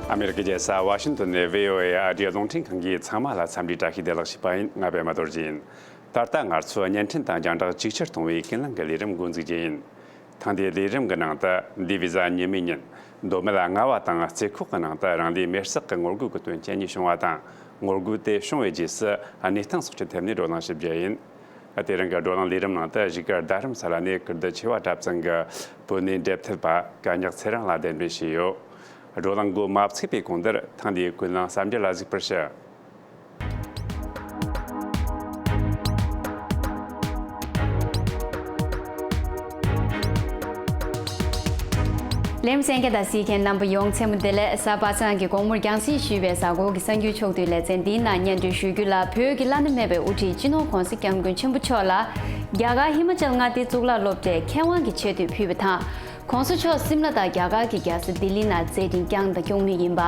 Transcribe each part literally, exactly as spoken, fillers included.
ཨ་མེ་རི་ཀའི་རྒྱལ་ས་ཝ་ཤིང་ཏོན་ནས་ཝི་ཨོ་ཨེ་ཨ་རིའི་རླུང་འཕྲིན་ཁང་གི་ཚང་མ་ལ་འཚམས་འདྲིའི་བཀྲ་ཤིས་བདེ་ལེགས་ཞུས་པ་ཡིན། ང་པད་མ་རྡོ་རྗེ་ཡིན། ད་ལྟ་ང་ཚོས་བརྙན་འཕྲིན་དང་རྒྱང་བསྒྲགས་ཇེ་ཆེར་གཏོང་བའི་ཀུན་གླེང་གི་ལས་རིམ་འགོ་འཛུགས་རྒྱུ་ཡིན། ཐེངས་འདིའི་ལས་རིམ་གྱི་ནང་དུ་འདི་བི་ཟ་ཉི་མའི་ཉིན་མདོ་སྨད་ལྔ་བ་དང་རྩེ་ཁོག་གི་ནང་དུ་རང་ལུས་མེར་སྲེག་གི་ངོ་རྒོལ་གྱི་དོན་རྐྱེན་གཉིས་བྱུང་བ་དང་། ངོ་རྒོལ་དེ་བྱུང་བའི་རྗེས་སུ་གནས་སྟངས་སོགས་ཀྱི་ཐད་ནས་བགྲོ་གླེང་ཞུ་རྒྱུ་ཡིན། དེ་རིང་གི་བགྲོ་གླེང་ལས་རིམ་ནང་དུ་གཞིས་སྒར་རྡ་རམ་ས་ལ་ནས་ཀིརྟི་ཆེ་བ་གྲྭ་ཚང་གི་བོད་གནས་འབྲེལ་མཐུད་པ་སྐལ་བརྙེས་ཚེ་རིང་ལགས་གདན་འདྲེན་བྱས་ཡོད། བགྲོ་གླེང་འགོ་མ་ཚུགས་པའི་གོང་དུ་ཐེངས་འདིའི་ཀུན་གླེང་གསར་འགྱུར་ལ་གཟིགས་པར་ཞུ། ལེམ་གསན་མཁན་དང་གཟིགས་མཁན་རྣམ་པ་ཡོངས་མཚན་མོ་བདེ་ལེགས། གཟའ་པ་སངས་ཀྱི་དགོང་མོར་རྒྱང་སྲིང་ཞུས་པའི་གཟའ་འཁོར་གྱི་གསར་འགྱུར་ཕྱོགས་བསྡུས་ལེ་ཚན་འདིའི་ནང་སྙན་སྒྲོན་ཞུ་རྒྱུ་ལ། བོད་ཀྱི་བླ་ན་མེད་པའི་དབུ་ཁྲིད་སྤྱི་ནོར་༧གོང་ས་༧སྐྱབས་མགོན་ཆེན་པོ་མཆོག་ལ་རྒྱ་གར་ཧི་མ་ཅལ་མངའ་སྡེའི་གཙུག་ལག་སློབ་གྲྭས་མཁས་དབང་གི་ཆེ་བསྟོད་ཕུལ་བ་དང་། ༧གོང་ས་མཆོག་སིམ་ལ་དང་རྒྱ་གར་གྱི་རྒྱལ་ས་ལྡི་ལི་ནང་མཛད་འཕྲིན་བསྐྱངས་དང་སྐྱོང་མུས་ཡིན་པ།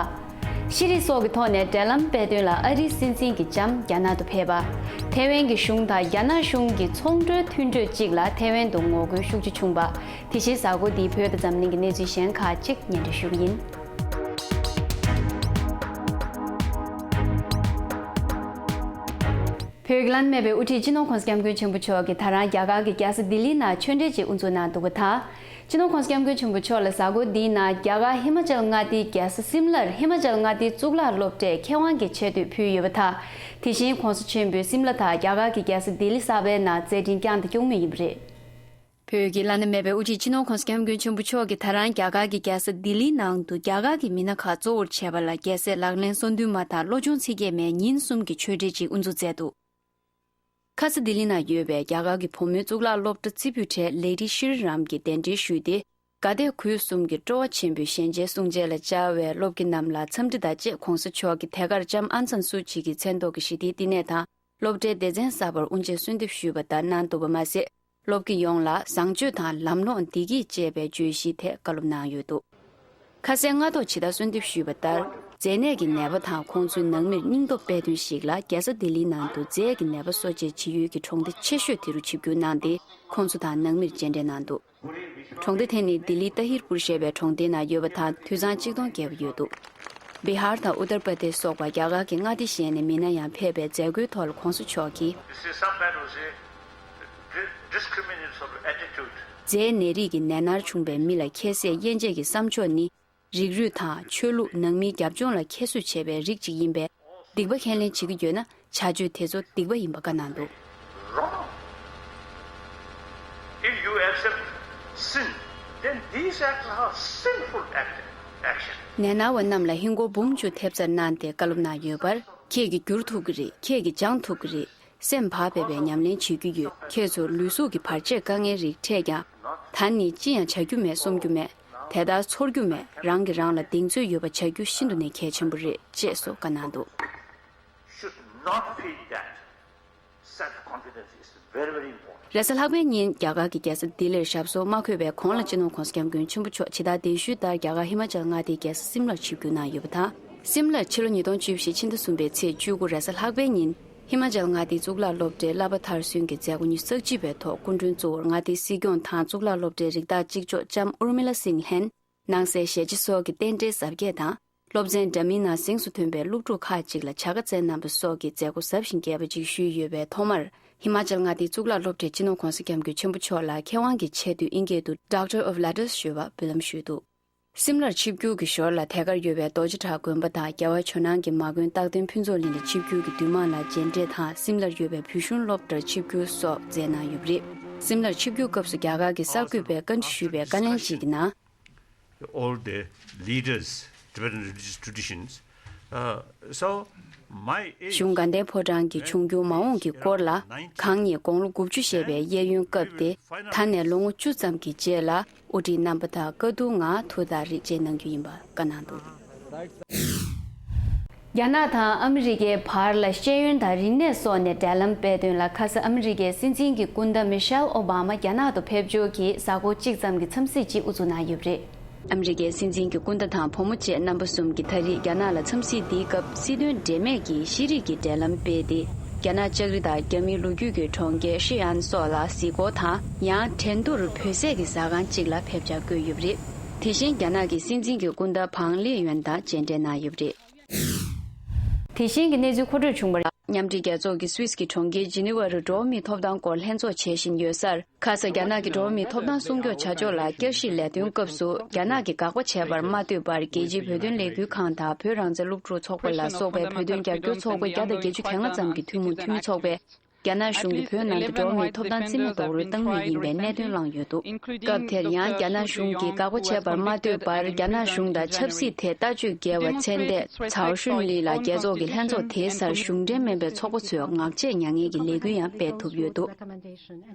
ཤེས་རིག་སོགས་ཀྱི་ཐོག་ནས་འབྲེལ་ལམ་སྤེལ་དོན་ལ་ཨ་རིའི་སྲིད་འཛིན་གྱི་ལྕམ་རྒྱ་ནག་ཏུ་ཕེབས་པ། ཐའེ་ཝན་གྱི་གཞུང་དང་རྒྱ་ནག་གཞུང་གི་ཚོང་འབྲེལ་མཐུན་གྲོས་གཅིག་ལ་ཐའེ་ཝན་དུ་ངོ་རྒོལ་ཤུགས་ཆེ་བྱུང་བ། དེ་བཞིན་གཟའ་འཁོར་འདིའི་བོད་དང་འཛམ་གླིང་གི་གནས་ཚུལ་གཞན་ཁག་ཅིག་སྙན་སྒྲོན་ཞུ་གི་ཡིན། བོད་ཀྱི་བླ་ན་མེད་པའི་དབུ་ཁྲིད་སྤྱི་ནོར་༧གོང་ས་༧སྐྱབས་མགོན་ཆེན་པོ་མཆོག་གིས་ད་རང་རྒྱ་གར་གྱི་རྒྱལ་ས་ལྡི་ལིའི་ནང་ཆོས་འབྲེལ་ཅིག་དབུ་འཛུགས་གནང་འདུག་པ་དང་། སྤྱི་ནོར་༧གོང་ས་༧སྐྱབས་མགོན་ཆེན་པོ་མཆོག་ལ་གཟའ་འཁོར་འདིའི་ནང་རྒྱ་གར་ཧི་མ་ཅལ་མངའ་སྡེའི་རྒྱལ་ས་སིམ་ལར་ཧི་མ་ཅལ་མངའ་སྡེའི་གཙུག་ལག་སློབ་གྲྭས་མཁས་དབང་གི་ཆེ་བསྟོད་ཕུལ་ཡོད་པ་དང་། དེ་བཞིན་༧གོང་ས་ཆེན་པོས་སིམ་ལ་དང་རྒྱ་གར་གྱི་རྒྱལ་ས་ལྡི་ལི་གསར་པའི་ནང་མཛད་འཕྲིན་བསྐྱངས་དང་སྐྱོང་མུས་ཡིན་པ་རེད། བོད་ཀྱི་བླ་ན་མེད་པའི་དབུ་ཁྲིད་སྤྱི་ནོར་༧གོང་ས་༧སྐྱབས་མགོན་ཆེན་པོ་མཆོག་གིས་ད་རང་རྒྱ་གར་གྱི་རྒྱལ་ས་ལྡི་ལིའི་ནང་དུ་རྒྱ་གར་གྱི་མི་སྣ་ཁག་གཙོ་བོར་བྱས་པ་ལ་རྒྱལ་སྲས་ལག་ལེན་སོ་བདུན་མ་དང་བློ་སྦྱོང་ཚིག་བརྒྱད་མའི་ཉིན་གསུམ་གྱི་ཆོས་འབྲེལ་ཅིག་དབུ་འཛུགས་མཛད་འདུག་ཁ་ས་ལྡི་ལི་ན་ཡོད་པའི་རྒྱ་གར་གྱི་བུ་མོའི་གཙུག་ལག་སློབ་གྲྭ་རྩེ་ཕུད་གྲས་ལེ་ཌི་ཤི་རི་རམ་གྱིས་གདན་འདྲེན་ཞུས་ཏེ། དགའ་དད་གུས་གསུམ་གྱིས་སྤྲོ་བ་ཆེན་པོས་ཞལ་མཇལ་གསུང་མཇལ་ལ་བཅར་བའི་སློབ་དགེ་རྣམས་ལ་འཚམས་འདྲི་དང་བཅས་༧གོང་ས་མཆོག་གིས་ཐད་ཀར་ལྕམ་ཨང་སན་སུ་ཅི་གི་མཚན་ཐོག་གི་ཞི་བདེའི་བསྟི་གནས་དང་སློབ་གྲྭའི་སྡེ་ཚན་གསར་པར་དབུ་འབྱེད་གསོལ་འདེབས་ཞུས་པ་ལྟར་གནང་འདུག་པ་མ་ཟད། སློབ་དགེ་ཡོངས་ལ་བཟང་སྤྱོད་དང་ལམ་ལྷོང་བདེ་སྐྱིད་ཅེས་པའི་བརྗོད་གཞིའི་ཐད་བཀའ་སློབ་གནང་ཡོད་འདུག་ཁ་སང་སྔ་ཐོག་ཇི་ལྟར་གསོལ་འདེབས་ཞུས་པ་ལྟར། མཛེ་ནད་ཀྱི་ནད་པ་དང་ཁོང་ཚོའི་ནང་མིར་སྙིང་སྟོབས་སྤེལ་དོན་ཞིག་ལ་རྒྱལ་ས་ལྡི་ལིའི་ནང་དུ་མཛེ་གི་ནད་པ་གསོ་དཔྱད་བྱེད་ཡུལ་གྱི་གྲོང་སྡེ་ཆེ་ཤོས་དེ་རུ་ཆིབས་བསྒྱུར་གནང་སྟེ། ཁོང་ཚོ་དང་ནང་མིར་མཇལ་འཕྲད་གནང་འདུག་གྲོང་སྡེ་དེ་ནི་ལྡི་ལིའི་ཏཱ་ཧིར་པུར་ཞེས་པའི་གྲོང་སྡེའི་ནང་ཡོད་པ་དང་དུད་ཚང་གཅིག་སྟོང་བརྒལ་བ་ཡོད་འདུག་བི་ཧར་དང་ཨུ་ཏར་པར་དེཤ་སོགས་པ་རྒྱ་གར་གྱི་མངའ་སྡེ་གཞན་ནས་མི་སྣ་ཡང་ཕེབས་པའི་མཛད་སྒོའི་ཐོག་ལ་༧གོང་ས་མཆོག་གིས། This is some kind of, say, di- discriminate sort of attitude. མཛེའི་ནད་རིགས་ཀྱི་ནད་མནར་བྱུང་བའི་མི་ལ་ཁྱད་བསད་དབྱེ་འབྱེད་ཀྱི་བསམ་ཕྱོགས་ནི། རིགས་རུས་དང་ཆོས་ལུགས། ནང་མིའི་རྒྱབ་ལྗོངས་ལ་ཁྱད་གསོད་བྱེད་པའི་རིགས་གཅིག་ཡིན་པས། སྡིག་པ་ཁས་ལེན་བྱེད་ཀྱི་ཡོད་ན། བྱ་སྤྱོད་དེ་ཚོ་སྡིག་པ་ཡིན་པ་བཀའ་གནང་འདུག Wrong. If you accept sin, then these acts are sinful act- action. ནད་མནར་བ་རྣམས་ལ་ཧིན་སྒོར་འབུམ་བཅུ་ཐེབས་རྩར་གནང་སྟེ་བཀའ་སློབ་གནང་ཡོད་པར། ཁྱེད་ཀྱིས་བསྒྱུར་ཐུབ་ཀྱི་རེད། ཁྱེད་ཀྱིས་སྦྱང་ཐུབ་ཀྱི་རེད། སེམས་བག་ཕེབས་པའི་ཉམས་ལེན་བྱེད་རྒྱུ་ཡོད། ཁྱེད་ཚོར་ལུས་གཟུགས་ཀྱི་བར་ཆད་དཀའ་ངལ་རིགས་འཕྲད་ཀྱང་། ད་ནི་ཅི་ཡང་བྱ་རྒྱུ་མེད་བསམ་རྒྱུ་མེད། དེ་ལྟར་ཚོར་རྒྱུ་མེད། རང་གིས་རང་ལ་གདེང་ཚོད་ཡོད་པ་བྱ་རྒྱུ་ཤིན་ཏུ་ནས་གལ་ཆེན་པོ་རེད། ཅེས་སོགས་བཀའ་གནང་འདུག Should not feel that self confidence is very, very important. རེས་གཟའ་ལྷག་པའི་ཉིན་རྒྱ་གར་གྱི་རྒྱལ་ས་ལྡི་ལིར་ཞབས་སོར་མ་འཁོད་པའི་གོང་ལ་སྤྱི་ནོར་༧གོང་ས་༧སྐྱབས་མགོན་ཆེན་པོ་མཆོག་ཇི་ལྟར་གདན་ཞུས་ལྟར་རྒྱ་གར་ཧི་མ་ཅལ་མངའ་སྡེའི་རྒྱལ་ས་སིམ་ལར་ཆིབས་བསྒྱུར་གནང་ཡོད་པ་དང་། སིམ་ལར་ཕྱི་ལོ་ཉིས་སྟོང་བཅུ་བཞི་ཕྱི་ཟླ་གསུམ་པའི་ཚེས་བཅུ་དགུ་རེས་གཟའ་ལྷག་པའི་ཉིན། ཧི་མ་ཅལ་མངའ་སྡེའི་གཙུག་ལག་སློབ་གྲྭའི་བསླབ་པ་མཐར་སོན་གྱི་མཛད་སྒོ་ཉི་ཤུ་རྩ་གཅིག་པའི་ཐོག་སྐུ་མགྲོན་གཙོ་བོར་མངའ་སྡེའི་སྲིད་སྐྱོང་དང་གཙུག་ལག་སློབ་གྲྭའི་རིགས་བདག་གཅིག་ལྕོགས་ལྕམ་ཨུར་མི་ལ་སིང་ལྷན། ནང་སའི་ཞལ་ལྕེ་སོགས་ཀྱི་རྟེན་འབྲེལ་གཟབ་རྒྱས་དང་། སློབ་ཚན་འདྲ་མིན་ནང་གཟེངས་སུ་ཐོན་པའི་སློབ་ཕྲུག་ཁག་ཅིག་ལ་བྱ་དགའ་བསྩལ་གནང་པ་སོགས་ཀྱི་མཛད་སྒོ་ཟབ་ཞིང་རྒྱས་པ་ཅིག་ཞུས་ཡོད་པའི་ཐོག་མར། ཧི་མ་ཅལ་མངའ་སྡེའི་གཙུག་ལག་སློབ་གྲྭས་སྤྱི་ནོར་༧གོང་ས་༧སྐྱབས་མགོན་ཆེན་པོ་མཆོག་ལ་མཁས་དབང་གི་ཆེ་བསྟོད་ཨིན་སྐད་དུ་Doctor of Letters ཞུ་བ་འབུལ་ལམ་ཞུས་འདུག་སིམ་ལར་ཆིབས་བསྒྱུར་གྱི་ཞོར་ལ་ཐད་ཀར་ཡོད་པའི་རྡོ་རྗེ་བྲག་དགོན་པ་དང་རྒྱལ་བ་ཇོ་ནང་གི་མ་དགོན་རྟག་བརྟན་ཕུན་ཚོགས་གླིང་ལ་ཆིབས་བསྒྱུར་གྱིས་འདུས་མང་ལ་མཇལ་འཕྲད་དང་སིམ་ལར་ཡོད་པའི་བོད་གཞུང་སློབ་གྲྭར་ཆིབས་བསྒྱུར་སོགས་མཛད་གནང་ཡོད་པ་རེད། སིམ་ལར་ཆིབས་བསྒྱུར་སྐབས་སུ་རྒྱ་གར་གྱི་གསར་འགོད་པས་བཀའ་འདྲི་ཞུས་པའི་བཀའ་ལན་ཞིག་གི་ནང་། All the leaders, Tibetan religious traditions. Uh, so, my age གཞུང་དགའ་ལྡན་ཕོ་བྲང་གི་འབྱུང་འགྱུར་མ་འོངས་ཀྱི་སྐོར་ལ་གང་ཉིད་དགུང་ལོ་དགུ་བཅུ་བཞེས་པའི་གཡས་གཡོན་སྐབས་ཏེ། ད་ནས་ལོ་ངོ་བཅུ་ཙམ་གྱི་རྗེས་ལ་དབུ་ཁྲིད་རྣམ་པ་དང་བཀའ་བསྡུར་ངང་ཐུགས་ཐག་རིང་མཇལ་གནང་རྒྱུ་ཡིན་པ་བཀའ་གནང་འདུག་རྒྱ་ནག་དང་ཨ་མི་རི་ཀའི་བར་ལ་ཤེས་ཡོན་དང་རིག་གནས་སོགས་ནས་འབྲེལ་ལམ་སྤེལ་དོན་ལ་ཁ་ས་ཨ་མི་རི་ཀའི་སྲིད་འཛིན་གྱི་སྐུ་ཟླ་མི་ཤེལ་ཨོ་བྷ་མ་རྒྱ་ནག་ཏུ་ཕེབས་འབྱོར་གྱིས་གཟའ་འཁོར་གཅིག་ཙམ་གྱི་འཚམས་གཟིགས་ཅིག་དབུ་འཛུགས་གནང་ཡོད་པ་རེད། ཨ་མི་རི་ཀའི་སྲིད་འཛིན་གྱི་སྐུ་ཟླ་དང་བུ་མོ་བཅས་རྣམ་པ་གསུམ་གྱིས་ད་རེས་རྒྱ་ནག་ལ་འཚམས་གཟིགས་འདིའི་སྐབས་སྲིད་དོན་འབྲེལ་མེད་ཀྱི་ཤེས་རིག་གི་འབྲེལ་ལམ་སྤེལ་ཏེ། རྒྱ་ནག་ལྕགས་རི་དང་རྒྱ་མིའི་ལོ་རྒྱུས་ཀྱི་གྲོང་ཁྱེར་ཧྲི་ཨན་སོགས་ལ་གཟིགས་སྐོར་དང་། ཡང་ཁྲེང་ཏུར་བོད་ཟས་ཀྱི་ཟ་ཁང་གཅིག་ལ་ཕེབས་འཆར་བཀོད་ཡོད་པ་རེད། དེ་བཞིན་རྒྱ་ནག་གི་སྲིད་འཛིན་གྱི་སྐུ་ཟླ་ཕང་ལི་ཡོན་དང་མཇལ་འཕྲད་གནང་ཡོད་པ་རེད། དེ་བཞིན་གྱི་གནས་ཚུལ་མཁོ་སྤྲོད་བྱུང་བར། མཉམ་འབྲེལ་རྒྱལ་ཚོགས་ཀྱི་སུད་སི་གི་གྲོང་ཁྱེར་ཇི་ནི་ཝ་རུ་འགྲོ་བ་མིའི་ཐོབ་ཐང་སྐོར་ལྷན་ཚོགས་བྱེད་བཞིན་ཡོད་སར། ཁ་ས་རྒྱ་ནག་གི་འགྲོ་བ་མིའི་ཐོབ་ཐང་སྲུང་སྐྱོབ་བྱ་ཕྱོགས་ལ་བསྐྱར་ཞིབ་ལས་དོན་སྐབས་སུ། རྒྱ་ནག་གིས་དགག་པ་བྱས་པར་མ་ལྟོས་པར། རྒྱལ་སྤྱིའི་བོད་དོན་ལས་འགུལ་ཁང་དང་བོད་རང་བཙན་སློབ་ཕྲུག་ཚོགས་པ་ལ་སོགས་པའི་བོད་དོན་རྒྱབ་སྐྱོར་ཚོགས་པ་བརྒྱ་དང་བརྒྱད་ཅུ་གྱ་ལྔ་ཙམ་གྱི་ཐུན་མོང་འཐུས་མི་ཚོགས་པས། རྒྱ་ནག་གཞུང་གིས་བོད་ནང་གི་འགྲོ་བ་མིའི་ཐོབ་ཐང་རྩིས་མེད་རྡོག་རོལ་བཏང་མུས་ཡིན་པའི་གནད་དོན་བསླངས་ཡོད་འདུག་སྐབས་དེར་ཡང་རྒྱ་ནག་གཞུང་གིས་དགག་པ་བྱས་པར་མ་ལྟོས་པར། རྒྱ་ནག་གཞུང་དང་ཆབ་སྲིད་ཐད་ལྟ་སྤྱོད་འགལ་བ་མཚན་ལྡན་ཚའོ་ཤུན་ལི་ལ་རྒྱལ་ཚོགས་ཀྱི་ལྷན་ཚོགས་དེའི་སར་གཞུང་འབྲེལ་མིན་པའི་ཚོགས་པ་ཚོས་ངག་བཅད་མྱ་ངན་གྱི་ལས་འགུལ་ཡང་སྤེལ་ཐུབ་ཡོད་འདུག་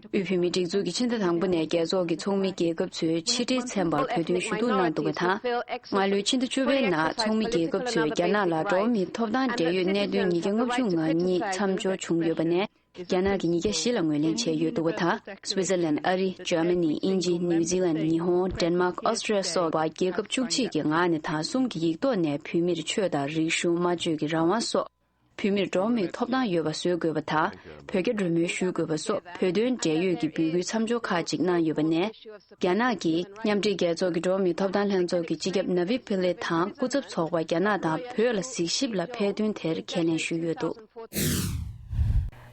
དབུས་བོད་མིའི་སྒྲིག་འཛུགས་ཀྱི་ཕྱི་ཟླ་དང་པོ་ནས་རྒྱལ་ཚོགས་ཀྱི་ཚོགས་མི་རྒྱལ་ཁབ་ཚོའི་ཕྱི་དྲིལ་ཚན་པར་བོད་དོན་ཞུ་གཏུག་གནང་འདུག་པ་དང་། སྔ་ལོའི་ཕྱི་ཟླ་བཅུ་པའི་ནང་ཚོགས་མི་རྒྱལ་ཁབ་ཚོས་རྒྱ་ནག་ལ་འགྲོ་བ་མིའི་ཐོབ་ཐང་འབྲེལ་ཡོད་གནད་དོན་ཉིས་བརྒྱ་ལྔ་བཅུ་ང་གཉིས་མཚམས་སྦྱོར་བྱུང་ཡོད་པ་ནས། རྒྱ་ནག་གིས་ཉིས་བརྒྱ་བཞི་ལ་ངོས་ལེན་བྱས་ཡོད་འདུག་པ་དང་། སུའི་ཙེར་ལན། ཨ་རི། འཇར་མ་ནི། དབྱིན་ཇི། ནིའུ་ཛི་ལན། ཉི་ཧོང་། ཌེན་མཱག་ཨོ་སི་ཀྲི་ཡ་སོགས་པ་རྒྱལ་ཁབ་བཅུ་གཅིག་གི་ངག་ནས་དང་གསུམ་གྱི་ཡིག་ཐོག་ནས་བོད་མིར་ཆོས་དང་རིག་གཞུང་སྨྲ་བརྗོད་ཀྱི་རང་དབང་སོགས། བོད་མིར་འགྲོ་བ་མིའི་ཐོབ་ཐང་ཡོད་པ་བཟོ་དགོས་པ་དང་། བོད་རྒྱ་གྲོས་མོལ་ཞུ་དགོས་པ་སོགས་བོད་དོན་འབྲེལ་ཡོད་ཀྱི་འབོད་སྐུལ་མཚམས་སྦྱོར་ཁག་ཅིག་གནང་ཡོད་པ་ནས། རྒྱ་ནག་གིས་མཉམ་འབྲེལ་རྒྱལ་ཚོགས་ཀྱི་འགྲོ་བ་མིའི་ཐོབ་ཐང་ལྷན་ཚོགས་ཀྱི་སྤྱི་ཁྱབ་ན་བི་ཕི་ལེ་དང་སྐུ་ཚབ་ཚོགས་པ་རྒྱ་ནག་དང་བོད་ལ་གཟིགས་ཞིབ་ལ་ཕེབས་དོན་དེར་ཁས་ལེན་ཞུས་ཡོད་འདུག་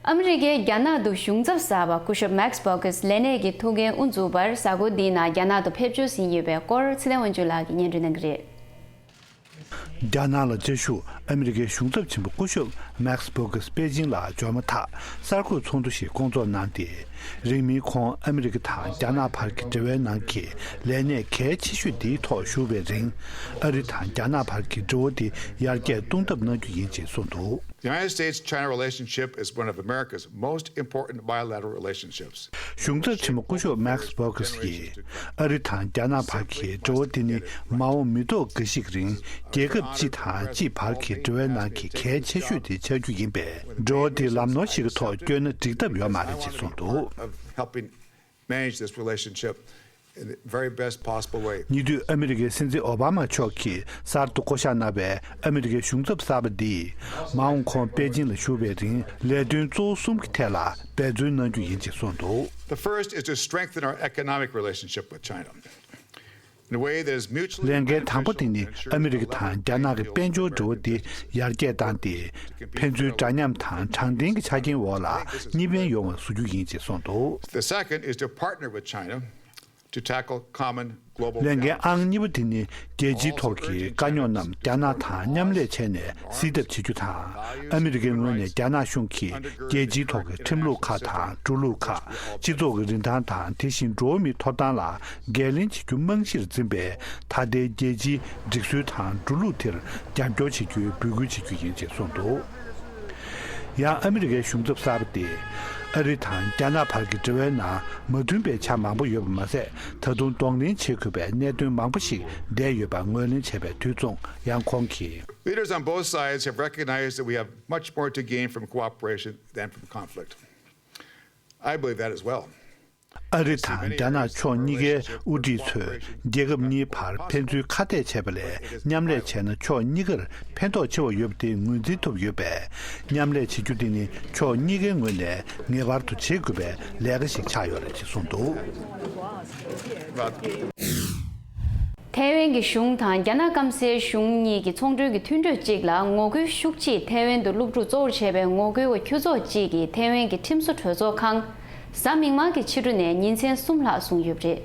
ཨ་མི་རི་ཀས་རྒྱ་ནག་ཏུ་གཞུང་ཚབ་གསར་པ་སྐུ་ཞབས་Max Baucus་ལས་གནས་ཀྱི་ཐུགས་འགན་དབུ་འཛུགས་པར་གཟའ་འཁོར་འདིའི་ནང་རྒྱ་ནག་ཏུ་ཕེབས་འབྱོར་ཟིན་ཡོད་པའི་སྐོར་ཚེ་བརྟན་དབང་ཕྱུག་ལགས་ཀྱིས་སྙན་སྒྲོན་གནང་གི་རེད། རྒྱ་ནག་ལ་བཅའ་བཞུགས་ཨ་མི་རི་ཀའི་གཞུང་ཚབ་ཆེན་པོ་སྐུ་ཞབས་Max Baucus་པེ་ཅིང་ལ་འབྱོར་མ་ཐག་གསར་འགོད་ཚོགས་འདུ་ཞིག་སྐོང་ཚོགས་གནང་སྟེ། རིང་མིན་ཁོང་ཨ་མི་རི་ཀ་དང་རྒྱ་ནག་བར་གྱི་འབྲེལ་བའི་ནང་གི་ལས་གནས་གལ་ཆེ་ཤོས་འདིའི་ཐོག་བཞུགས་པའི་རིང་། ཨ་རི་དང་རྒྱ་ནག་བར་གྱི་འབྲེལ་བ་འདི་ཡར་རྒྱས་གཏོང་ཐབས་གནང་རྒྱུ་ཡིན་ཅེས་གསུངས་འདུག The United States-China relationship is one of America's most important bilateral relationships. གཞུང་ཚབ་ཆེན་མོ་སྐུ་ཞབས་Max Baucus་ཡིས་ཨ་རི་དང་རྒྱ་ནག་བར་གྱི་འབྲེལ་བ་འདི་ནི་མ་འོངས་མི་ཐོག་འགའ་ཞིག་རིང་རྒྱལ་ཁབ་སྤྱི་དང་སྤྱི་བར་གྱི་འབྲེལ་བའི་ནང་གི་གལ་ཆེ་ཤོས་དེ་ཆགས་རྒྱུ་ཡིན་པས། འབྲེལ་བ་འདི་ལམ་ནོར་ཞིག་གི་ཐོག་བསྐྱོད་ན་འགྲིག་ཐབས་ཡོད་མ་རེད་ཅེས་གསུངས་འདུག Of helping manage this relationship in the very best possible way. ཉེ་དུས་ཨ་མི་རི་ཀའི་སྲིད་འཛིན་ཨོ་བྷ་མ་མཆོག་གིས་གསར་དུ་བསྐོ་གཞག་གནང་བའི་ཨ་མི་རི་ཀའི་གཞུང་ཚབ་གསར་པ་འདིས་མ་འོངས་ཁོང་པེ་ཅིང་ལ་བཞུགས་པའི་རིང་ལས་དོན་གཙོ་བོ་གསུམ་གྱི་ཐད་ལ་འབད་བརྩོན་གནང་རྒྱུ་ཡིན་ཅེས་གསུངས་འདུག The first is to strengthen our economic relationship with China. In a way that is mutually ལས་འགན་དང་པོ་དེ་ནི་ཨ་མི་རི་ཀ་དང་རྒྱ་ནག་གི་དཔལ་འབྱོར་འབྲེལ་བ་དེ་ཡར་རྒྱས་བཏང་སྟེ། ཕན་ཚུན་འདྲ་མཉམ་དང་དྲང་བདེན་གྱི་ཆ་རྐྱེན་འོག་ལ་གཉིས་ཕན་ཡོང་བ་བཟོ་རྒྱུ་ཡིན་ཅེས་གསུངས་འདུག The second is to partner with China to tackle common global ལས་འགན་challenges. ཨང་གཉིས་པ་དེ་ནི་རྒྱལ་སྤྱིའི་ཐོག་གི་དཀའ་རྙོག་རྣམས་རྒྱ་ནག་དང་མཉམ་ལས་བྱས་ནས་སེལ་ཐབས་བྱེད་རྒྱུ་དང་། ཨ་མི་རི་ཀའི་ངོས་ནས་རྒྱ་ནག་གཞུང་གིས་རྒྱལ་སྤྱིའི་ཐོག་གི་ཁྲིམས་ལུགས་ཁག་དང་འགྲོ་ལུགས་ཁག་སྤྱི་ཚོགས་ཀྱི་རིན་ཐང་དང་དེ་བཞིན་འགྲོ་བ་མིའི་ཐོབ་ཐང་ལ་འགན་ལེན་བྱེད་རྒྱུ་རྨང་གཞིར་འཛིན་པའི་ད་ལྟའི་རྒྱལ་སྤྱིའི་སྒྲིག་སྲོལ་དང་འགྲོ་ལུགས་དེར་རྒྱབ་སྐྱོར་བྱེད་རྒྱུའི་འབོད་སྐུལ་བྱེད་རྒྱུ་ཡིན་ཅེས་གསུངས་འདུག་ཡང་ཨ་མི་རི་ཀའི་གཞུང་ཚབ་གསར་པ་དེས་ཨ་རི་དང་རྒྱ་ནག་བར་གྱི་འབྲེལ་བའི་ནང་མ་མཐུན་པའི་ཆ་མང་པོ་ཡོད་པ་མ་ཟད། ད་དུང་གདོང་ལེན་བྱེད་དགོས་པའི་གནད་དོན་མང་པོ་ཞིག་འདས་ཡོད་པ་ངོས་ལེན་བྱས་པའི་དུས་མཚུངས། ཡང་ཁོང་གིས། Leaders on both sides have recognized that we have much more to gain from cooperation than from conflict. I believe that as well. ཨ་རི་དང་རྒྱ་ནག་ཕྱོགས་གཉིས་ཀའི་དབུ་ཁྲིད་ཚོས་རྒྱལ་ཁབ་གཉིས་བར་ཕན་ཚུན་ཁ་གཏད་བྱས་པ་ལས་མཉམ་ལས་བྱས་ན་ཕྱོགས་གཉིས་ཀར་ཕན་ཐོགས་ཆེ་བ་ཡོད་པ་དེ་ངོས་འཛིན་ཐུབ་ཡོད་པས། མཉམ་ལས་བྱེད་རྒྱུ་དེ་ནི་ཕྱོགས་གཉིས་ཀའི་ངོས་ནས་ངེས་པར་དུ་བྱེད་དགོས་པའི་ལས་ཀ་ཞིག་ཆགས་ཡོད་རེད་ཅེས་གསུངས་འདུག་ཐའེ་ཝན་གྱི་གཞུང་དང་རྒྱ་ནག་སྐམ་སའི་གཞུང་གཉིས་ཀྱི་ཚོང་འབྲེལ་གྱི་མཐུན་གྲོས་གཅིག་ལ་ངོ་རྒོལ་ཤུགས་ཆེས་ཐའེ་ཝན་དུ་སློབ་ཕྲུག་གཙོ་བོར་བྱས་པའི་ངོ་རྒོལ་བ་ཁྱུ་ཚོགས་གཅིག་གིས་ཐའེ་ཝན་གྱི་ཁྲིམས་བཟོ་གྲོས་ཚོགས་ཁང་གཟའ་མིག་དམར་གྱི་ཕྱི་དྲོ་ནས་ཉིན་མཚན་གསུམ་ལྷག་བཟུང་ཡོད་པ་རེད།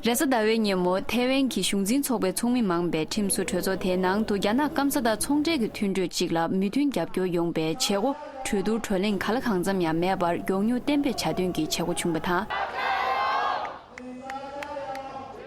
རེས་གཟའ་ཟླ་བའི་ཉིན་མོ་ཐའེ་ཝན་གྱི་གཞུང་འཛིན་ཚོགས་པའི་ཚོགས་མི་མང་པའི་ཁྲིམས་བཟོ་གྲོས་ཚོགས་དེའི་ནང་དུ་རྒྱ་ནག་སྐམ་ས་དང་ཚོང་འབྲེལ་གྱི་མཐུན་གྲོས་གཅིག་ལ་མོས་མཐུན་རྒྱབ་སྐྱོར་ཡོང་པའི་བྱེད་སྒོ་གྲོས་བསྡུར་བགྲོ་གླེང་ག་ལ་གང་འཚམ་ཡང་མེད་པར་མགྱོགས་མྱུར་གཏན་འབེབས་བྱ་དོན་གྱི་བྱེད་སྒོ་བྱུང་བ་དང་།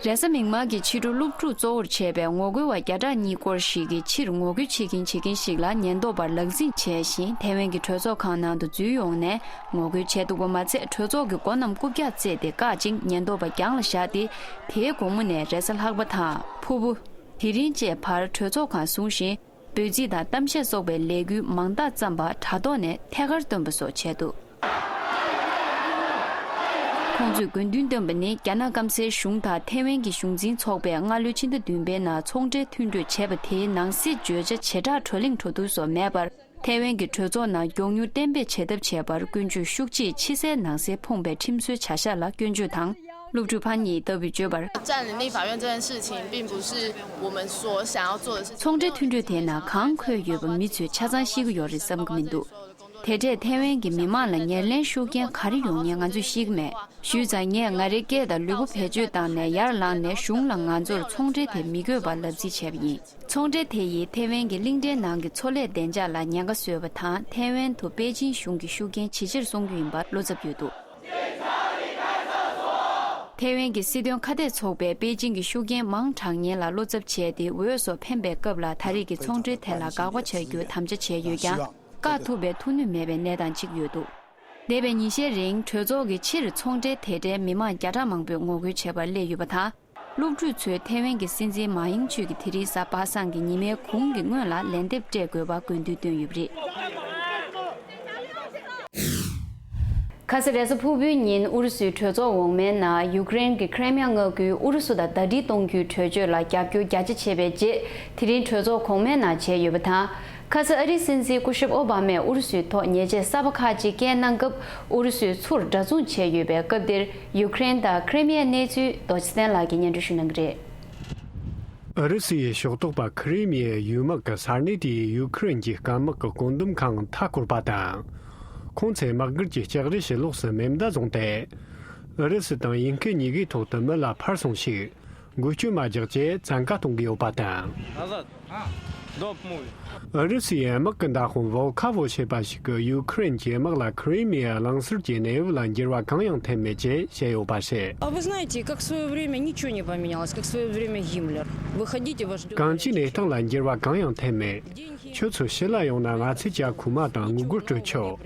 རེས་གཟའ་མིག་དམར་གྱི་ཕྱི་དྲོ་སློབ་ཕྲུག་གཙོ་བོར་བྱས་པའི་ངོ་རྒོལ་བ་བརྒྱ་ཕྲག་གཉིས་སྐོར་ཞིག་གིས་ཕྱིར་ངོ་རྒོལ་བྱེད་ཀྱིན་བྱེད་ཀྱིན་ཞིག་ལ་ཉེན་རྟོག་པར་ལག་འཛིང་བྱས་ཤིང་། ཐའེ་ཝན་གྱི་གྲོས་ཚོགས་ཁང་ནང་དུ་འཛུལ་ཡོང་ནས་ངོ་རྒོལ་བྱས་འདུག་པ་མ་ཚད། གྲོས་ཚོགས་ཀྱི་སྒོ་རྣམས་རྐུབ་བཀྱག་རྩེད་དེ་བཀག་ཅིང་ཉེན་རྟོག་པ་རྒྱང་ལ་བཞག་སྟེ། དེའི་དགོང་མོ་ནས་རེས་གཟའ་ལྷག་པ་དང་ཕུར་བུ། དེ་རིང་བཅས་བར་གྲོས་ཚོགས་ཁང་བཟུང་ཞིང་། འབོད་ཚིག་དང་གཏམ་བཤད་སོགས་པའི་ལས་འགུལ་མང་དག་བརྩམས་པ་དྲ་ཐོག་ནས་ཐད་ཀར་སྟོན་པ་སོགས་བྱས་འདུག་ཁོང་ཚོས་དགོས་འདུན་བཏོན་པ་ནི། རྒྱ་ནག་སྐམ་སའི་གཞུང་དང་ཐའེ་ཝན་གྱི་གཞུང་འཛིན་ཚོགས་པས་སྔ་ལོའི་ཕྱི་ཟླ་བདུན་པའི་ནང་ཚོང་འབྲེལ་མཐུན་གྲོས་བྱས་པ་དེའི་ནང་གསེས་བརྗོད་བྱ་བྱེ་བྲག་བགྲོ་གླེང་གྲོས་བསྡུར་སོགས་མེད་པར། ཐའེ་ཝན་གྱི་གྲོས་ཚོགས་ནང་མགྱོགས་མྱུར་གཏན་འབེབས་བྱེད་ཐབས་བྱས་པར་སྐྱོན་བརྗོད་ཤུགས་ཆེས་ཕྱི་གསལ་ནང་གསལ་ཕོངས་པའི་ཁྲིམས་བཟོའི་བྱ་གཞག་ལ་སྐྱོན་བརྗོད་དང་། སློབ་ཕྲུག་ཕན་ཡིས་ལྟ་བུའི་བརྗོད་པར། 占领立法院这件事情，并不是我们所想要做的事情。 ཚོང་འབྲེལ་མཐུན་གྲོས་དེའི་ནང་གང་འཁོད་ཡོད་པ་མི་ཚོས་ཆ་ཚང་ཤེས་ཀྱི་ཡོད་རེད་བསམ་གྱི་མི་འདུག་དེ་འདྲས་ཐའེ་ཝན་གྱི་མི་མང་ལ་ཉེར་ལེན་ཤུགས་རྐྱེན་ག་རེ་ཡོང་ངེས་ང་ཚོས་ཤེས་ཀྱི་མེད། ཞུས་ཙང་ངས་ང་རའི་སྐད་དང་ལུས་པོ་བེད་སྤྱོད་བཏང་ནས་ཡར་ལངས་ནས་གཞུང་ལ་ང་ཚོར་ཚོང་འབྲེལ་དེ་མི་དགོས་པ་ལབ་རྩིས་བྱས་པ་ཡིན། ཚོང་འབྲེལ་དེ་ཡིས་ཐའེ་ཝན་གྱི་གླིང་ཕྲན་ནང་གི་མཚོ་ལས་བདེ་འཇགས་ལ་ཉེན་ཁ་བཟོས་པ་དང་ཐའེ་ཝན་དུ་པེ་ཅིན་གཞུང་གི་ཤུགས་རྐྱེན་ཇེ་ཆེར་སོང་རྒྱུ་ཡིན་པར་བློ་འཚབ་ཡོད་འདུག་ཐའེ་ཝན་གྱི་སྲིད་དོན་ཁ་གཏད་ཚོགས་པས་པེ་ཅིང་གི་ཤུགས་རྐྱེན་མང་དྲགས་ཉེན་ལ་བློ་འཚབ་བྱས་ཏེ་འོས་སུ་འཕེན་པའི་སྐབས་ལ་ད་རེས་ཀྱི་ཚོང་འབྲེལ་དེ་ལ་དགག་པ་བྱ་རྒྱུའི་དམ་བཅའ་བྱས་ཡོད་ཀྱང་བཀག་ཐུབ་པའི་ཐུགས་ནུས་མེད་པའི་གནས་སྟངས་ཅིག་ཡོད་འདུག་འདས་པའི་ཉིན་ཤས་རིང་གྲོས་ཚོགས་ཀྱི་ཕྱིར་ཚོང་འབྲེལ་དེ་གྲས་མི་མང་བརྒྱ་ཕྲག་མང་པོས་ངོ་རྒོལ་བྱེད་པར་སླེབས་ཡོད་པ་དང་། སློབ་ཕྲུག་ཚོས་ཐའེ་ཝན་གྱི་སྲིད་འཛིན་མཱ་ཡིང་ཆུས་ཀྱི་དེ་རིང་གཟའ་པ་སངས་ཀྱི་ཉི་མའི་གུང་གི་སྔོན་ལ་ལན་འདེབས་སྤྲད་དགོས་པ་དགོས་འདུན་བཏོན་ཡོད་པ་རེད། ཁ་ས་རེས་གཟའ་ཕུར་བུའི་ཉིན་ཨུ་རུ་སུའི་གྲོས་ཚོགས་འོག་མའི་ནང་ཡུཀ་རེན་གྱི་ཁི་རི་མི་ཡ་མངའ་ཁུལ་ཨུ་རུ་སུ་དང་ཟླ་སྒྲིལ་གཏོང་རྒྱུའི་གྲོས་ཆོད་ལ་རྒྱབ་སྐྱོར་རྒྱ་ཆེ་བྱས་པའི་རྗེས་དེ་རིང་གྲོས་ཚོགས་གོང་མའི་ནང་བྱས་ཡོད་པ་དང་། ཁ་ས་ཨ་རིའི་སྲིད་འཛིན་སྐུ་ཞབས་ཨོ་བྷ་མས་ཨུ་རུ་སུའི་ཐོག་ཉེས་ཆད་གསར་པ་ཁག་ཅིག་བཀལ་གནང་སྐབས་ཨུ་རུ་སུས་ཚུར་འདྲ་མཚུངས་བྱས་ཡོད་པའི་སྐབས་འདིར་ཡུཀ་རེན་དང་ཁི་རི་མི་ཡའི་གནས་ཚུལ་རྡོ་རྗེ་བསྟན་ལགས་ཀྱིས་སྙན་སྒྲོན་ཞུ་གནང་གི་རེད། ཨུ་རུ་སུའི་ཕྱོགས་གཏོགས་པ་ཁི་རི་མི་ཡའི་ཡུལ་དམག་གི་ས་གནས་དེའི་ཡུ་ཁུ་རེན་གྱི་སྐམ་དམག་གི་བཀོད་འདོམས་ཁང་མཐའ་བསྐོར་པ་དང་། ཁོང་ཚོས་དམག་སྒར་གྱི་ལྕགས་རི་ཕྱི་ལོགས་སུ་མེ་མདའ་བཟུང་སྟེ། ཨུ་རུ་སུ་དང་དབྱིན་སྐད་གཉིས་ཀའི་ཐོག་ཏུ་མི་ལ་ཕར་སོང་ཞིག་འགུལ་སྐྱོད་མ་རྒྱག་ཅེས་བཙན་བཀའ་གཏོང་གི་ཡོད་པ་དང་། ཨུ་རུ་སུའི་དམག་གི་མདའ་དཔོན་ཝོལ་ཁ་ཝོ་ཞེས་པ་ཞིག་གིས་ཡུ་ཁུ་རེན་གྱི་དམག་ལ་ཁི་རི་མི་ཡའི་གླིང་ཟུར་གྱི་གནས་བབ་ལ་འགྱུར་བ་གང་ཡང་ཐེབས་མེད་ཅེས་བཤད་ཡོད་པ་རེད། А вы знаете, как в свое время ничего не поменялось, как в свое время Гиммлер. Выходите, вас ждёт. གང་ཅིའི་གནས་སྟངས་ལ་འགྱུར་བ་གང་ཡང་ཐེབས་མེད། ཁྱོད་ཚོ་ཕྱི་ལ་ཡོང་ན་ང་ཚོས་ཇ་ཁུག་མ་དང་དངུལ་སྒོར་སྤྲོད་ཆོག་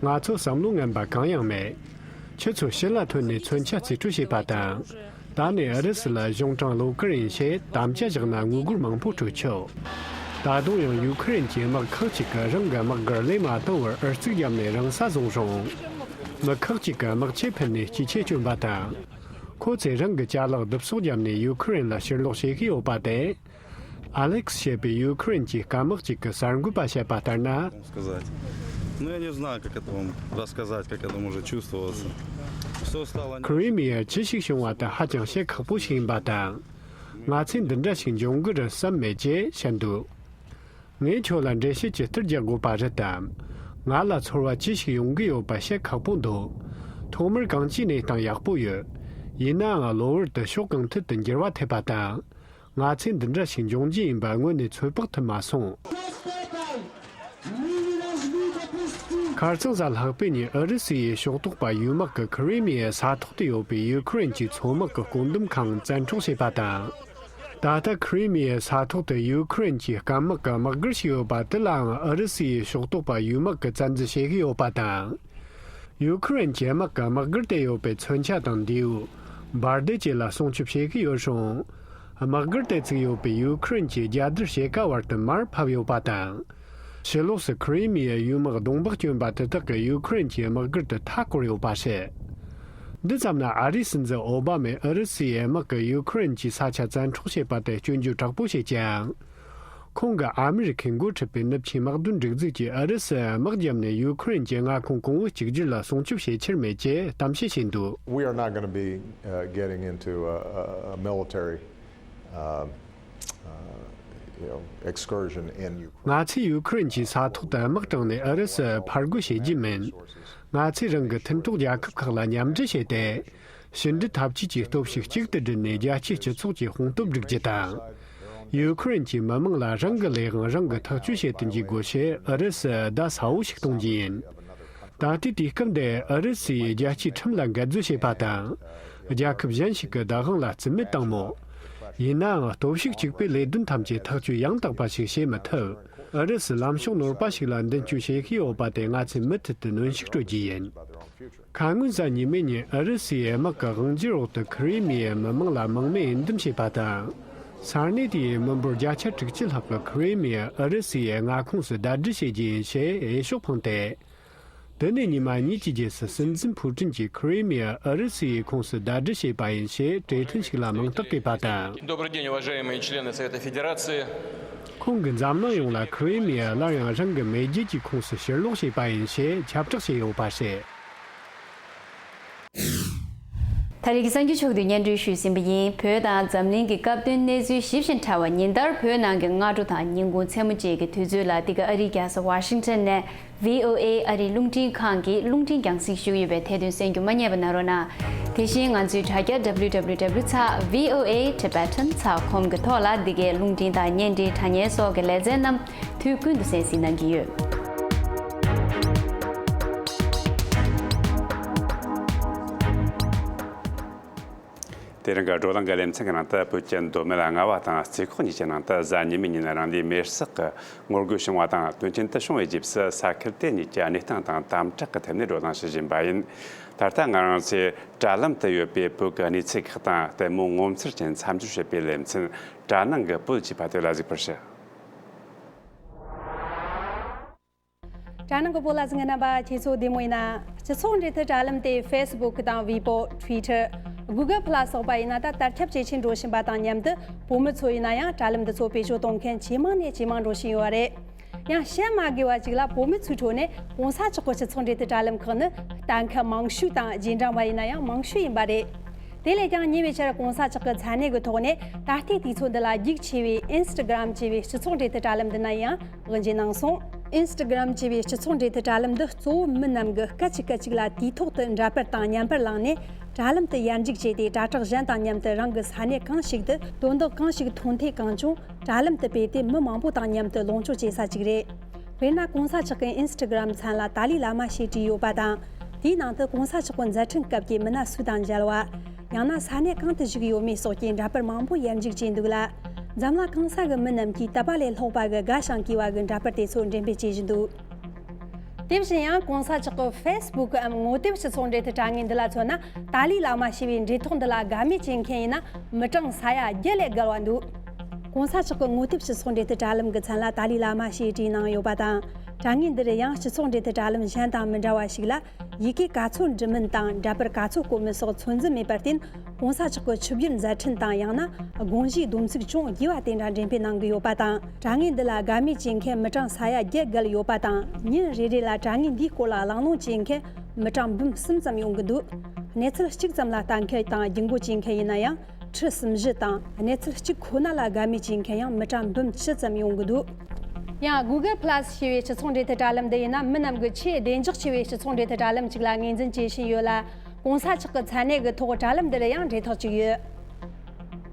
ང་ཚོ་བསམ་བློ་ངན་པ་གང་ཡང་མེད། ཁྱོད་ཚོ་ཕྱི་ལ་ཐོན་ནས་མཚོན་ཆ་རྩིས་སྤྲོད་བྱེད་པ་དང་། ད་ནས་ཨུ་རུ་སུ་ལ་གཞུང་དྲང་བློ་དཀར་ཡིན་ཞེས་དམ་བཅའ་བཞག་ན་དངུལ་སྒོར་མང་པོ་སྤྲོད་ཆོག་ད་དུང་ཡང་ཡུ་ཁུ་རེན་གྱི་དམག་ཁག་ཅིག་གིས་རང་གི་དམག་སྒར་ལས་མ་བཏང་བར་ཨུ་ཚུགས་བརྒྱབ་ནས་རང་ས་བཟུང་རུང་། མི་ཁག་ཅིག་གིས་དམག་ཆས་ཕུད་ནས་སྐྱེས་ཆས་བསྐྱོན་པ་དང་། ཁོ་ཚོས་རང་གི་ཅ་ལག་བསྡུ་གསོག་བརྒྱབ་ནས་ཡུ་ཁུ་རེན་ལ་ཕྱིར་སློག་བྱེད་ཀྱི་ཡོད་པ་དེ། ཨ་ལེག་སི་ཞེས་པའི་ཡུ་ཁུ་རེན་གྱི་སྐམ་དམག་ཅིག་གིས་གསར་འགོད་པར་བཤད་པ་ལྟར་ན། сказать. Ну, я не знаю, как это вам рассказать, как это может чувствоваться. Все стало не... ཁི་རི་མི་ཡར་ཅི་ཞིག་བྱུང་བ་དེ་ཧ་ཅང་བཤད་ཁག་པོ་ཞིག་ཡིན་པ་དང་། ང་ཚོས་འདི་འདྲ་ཞིག་འབྱུང་གི་རེད་བསམ་མེད་ཅེས་བཤད་འདུག་ངས་ཁྱོད་ལ་འགྲེལ་བཤད་ཇི་ལྟར་རྒྱག་དགོས་པ་རེད་དམ། ང་ལ་ཚོར་བ་ཅི་ཞིག་ཡོང་གི་ཡོད་པ་བཤད་ཁག་པོ་འདུག་ཐོག་མར་གང་ཅིའི་གནས་སྟངས་ཡག་པོ་ཡོད། ཡིན་ནའང་གློ་བུར་དུ་ཕྱོགས་གང་ཐད་དུ་འགྱུར་བ་ཐེབས་པ་དང་། ང་ཚོས་འདི་འདྲ་ཞིག་འབྱུང་རྒྱུ་ཡིན་པ་སྔོན་ནས་ཚོད་དཔག་ཐུབ་མ་སོང་། ཁ་རྩང་གཟའ་ལྷག་པའི་ཉིན་ཨུ་རུ་སུའི་ཕྱོགས་གཏོགས་པ་ཡུལ་དམག་གིས་ཁི་རི་མི་ཡའི་ས་ཐོག་ཏུ་ཡོད་པའི་ཡུ་ཁུ་རེན་གྱི་མཚོ་དམག་གི་བཀོད་འདོམས་ཁང་བཙན་འཕྲོག་བྱས་པ་དང་། ད་ལྟ་ཁི་རི་མི་ཡའི་ས་ཐོག་ཏུ་ཡུ་ཁུ་རེན་གྱི་སྐམ་དམག་གི་དམག་སྒར་ཞིག་ཡོད་པ་དེ་ལའང་ཨུ་རུ་སུའི་ཕྱོགས་གཏོགས་པ་ཡུལ་དམག་གིས་བཙན་འཛུལ་བྱེད་ཀྱི་ཡོད་པ་དང་། ཡུ་ཁུ་རེན་གྱི་དམག་གིས་དམག་སྒར་དེ་ཡོད་པའི་མཚོན་ཆ་དང་མདེའུ། འབར་མདེལ་བཅས་ལ་སྲུང་སྐྱོབ་བྱེད་ཀྱི་ཡོད་རུང་། དམག་སྒར་དེ་བཙུགས་ཡོད་པའི་ཡུ་ཁུ་རེན་གྱི་རྒྱལ་དར་ཕྱེད་ཀ་བར་དུ་མར་ཕབ་ཡོད་པ་དང་། ཕྱི་ལོགས་སུ་ཁི་རི་མི་ཡའི་ཡུལ་དམག་གདོང་འབག་བསྐྱོན་པ་དེ་དག་གིས་ཡུ་ཁུ་རེན་གྱི་དམག་སྒར་དེ་མཐའ་བསྐོར་ཡོད་པ་རེད། འདི་ཙམ་ན་ཨ་རིའི་སྲིད་འཛིན་ཨོ་བྷ་མས་ཨུ་རུ་སུའི་དམག་གིས་ཡུ་ཁུ་རེན་གྱི་ས་ཆ་བཙན་འཕྲོག་བྱས་པ་དེ་སྐྱོན་བརྗོད་དྲག་པོ་བྱས་ཀྱང་། ཁོང་གིས་ཨ་མི་རི་ཁས་འགོ་ཁྲིད་པའི་ནུབ་ཆའི་དམག་དོན་སྒྲིག་འཛུགས་ཀྱིས་ཨུ་རུ་སུའི་དམག་བརྒྱབ་ནས་ཡུ་ཁུ་རེན་གྱི་མངའ་ཁོངས་གོང་བུ་གཅིག་གྱུར་ལ་སྲུང་སྐྱོབ་བྱེད་ཆེར་མེད་ཅེས་གཏམ་བཤད་བྱས་འདུག We are not going to be uh, getting into a, a, a military, um, uh, you know, excursion in Ukraine. ང་ཚོས་ཡུ་ཁུ་རེན་གྱི་ས་ཐོག་ཏུ་དམག་དྲངས་ནས་ཨུ་རུ་སུར་ཕར་རྒོལ་བྱེད་རྒྱུ་མིན། ང་ཚོས་རང་གི་མཐུན་གྲོགས་རྒྱལ་ཁབ་ཁག་ལ་མཉམ་འབྲེལ་བྱས་ཏེ། ཕྱི་འབྲེལ་འཐབ་ཇུས་ཀྱི་སྟོབས་ཤུགས་གཅིག་ཏུ་བསྒྲིལ་ནས་རྒྱལ་སྤྱིའི་སྤྱི་ཚོགས་ཀྱི་དཔུང་སྟོབས་སྒྲིག་རྒྱུ་དང་། ཡུ་ཁུ་རེན་གྱི་མི་དམངས་ལ་རང་གི་ལས་དབང་རང་གིས་ཐག་གཅོད་བྱེད་དུ་འཇུག་དགོས་ཞེས་ཨུ་རུ་སུར་བརྡ་གསལ་བོ་ཞིག་གཏོང་རྒྱུ་ཡིན། ད་ལྟའི་དུས་སྐབས་འདིར་ཨུ་རུ་སུས་རྒྱལ་སྤྱིའི་ཁྲིམས་ལ་འགལ་འཛོལ་བྱས་པ་དང་། རྒྱལ་ཁབ་གཞན་ཞིག་གི་བདག་དབང་ལ་རྩིས་མེད་བཏང་མོད། ཡིན་ནའང་སྟོབས་ཤུགས་གཅིག་པུས་ལས་དོན་ཐམས་ཅད་ཐག་གཅོད་ཡང་དག་པ་ཞིག་བྱེད་མི་ཐུབ། ཨུ་རུ་སུས་ལམ་ཕྱོགས་ནོར་པ་ཞིག་ལ་མདུན་སྐྱོད་བྱེད་ཀྱི་ཡོད་པ་དེ་ང་ཚོས་མུ་མཐུད་དུ་གནོན་ཤུགས་སྤྲོད་རྒྱུ་ཡིན། ཁ་སྔོན་གཟའ་ཉི་མའི་ཉིན་ཨུ་རུ་སུའི་དམག་གི་དབང་སྒྱུར་འོག་ཏུ་ཁི་རི་མི་ཡའི་མི་དམངས་ལ་དམག་མི་འོས་འདེམས་བྱས་པ་དང་། ས་གནས་དེའི་མི་འབོར་བརྒྱ་ཆ་དྲུག་ཅུ་ལྷག་གིས་ཁི་རི་མི་ཡ་ཨུ་རུ་སུའི་མངའ་ཁོངས་སུ་ཟླ་སྒྲིལ་བྱེད་རྒྱུ་ཡིན་ཞེས་འོས་ཤོག་འཕངས་ཏེ། དེ་ནས་ཉི་མ་གཉིས་ཀྱི་རྗེས་སུ་སྲིད་འཛིན་ཕུའུ་ཀྲིན་གྱིས་ཁི་རི་མི་ཡ་ཨུ་རུ་སུའི་ཁོངས་སུ་ཟླ་སྒྲིལ་བྱས་པ་ཡིན་ཞེས་གྲོས་མཐུན་ཞིག་ལ་མིང་རྟགས་བཀོད་པ་དང་། Добрый день, уважаемые члены Совета Федерации. ཁོང་གིས་འཛམ་གླིང་ཡོངས་ལ་ཁི་རི་མི་ཡ་སླར་ཡང་རང་གི་མེས་རྒྱལ་གྱི་ཁོངས་སུ་ཕྱིར་སློག་བྱས་པ་ཡིན་ཞེས་ཁྱབ་བསྒྲགས་བྱས་ཡོད་པ་རེད། ད་རེས་ཀྱི་གསར་འགྱུར་ཕྱོགས་བསྡུས་སྙན་སྒྲོན་ཞུས་ཟིན་པ་ཡིན། བོད་དང་འཛམ་གླིང་གི་སྐབས་བསྟུན་གནས་ཚུལ་ཞིབ་ཅིང་ཕྲ་བ། ཉིན་ལྟར་བོད་ནང་གི་སྔ་དྲོ་དང་ཉིན་གུང་མཚན་མོ་བཅས་ཀྱི་དུས་ཚོད་ལ། འདི་ག་ཨ་རིའི་རྒྱལ་ས་ཝ་ཤིང་ཊོན་ནས་ཝི་ཨོ་ཨེ་ཨ་རིའི་རླུང་འཕྲིན་ཁང་གི་རླུང་འཕྲིན་རྒྱང་སྲིང་ཞུ་གི་ཡོད་པས། དེ་དོན་གསན་རྒྱུ་མ་བསྙེལ་བ་གནང་རོགས་གནང་། དེ་བཞིན་ང་ཚོའི་དྲ་རྒྱ་W W W ཚེག་V O A Tibetan ཚེག་com གི་ཐོག་ལ་འདི་གའི་རླུང་འཕྲིན་དང་བརྙན་འཕྲིན་དྲ་བརྙན་སོགས་ཀྱི་ལེ་ཚན་རྣམས་དུས་ཀུན་ཏུ་གསན་གཟིགས་གནང་གི་ཡོད། དེ་རིང་གི་བགྲོ་གླེང་གི་ལེ་ཚན་གྱི་ནང་དུ། བོད་ཀྱི་མདོ་སྨད་རྔ་བ་དང་རྩེ་ཁོག་གཉིས་ཀྱི་ནང་དུ་གཟའ་ཉི་མའི་ཉིན་རང་ལུས་མེར་སྲེག་གི་ངོ་རྒོལ་བྱུང་བ་དང་། དོན་རྐྱེན་དེ་བྱུང་བའི་རྗེས་སུ་ས་ཁུལ་དེ་གཉིས་ཀྱི་གནས་སྟངས་དང་དམ་དྲག་གི་ཐད་ནས་བགྲོ་གླེང་ཞུ་བཞིན་པ་ཡིན། ད་ལྟ་ང་རང་ཚོས་དྲ་ལམ་དུ་ཡོད་པའི་བོད་ཀྱི་གནས་ཚུལ་ཁག་དང་ལྟད་མོ་ངོ་མཚར་ཅན་མཚམས་སྦྱོར་བྱེད་པའི་ལེ་ཚན། དྲ་ནང་གི་བོད་ཅེས་པ་དེ་ལ་གཟིགས་པར་ཞུ། དྲ་ནང་གི་བོད་ལ་གཟིགས་མཁན་རྣམ་པ། ཁྱེད་ཚོ་བདེ་མོ་ཡིན་ན། སྤྱི་ཚོགས་འབྲེལ་མཐུད་དྲ་ལམ་སྟེ་ཕེ་སི་བུག་དང་ཝི་པོ། ཊུའི་ཊར། གུ་གལ་པ་ལ་སོགས་པ་ཡིན་ན། ད་དར་ཁྱབ་ཇེ་ཆེར་འགྲོ་བཞིན་པ་དང་མཉམ་དུ། བོད་མི་ཚོ་ཡིན་ན་ཡང་དྲ་ལམ་འདི་ཚོ་བེད་སྤྱོད་གཏོང་མཁན་ཇེ་མང་ནས་ཇེ་མང་འགྲོ་བཞིན་ཡོད་རེད། ཡང་བཤད་མ་དགོས་པ་ཅིག་ལ། བོད་མི་ཚོའི་ཁྲོད་ནས་གོང་ས་མཆོག་གི་སྤྱི་ཚོགས་འབྲེལ་མཐུད་དྲ་ལམ་ཁག་ནི་ལྟ་མཁན་མང་ཤོས་དང་རྗེས་འབྲང་བ་ཡིན་ན་ཡང་མང་ཤོས་ཡིན་པ་རེད། དེ་ལས་ཀྱང་ཉེ་བའི་ཆར་གོང་ས་མཆོག་གི་མཚན་གནས་ཀྱི་ཐོག་ནས་ད་ལྟའི་དུས་ཚོད་འདི་ལ་རྒྱུགས་ཆེ་བའི་ཨིན་སི་ཊ་གྷི་རམ་ཅེས་པའི་སྤྱི་ཚོགས་འབྲེལ་མཐུད་དྲ་ལམ་འདི་ན་ཡང་དབུ་འབྱེད་གནང་སོང་། ཨིན་སི་ཊ་གྷི་རམ་ཅེས་པའི་སྤྱི་ཚོགས་འབྲེལ་མཐུད་དྲ་ལམ་འདི་གཙོ་བོ་མི་རྣམས་ཀྱིས་སྐད་ཅིག་སྐད་ཅིག་ལ་དུས་ཐོག་ཏུ་འདྲ་པར་དང་བརྙན་པར་བླངས་ནས། དྲ་ལམ་དུ་ཡར་འཇུག་བྱས་ཏེ། དྲ་གྲགས་གཞན་དང་མཉམ་དུ་རང་གི་ས་གནས་གང་ཞིག་ཏུ་དོན་དག་གང་ཞིག་ཐོན་ཐེ་གང་བྱུང་དྲ་ལམ་དུ་སྤེལ་ཏེ། མི་མང་པོ་དང་མཉམ་དུ་ལོངས་སྤྱོད་བྱེད་ས་ཅིག་རེད། དཔེར་ན། གོང་ས་མཆོག་གི་ཨིན་སི་ཊ་གྷི་རམ་མཚན་ལ་ཏཱ་ལའི་བླ་མ་ཞེས་བྲིས་ཡོད་པ་དང་། དེའི་ནང་དུ་གོང་ས་མཆོག་གི་མཛད་འཕྲིན་སྐབས་ཀྱི་མི་སྣ་སུ་དང་མཇལ་བ། ཡང་ན་ས་གནས་གང་དུ་བཞུགས་ཡོད་མེད་སོགས་ཀྱི་འདྲ་པར་མང་པོ་ཡར་འཇུག་བྱས་འདུག་ལ། འཛམ་གླིང་གང་ས་གི་མི་རྣམས་ཀྱིས་དད་པ་ལས་ལྷག་པ་གི་དགའ་ཞིང་གུས་པ་གི་འདྲ་པར་དེ་ཚོ་འགྲེམས་སྤེལ་བྱེད་བཞིན་འདུག། དེ་བཞིན་ཡང་གོང་ས་མཆོག་གི་ཕེ་སི་བུག་གམ་ངོ་དེབ་སྤྱི་ཚོགས་འབྲེལ་མཐུད་དྲ་བརྙན་འདི་ལ་མཚོན་ན། ཏཱ་ལའི་བླ་མ་ཞེས་པའི་འབྲེལ་ཐོགས་འདི་ལ་དགའ་མོས་བྱེད་མཁན་ཡིན་ན་མི་གྲངས་ས་ཡ་བརྒྱད་ལས་བརྒལ་བ་འདུག། གོང་ས་མཆོག་གི་ངོ་དེབ་སྤྱི་ཚོགས་འབྲེལ་མཐུད་དྲ་ལམ་གྱི་མཚན་ལ་ཏཱ་ལའི་བླ་མ་ཞེས་བྲིས་གནང་ཡོད་པ་དང་། དྲ་བརྙན་འདིར་ཡང་སྤྱི་ཚོགས་འབྲེལ་མཐུད་དྲ་ལམ་གཞན་དང་མི་འདྲ་བ་ཞིག་ལ། ཡི་གེ་ག་ཚོད་འབྲི་མིན་དང་འདྲ་པར་ག་ཚོད་བཀོད་མིན་སོགས་ཚོད་འཛིན་མེད་པར་བརྟེན། གོང་ས་མཆོག་གི་ཆིབས་བསྒྱུར་མཛད་འཕྲིན་དང་། ཡང་ན་དགོངས་གཞིའི་སྡོམ་ཚིག་ཅུང་རྒྱས་པ་དེ་འདྲ་འགྲེམས་སྤེལ་གནང་གི་ཡོད་པ་དང་། དྲ་བརྙན་འདི་ལ་དགའ་མོས་བྱེད་མཁན་མི་གྲངས་ས་ཡ་བརྒྱད་བརྒལ་ཡོད་པ་དང་། ཉིན་རེ་རེ་ལ་དྲ་བརྙན་འདིའི་སྐོར་ལ་གླེང་སློང་བྱེད་མཁན་མི་གྲངས་འབུམ་གསུམ་ཙམ་ཡོང་གི་འདུག། གནས་ཚུལ་གཅིག་ཙམ་ལ་ལྟ་མཁན་དང་རྒྱུག་མགོ་བྱེད་མཁན་ཡིན་ན་ཡང་ཁྲི་སུམ་བཞི་དང་། གནས་ཚུལ་གཅིག་ཁོ་ན་ལ་དགའ་མོས་བྱེད་མཁན་ཡང་མི་གྲངས་འབུམ་བཅུ་ཙམ་ཡོང་གི་འདུག། ཡང་Google Plus ཞེས་པའི་སྤྱི་ཚོགས་འབྲེལ་མཐུད་དྲ་ལམ་འདི་ཡིན་ན། མི་རྣམས་ཀྱི་ཆེས་བདེ་འཇགས་ཆེ་བའི་སྤྱི་ཚོགས་འབྲེལ་མཐུད་དྲ་ལམ་ཅིག་ལ་ངོས་འཛིན་བྱེད་བཞིན་ཡོད་ལ། གོང་ས་མཆོག་གི་མཚན་གནས་ཀྱི་ཐོག་དྲ་ལམ་འདི་ལ་ཡང་འབྲེལ་ཐག་ཅིག་ཡོད།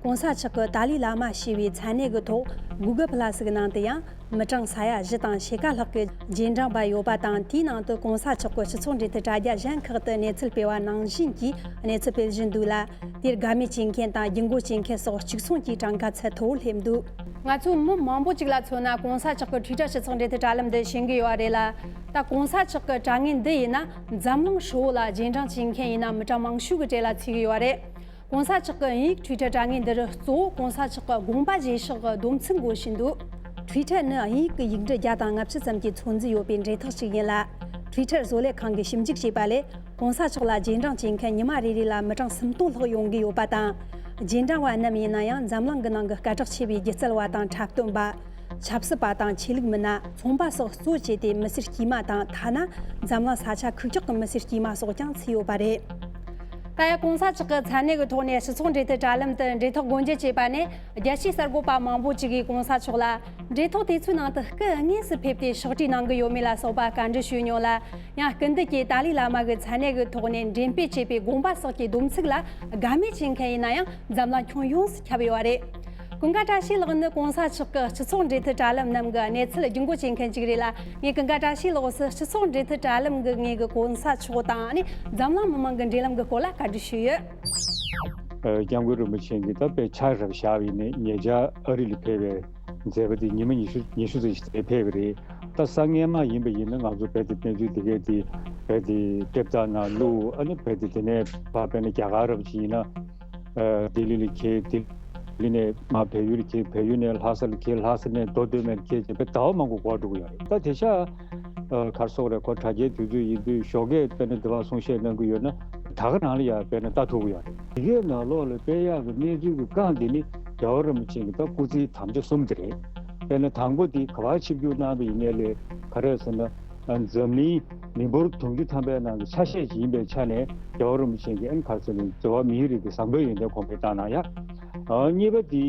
གོང་ས་མཆོག་གི་ཏཱ་ལའི་བླ་མ་ཞེས་པའི་མཚན་གནས་ཀྱི་ཐོག་Google Plus གི་ནང་དུ་ཡང་མི་གྲངས་ས་ཡ་བཞི་དང་ཕྱེད་ཀ་ལྷག་གི་རྗེས་འབྲང་པ་ཡོད་པ་དང་། དེའི་ནང་དུ་གོང་ས་མཆོག་གི་སྤྱི་ཚོགས་འབྲེལ་མཐུད་དྲ་རྒྱ་གཞན་ཁག་ཏུ་གནས་ཚུལ་སྤེལ་བ་ནང་བཞིན་གྱི་གནས་ཚུལ་སྤེལ་བཞིན་འདུག་ལ། དེར་དགའ་མོས་བྱེད་མཁན་དང་རྒྱུག་མགོ་བྱེད་མཁན་སོགས་གཅིག་མཚུངས་ཀྱིས་གྲངས་ཀ་ཚད་མཐོ་བོར་སླེབས་འདུག། ང་ཚོ་མི་མང་པོ་ཅིག་ལ་མཚོན་ན། གོང་ས་མཆོག་གི་Twitter སྤྱི་ཚོགས་འབྲེལ་མཐུད་དྲ་ལམ་འདི་ཤེས་ཀྱི་ཡོད་པ་རེད་ལ། ད་གོང་ས་མཆོག་གི་དྲ་བརྙན་འདི་ཡིན་ན་འཛམ་གླིང་ཧྲིལ་བོ་ལ་རྗེས་འབྲང་བྱེད་མཁན་ཡིན་ན་མི་གྲངས་མང་ཤོས་ཀྱི་གྲས་ལ་ཚུད་ཀྱི་ཡོད་པ་རེད། གོང་ས་མཆོག་གི་དབྱིན་ཡིག་Twitter དྲ་བརྙན་འདིར་གཙོ་བོ་གོང་ས་མཆོག་གི་དགོངས་པ་བཞེས་ཕྱོགས་ཀྱི་སྡོམ་ཚིག་འགོད་བཞིན་འདུག། Twitter ནི་དབྱིན་ཡིག་གི་ཡིག་འབྲུ་བརྒྱ་དང་ལྔ་བཅུ་ཙམ་གྱི་ཚོད་འཛིན་ཡོད་པའི་འབྲེལ་ཐག་ཅིག་ཡིན་ལ། Twitter བཟོ་ལས་ཁང་གིས་ཞིབ་འཇུག་བྱས་པ་ལས། གོང་ས་མཆོག་ལ་རྗེས་འབྲང་བྱེད་མཁན་ཉི་མ་རེ་རེ་ལ་མི་གྲངས་སུམ་སྟོང་ལྷག་ཡོང་གི་ཡོད་པ་དང་། རྗེས་འབྲང་བ་རྣམས་ཡིན་ན་ཡང་། འཛམ་གླིང་གི་ནང་གི་སྐད་གྲགས་ཆེ་བའི་སྒྱུ་རྩལ་བ་དང་འཁྲབ་སྟོན་པ། ཆབ་སྲིད་པ་དང་ཆོས་ལུགས་མི་སྣ། ཚོང་པ་སོགས་གཙོ་བྱས་ཏེ་མི་སེར་དཀྱུས་མ་དང་། ཐ་ན་འཛམ་གླིང་ས་ཆ་ཁུག་ཀྱོག་གི་མི་སེར་དཀྱུས་མ་སོགས་ཀྱང་ཚུད་ཡོད་པ་རེད། ད་ཡང་གོང་ས་མཆོག་གི་མཚན་གནས་ཀྱི་ཐོག་ནས་སྤྱི་ཚོགས་འབྲེལ་མཐུད་དྲ་ལམ་དུ་འབྲེལ་ཐག་སྒོ་འབྱེད་བྱས་པ་ནས། རྒྱལ་སྤྱིའི་གསར་འགོད་པ་མང་པོ་ཅིག་གིས་གོང་ས་མཆོག་ལ་འབྲེལ་ཐག་དེ་ཚོའི་ནང་དུ་སྐུ་དངོས་སུ་ཕེབས་ཏེ་ཕྱག་བྲིས་གནང་གི་ཡོད་མེད་ལ་སོགས་པ་བཀའ་འདྲི་ཞུས་མྱོང་ལ། ཡང་སྐུ་མདུན་གྱིས་ཏཱ་ལའི་བླ་མ་གི་མཚན་གནས་ཀྱི་ཐོག་ནས་འགྲེམས་སྤེལ་བྱས་པའི་དགོངས་པ་སོགས་ཀྱི་སྡོམ་ཚིག་ལ་དགའ་མོས་བྱེད་མཁན་ཡིན་ན་ཡང་། འཛམ་གླིང་ཁྱོན་ཡོངས་སུ་ཁྱབ་ཡོད་པ་རེད། ཀུན་དགའ་བཀྲ་ཤིས་ལགས་ནི་གོང་ས་མཆོག་གི་སྤྱི་ཚོགས་འབྲེལ་མཐུད་དྲ་ལམ་རྣམས་ཀྱི་གནས་ཚུལ་རྒྱུག་མགོ་བྱེད་མཁན་ཅིག་རེད་ལ། ངས་ཀུན་དགའ་བཀྲ་ཤིས་ལགས་སུ་སྤྱི་ཚོགས་འབྲེལ་མཐུད་དྲ་ལམ་གྱི་ངོས་ཀྱི་གོང་ས་མཆོག་དང་ནི་འཛམ་གླིང་མི་མང་གི་འབྲེལ་ལམ་གྱི་སྐོར་ལ་བཀའ་འདྲི་ཞུས་ཡོད། ཨ། སྐྱབས་མགོན་རིན་པོ་ཆེ་གིས་ད་དཔེ་ཆ་རབ་བཞག་པ་ཡིན་ནའི། ཉེ་ཆར་ཨ་རི་ལ་ཕེབས་པའི་མཛད་པ་དེ་ཉི་མ་ཉི་ཤུ་ཉི་ཤུ་ཙམ་ཞིག་ཕེབས་པ་རེད། ད་སང་ཉིན་མ་ཡིན་པ་ཡིན་ན། ང་ཚོ་རྦད་དེ་གནས་ཚུལ་དེ་གས་དེ་རྦད་དེ་དེབ་རྩ་ནང་བླུགས། ཨ་ནི་རྦད་དེ་དེ་ནས་ཕར་དཔེར་ན་རྒྱ་གར་རབ་ཅིག་ཡིན་ན། ཨ། ལྡི་ལི་ལ་འཁྱེར། ལྡི་ལི་ནས་མར་བལ་ཡུལ་ལ་འཁྱེར། བལ་ཡུལ་ནས་ལྷ་ས་ལ་འཁྱེར། ལྷ་ས་ནས་མདོ་སྟོད་སྨད་ལ་འཁྱེར་བྱས་པའི་ཟླ་བ་མང་པོ་འགོར་འགྲོ་གི་ཡོད་རེད། ད་དེང་སང་། ཨ། ག་རེ་ཟེར་དགོས་རེད། ཁོ་དྲ་རྒྱའི་དུས་ཚོད་ཡིན་དུས་ཞོགས་ཀས་དཔེར་ན་འདི་བར་གསུང་བཤད་གནང་གི་ཡོད་ན། དྲ་ག་ནང་ལ་ཡང་དཔེར་ན་ལྟ་ཐུབ་ཀྱི་ཡོད་རེད། དེ་གའི་ནང་ལོགས་ལ་སྤེལ་ཡག་གི་གནས་ཚུལ་གྱི་རྐང་འདི་ནི་རྒྱལ་བ་རིན་པོ་ཆེ་གི་ད་སྐུ་ཚེའི་དམ་བཅའ་གསུམ་དེ་རེད། དཔེར་ན་དང་པོ་དེ་ག་པར་ཆིབས་བསྒྱུར་གནང་བ་ཡིན་ནའི་ལས། ག་རེ་ཟེར་ན། འཛམ་གླིང་མི་འབོར་དུང་ཕྱུར་ཐམ་པའི་ནང་གི་ཆ་ཤས་ཤིག་ཡིན་པའི་ཆ་ནས་རྒྱལ་བ་རིན་པོ་ཆེ་གིས་ཨ་ནི་ག་རེ་ཟེར་ན་འཛམ་བུ་གླིང་མིའི་རིགས་ཀྱི་བཟང་པོའི་ཡོན་ཏན་གོང་འཕེལ་བཏང་གནང་ཡ། གཉིས་པ་དེ་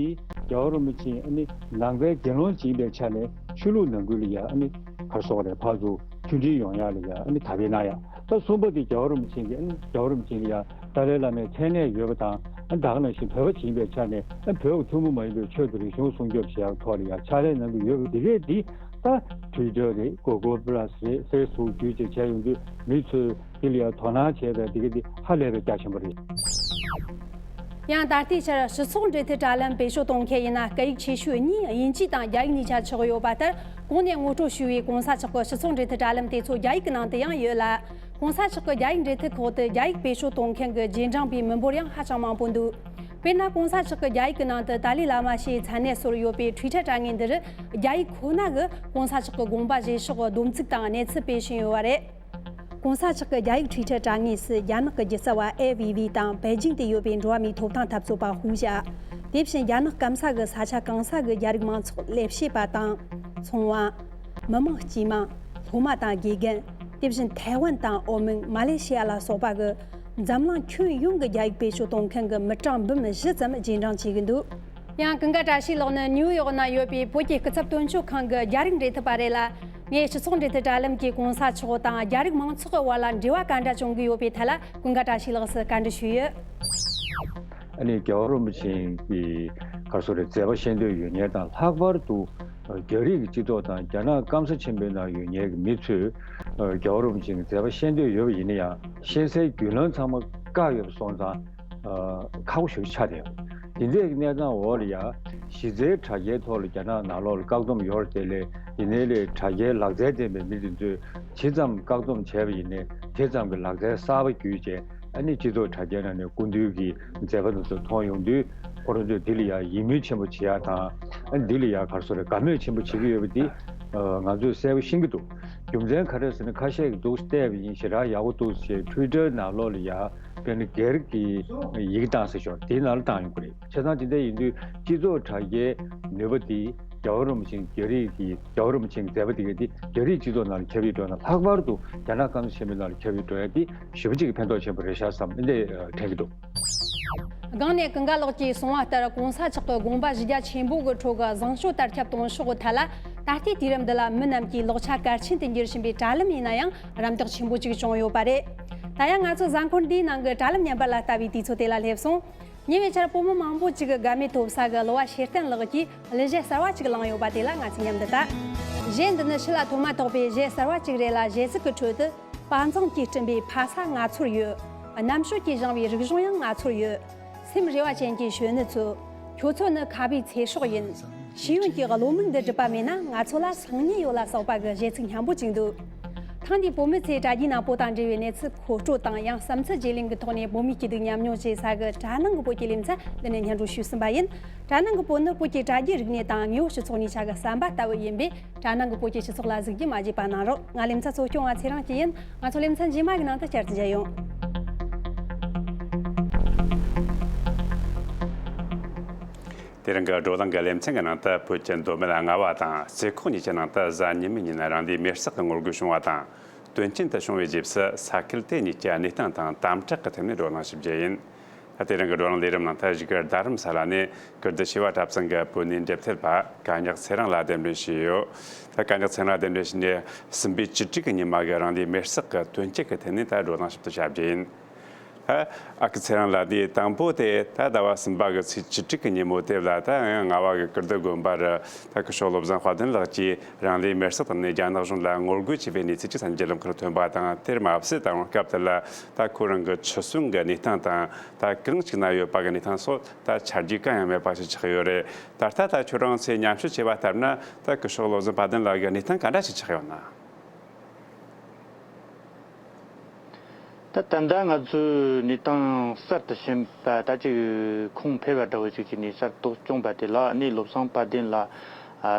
རྒྱལ་བ་རིན་པོ་ཆེ་ཨ་ནི་ནང་པའི་དགེ་སློང་ཅིག་ཡིན་པའི་ཆ་ནས་ཆོས་ལུགས་ནང་ཁུལ་ལ་ཡ་ཨ་ནི་ག་རེ་ཟེར་དགོས་རེད། ཕར་ཚུར་མཐུན་སྒྲིལ་ཡོང་ཡ་ལ་ཡ་ཨ་ནི་དར་སྤེལ་གནང་ཡ། ད་གསུམ་པ་དེ་རྒྱལ་བ་རིན་པོ་ཆེ་གིས་ཨ་ནི་རྒྱལ་བ་རིན་པོ་ཆེ་ལ་ཡ་ཏཱ་ལའི་བླ་མའི་མཚན་གནས་ཡོད་པ་དང་། ཨ་ནི་ད་ག་ནང་བཞིན་བོད་པ་ཅིག་ཡིན་པའི་ཆ་ནས་ཨ་ནི་བོད་ཀྱི་ཐུན་མོང་མ་ཡིན་པའི་ཆོས་དང་རིག་གཞུང་སྲུང་སྐྱོབ་བྱེད་ཡག་ཐོག་ལ་ཡ་ཕྱག་ལས་གནང་གི་ཡོད་པ་དེ་གས་དེ་ད་Twitter་རེད། Google Plus་རེད། Facebook་བརྒྱུད་བཅས་བྱས་ཡོང་དུས་མི་ཚོས་དེ་ལ་ཡ་དོ་སྣང་བྱས་པའི་དེ་གས་དེ་ཧ་ལས་པའི་རྒྱ་ཆེན་པོ་རེད། ཡང་ད་ལྟའི་ཆར་སྤྱི་ཚོགས་འབྲེལ་མཐུད་དྲ་ལམ་བེད་སྤྱོད་གཏོང་མཁན་ཡིན་ན་སྐད་ཡིག་ཆེ་ཤོས་གཉིས་དབྱིན་ཇི་དང་རྒྱ་ཡིག་གཉིས་ཆ་ཆགས་ཡོད་པ་ལྟར། གོང་ནས་ངོ་སྤྲོད་ཞུས་པའི་གོང་ས་མཆོག་གི་སྤྱི་ཚོགས་འབྲེལ་མཐུད་དྲ་ལམ་དེ་ཚོ་རྒྱ་ཡིག་གི་ནང་དུ་ཡང་ཡོད་ལ། གོང་ས་མཆོག་གི་རྒྱ་ཡིག་འབྲེལ་མཐུད་ཁོག་ཏུ་རྒྱ་ཡིག་བེད་སྤྱོད་གཏོང་མཁན་གྱི་རྗེས་འབྲང་པའི་མི་འབོར་ཡང་ཧ་ཅང་མང་པོ་འདུག་དཔེར་ན། གོང་ས་མཆོག་གི་རྒྱ་ཡིག་གི་ནང་དུ་ཏཱ་ལའི་བླ་མ་ཞེས་མཚན་གནས་སོགས་ཡོད་པའི་Twitter་དྲ་ངོས་འདིར། རྒྱ་ཡིག་ཁོ་ན་གི་གོང་ས་མཆོག་གི་དགོངས་པ་བཞེས་ཕྱོགས་སྡོམ་ཚིག་དང་གནས་ཚུལ་སྤེལ་བཞིན་ཡོད་པ་རེད། གོང་ས་མཆོག་གི་རྒྱ་ཡིག་Twitter་དྲ་ངོས་སུ་རྒྱ་ནག་གི་སྒྱུ་རྩལ་བ་ཨེ་ཝི་ཝི་དང་པེ་ཅིང་དུ་ཡོད་པའི་འགྲོ་བ་མིའི་ཐོབ་ཐང་འཐབ་རྩོད་པ་ཧུའུ་ཞ། དེ་བཞིན་རྒྱ་ནག་སྐམ་ས་གི་ས་ཆ་གང་ས་གི་རྒྱ་རིགས་མང་ཚོགས་ལས་བྱེད་པ་དང་། ཚོང་བ། མི་མང་དཀྱུས་མ། སློབ་མ་དང་དགེ་རྒན། དེ་བཞིན་ཐའེ་ཝན་དང་ཨོ་མན། མ་ལེ་ཤི་ཡ་ལ་སོགས་པ་གི་འཛམ་གླིང་ཁྱོན་ཡོངས་ཀྱི་རྒྱ་ཡིག་བེད་སྤྱོད་གཏོང་མཁན་གྱི་མི་གྲངས་འབུམ་བཞི་ཙམ་རྗེས་འབྲང་བྱེད་ཀྱི་འདུག་ཡང་ཀུན་དགའ་བཀྲ་ཤིས་ལགས་ནི་ནིའུ་ཡོག་ན་ཡོད་པའི་བོད་ཀྱི་སྐུ་ཚབ་དོན་གཅོད་ཁང་གི་རྒྱ་རིགས་འབྲེལ་མཐུད་པ་རེད་ལ། ངས་སྤྱི་ཚོགས་འབྲེལ་མཐུད་དྲ་ལམ་གྱིས་གོང་ས་མཆོག་དང་རྒྱ་རིགས་མང་ཚོགས་ཀྱི་བར་ལ་འབྲེལ་བ་ག་འདྲ་བྱུང་གི་ཡོད་པའི་ཐད་ལ་ཀུན་དགའ་བཀྲ་ཤིས་ལགས་སུ་བཀའ་འདྲི་ཞུས་ཡོད། ཨ་ནི་རྒྱལ་བ་རིན་པོ་ཆེ་གི་ག་རེ་ཟེར་རེད། མཛད་པ་ཤེས་འདོད་ཡོད་མཁན་དང་། ལྷག་པར་དུ་རྒྱ་རིགས་ཀྱི་སྤྱི་ཚོགས་དང་རྒྱ་ནག་སྐམ་ས་ཆེན་པོའི་ནང་ཡོད་མཁན་གྱི་མི་ཚོས་རྒྱལ་བ་རིན་པོ་ཆེ་གི་མཛད་པ་ཤེས་འདོད་ཡོད་པ་ཡིན་ན་ཡང་། ཤེས་སའི་བརྒྱུད་ལམ་ཚང་མ་བཀག་ཡོད་པ་སོང་ཙང་། ཁག་པོ་ཞེ་པོ་ཆགས་བསྡད་ཡོད། དེ་འདྲའི་གནས་སྟངས་འོག་ལ་ཡ། གཞི་རྩའི་དྲ་རྒྱའི་ཐོག་ལ་རྒྱ་ནག་ནང་ལོགས་ལ་བཀག་སྡོམ་ཡོད་རེད་དེ། ལས་དེ་ནས་ལས་དྲ་རྒྱའི་ལག་རྩལ་ལྡན་པའི་མི་དེ་ཚོས་ཇི་ཙམ་བཀག་སྡོམ་བྱས་པ་ཡིན་ནའི་དེ་ཙམ་གྱི་ལག་རྩལ་གསར་པ་བརྒྱུད་བྱས། ཨ་ནི་སྤྱི་ཚོགས་དྲ་རྒྱའི་ནང་ནས་སྐུ་མདུན་གྱི་མཛད་པ་དེ་ཚོ་མཐོང་ཡོང་དུས། ཁོ་རང་ཚོས་དེ་ལ་ཡ་ཡིད་སྨོན་ཆེན་པོ་བྱེད་ཡ་དང་། ཨ་ནི་དེ་ལ་ཡ་ག་རེ་ཟེར་རེད། དགའ་མོས་ཆེན་པོ་བྱེད་ཀྱི་ཡོད་པ་འདི་ང་ཚོས་གསལ་པོ་ཤེས་ཀྱི་འདུག་རྒྱུ་མཚན་ག་རེ་ཟེར་ན། ཁ་ཤས་ཀྱིས་འདུག་བལྟས་པ་ཡིན། ཞེ་དྲག་ཡག་པོ་འདུག་ཞེས་Twitter་ནང་ལོགས་ལ་ཡ། དཔེར་ན་སྒེར་གྱི་ཡི་གེ་བཏང་ཟེར་ཞོར་དེའི་ནང་ལ་བཏང་ཡོང་གི་རེད། བྱས་ཙང་དེ་འདྲ་ཡིན་དུས་སྤྱི་ཚོགས་དྲ་རྒྱའི་ནུས་པ་དེ་རྒྱལ་བ་རིན་པོ་ཆེ་རྒྱ་རིགས་ཀྱི་རྒྱལ་བ་རིན་པོ་ཆེའི་མཛད་པ་དེ་ག་དེ་རྒྱ་རིགས་སྤྱི་ཚོགས་ནང་ལ་ཁྱབ་ཡོད་འགྲོ་ན། ལྷག་པར་དུ་རྒྱ་ནག་སྐམ་ས་ཆེན་པོའི་ནང་ལ་ཁྱབ་ཡོད་འགྲོ་ཡ་དེ་ཞེ་པོ་ཅིག་གི་ཕན་ཐོགས་ཆེན་པོ་རེད་ཤག་བསམ། འདི་འདྲ་དྲན་གྱི་འདུག་སྒང་ནས་ཀུན་དགའ་ལགས་ཀྱིས་གསུངས་པ་ལྟར། གོང་ས་མཆོག་གི་དགོངས་པ་གཞི་རྒྱ་ཆེན་པོ་གི་ཁྲོད་ཀྱི་བཟང་སྤྱོད་དར་ཁྱབ་གཏོང་ཕྱོགས་ཀྱི་ཐད་ལ། ད་ལྟའི་དུས་རིམ་འདི་ལ་མི་རྣམས་ཀྱི་ལག་ཆ་གལ་ཆེན་དུ་འགྱུར་བཞིན་པའི་དྲ་ལམ་ཡིན་ན་ཡང་རམ་འདེགས་ཆེན་པོ་ཅིག་བྱུང་ཡོད་པ་རེད། ད་ཡང་ང་ཚོ་གཟའ་འཁོར་འདིའི་ནང་གི་དྲ་ལམ་ཉམས་པ་ལ་ལྟ་བའི་དུས་ཚོད་དེ་ལ་སླེབས་སོང་། ཉེ་བའི་ཆར་བོད་མི་མང་པོ་ཅིག་གི་དགའ་མོས་ཐོབ་ས་གི་གླུ་བ་ཤེར་བསྟན་ལགས་ཀྱིས་གླུ་གཞས་གསར་བ་ཅིག་བླངས་ཡོད་པ་དེ་ལ་ང་ཚོས་མཉམ་དུ་ལྟ། གཞས་འདི་ནི་ཕྱི་ལ་ཐོན་མ་ཐག་པའི་གཞས་གསར་བ་ཅིག་རེད་ལ། གཞས་ཚིག་གི་ཁྲོད་དུ། དཔའ་མཛངས་ཀྱིས་བསྐྲུན་པའི་ཕ་ས་ང་ཚོར་ཡོད། རྣམ་དཔྱོད་ཀྱིས་བཞེངས་པའི་རིག་གཞུང་ཡང་ང་ཚོར་ཡོད། སེམས་རེ་བ་ཅན་གྱི་གཞོན་ནུ་ཚོ། ཁྱོད་ཚོ་ནི་ཁ་བའི་ཚེ་སྲོག་ཡིན། ཤེས་ཡོན་གྱི་བློ་མིག་འདི་སྒྲུབ་པ་མེད་ན་ང་ཚོ་ལ་སང་ཉིན་ཡོད་ལ་སོགས་པ་གི་གཞས་ཚིག་སྙན་པོ་ཅིག་འདུག་ཐེངས་འདིའི་བོད་མི་ཚོས་དྲ་རྒྱའི་ནང་བོད་དང་འབྲེལ་བའི་གནས་ཚུལ་མཁོ་སྤྲོད་དང་། ཡང་བསམ་ཚུལ་བརྗེ་ལེན་གྱི་ཐོག་ནས་བོད་མིའི་སྐྱིད་སྡུག་མཉམ་མྱོང་བྱེད་ས་གི་དྲ་ནང་གི་བོད་ཀྱི་ལེ་ཚན་འདི་ནས་སྙན་སྒྲོན་ཞུས་ཟིན་པ་ཡིན། དྲ་ནང་གི་བོད་ནི་བོད་ཀྱི་དྲ་རྒྱའི་རིག་གནས་དང་དངོས་པོ་སྤྱི་ཚོགས་གཉིས་ཆ་གི་ཟམ་པ་ལྟ་བུ་ཡིན་པས། དྲ་ནང་གི་བོད་ཀྱི་སྤྱི་ཚོགས་ལ་གཟིགས་རྒྱུ་མ་བརྗེད་པ་གནང་རོགས། ང་ལེ་ཚན་གཙོ་སྐྱོང་བ་ཚེ་རིང་སྐྱིད་ཡིན། ང་ཚོ་ལེ་ཚན་རྗེས་མ་གི་ནང་དུ་བསྐྱར་དུ་མཇལ་ཡོང་། དེ་རིང་གི་བགྲོ་གླེང་གི་ལེ་ཚན་གྱི་ནང་དུ། བོད་ཀྱི་མདོ་སྨད་རྔ་བ་དང་རྩེ་ཁོག་གཉིས་ཀྱི་ནང་དུ་གཟའ་ཉི་མའི་ཉིན་རང་ལུས་མེར་སྲེག་གི་ངོ་རྒོལ་བྱུང་བ་དང་། དོན་རྐྱེན་དེ་བྱུང་བའི་རྗེས་སུ་ས་ཁུལ་དེ་གཉིས་ཀྱི་གནས་སྟངས་དང་དམ་དྲག་གི་ཐད་ནས་བགྲོ་གླེང་ཞིབ་རྒྱུ་ཡིན། ད་དེ་རིང་གི་བགྲོ་གླེང་ལས་རིམ་ནང་དུ་བཞུགས་སྒར་རྡ་རམ་ས་ལ་ནས་ཀིརྟི་བྱེས་པ་གྲྭ་ཚང་གི་བོད་གནས་འབྲེལ་མཐུད་པ་ཀ་ཉག་ཚེ་རིང་ལགས་གདན་འདྲེན་ཞུས་ཡོད། ད་ཀ་ཉག་ཚེ་རིང་ལགས་གདན་འདྲེན་ཞུས་ནས་སྲིད་འབུའི་བཅུ་དྲུག་གི་ཉི་མ་གི་རང་ལུས་མེར་སྲེག་གི་དོན་རྐྱེན་གྱི་ཐད་ནས་ད་བགྲོ་གླེང་ཞིབ་ཏུ་བྱ་རྒྱུ་ཡིན། ད་ཨ་ཁུ་ཚེ་རིང་ལགས། དེ་དང་པོ་དེ་ད་ཟླ་བ་གསུམ་པ་གི་ཚེས་བཅུ་དྲུག་གི་ཉིན་མོ་དེ་ལ། ད་ཡང་རྔ་བ་གི་ཀིརྟི་དགོན་པ་རུ་ད་སྐུ་ཞབས་བློ་བཟང་དཔལ་ལྡན་ལགས་ཀྱིས་རང་ལུས་མེར་སྲེག་བཏང་ནས་རྒྱ་ནག་གཞུང་ལ་ངོ་རྒོལ་བྱས་པའི་གནས་ཚུལ་ཅིག་གསར་འགྱུར་ལམ་ཁར་ཐོན་པ་དང་། དེར་མ་ཟད་ད་རུང་སྐབས་དེ་ལ་ད་ཁོ་རང་གི་འཁྲུག་ཟིང་གི་གནས་སྟངས་དང་། ད་གང་ཞིག་ན་ཡོད་པ་གི་གནས་སྟངས་སོགས་ད་ཆ་རྒྱུས་གང་ཡང་མེད་པ་ཞིག་ཆགས་ཡོད་རེད། ད་ལྟ་ད་ཁྱོད་རང་ཚོས་མཉམ་ཞུགས་བྱས་པ་ལྟར་ན། ད་སྐུ་ཞབས་བློ་བཟང་དཔལ་ལྡན་ལགས་ཀྱི་གནས་སྟངས་ག་འདྲ་ཞིག་ཆགས་ཡོད་ན། ད་ད་ལྟ་ང་ཚོའི་གནས་སྟངས་གསར་དུ་ཕྱིན་པ། ད་ཅིག་ཁུངས་འཕེར་བ་འདྲ་བོ་ཞིག་བྱས་ནས་གསར་གཏོད་བྱུང་པ་དེ་ལ་ནི། བློ་བཟང་དཔལ་ལྡན་ལགས་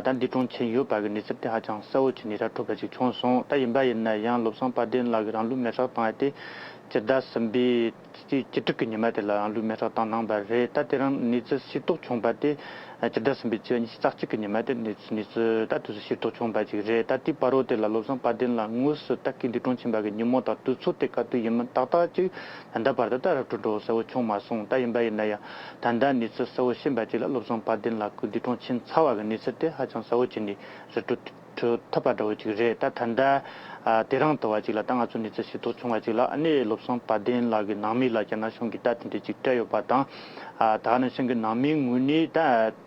ད་འདས་གྲོངས་ཕྱིན་ཡོད་པ་གི་གནས་ཚུལ་དེ་ཧ་ཅང་གསལ་བོ་བྱས་ནས་ད་ཐོབ་པ་ཞིག་བྱུང་སོང་། ད་ཡིན་པ་ཡིན་ན་ཡང་བློ་བཟང་དཔལ་ལྡན་ལགས་ཀྱིས་རང་ལུས་མེར་སྲེག་བཏང་ཡ་དེ། སྤྱི་ཟླ་གསུམ་པའི་ཚེས་བཅུ་དྲུག་གི་ཉི་མ་དེ་ལ་རང་ལུས་མེར་སྲེག་བཏང་གནང་བ་རེད། ད་དེ་རིང་གནས་ཚུལ་ཤེས་རྟོགས་བྱུང་བ་དེ་སྤྱི་ཟླ་གསུམ་པའི་ཚེས་ཉི་ཤུ་རྩ་གཅིག་གི་ཉི་མ་དེ་གནས་ཚུལ་གནས་ཚུལ་ད་དུས་སུ་ཤེས་རྟོགས་བྱུང་བ་ཅིག་རེད། ད་དེའི་བར་དུ་དེ་ལ་བློ་བཟང་དཔལ་ལྡན་ལགས་དངོས་སུ་ད་སྐུ་འདས་གྲོངས་ཕྱིན་པ་གི་ཉིན་མོ་དང་དུས་ཚོད་དེ་ག་དུས་ཡིན་མིན་ཏག་ཏག་ཅིག་ད་ལྟ་བར་དུ་ད་ར་སྤྲོད་འགྲོ་གསལ་བོ་བྱུང་མ་སོང་། ད་ཡིན་པ་ཡིན་ན་ཡང་ད་ལྟ་གནས་ཚུལ་གསལ་བོ་ཤེས་པ་ཅིག་ལ་བློ་བཟང་དཔལ་ལྡན་ལགས་སྐུ་འདས་གྲོངས་ཕྱིན་ཚར་བ་གི་གནས་ཚུལ་དེ་ཧ་ཅང་གསལ་བོ་བྱས་ནས་ར་སྤྲོད་འགྲོ་ཐུབ་པ་འདྲ་བོ་ཅིག་རེད། ད་ད་ལྟ་ཨ་དེ་རིང་དུ་བ་ཅིག་ལ་ད་ང་ཚོ་གནས་ཚུལ་ཤེས་རྟོགས་བྱུང་བ་ཅིག་ལ་ཨ་ནི་བློ་བཟང་དཔལ་ལྡན་ལགས་ཀྱི་ནང་མི་ལ་རྒྱ་ནག་གཞུང་གིས་ད་དེ་འདྲ་ཅིག་སྤྲད་ཡོད་པ་དང་། ཨ་ད་ག་ནང་བཞིན་གྱི་ནང་མིའི་ངོས་ནས་ད་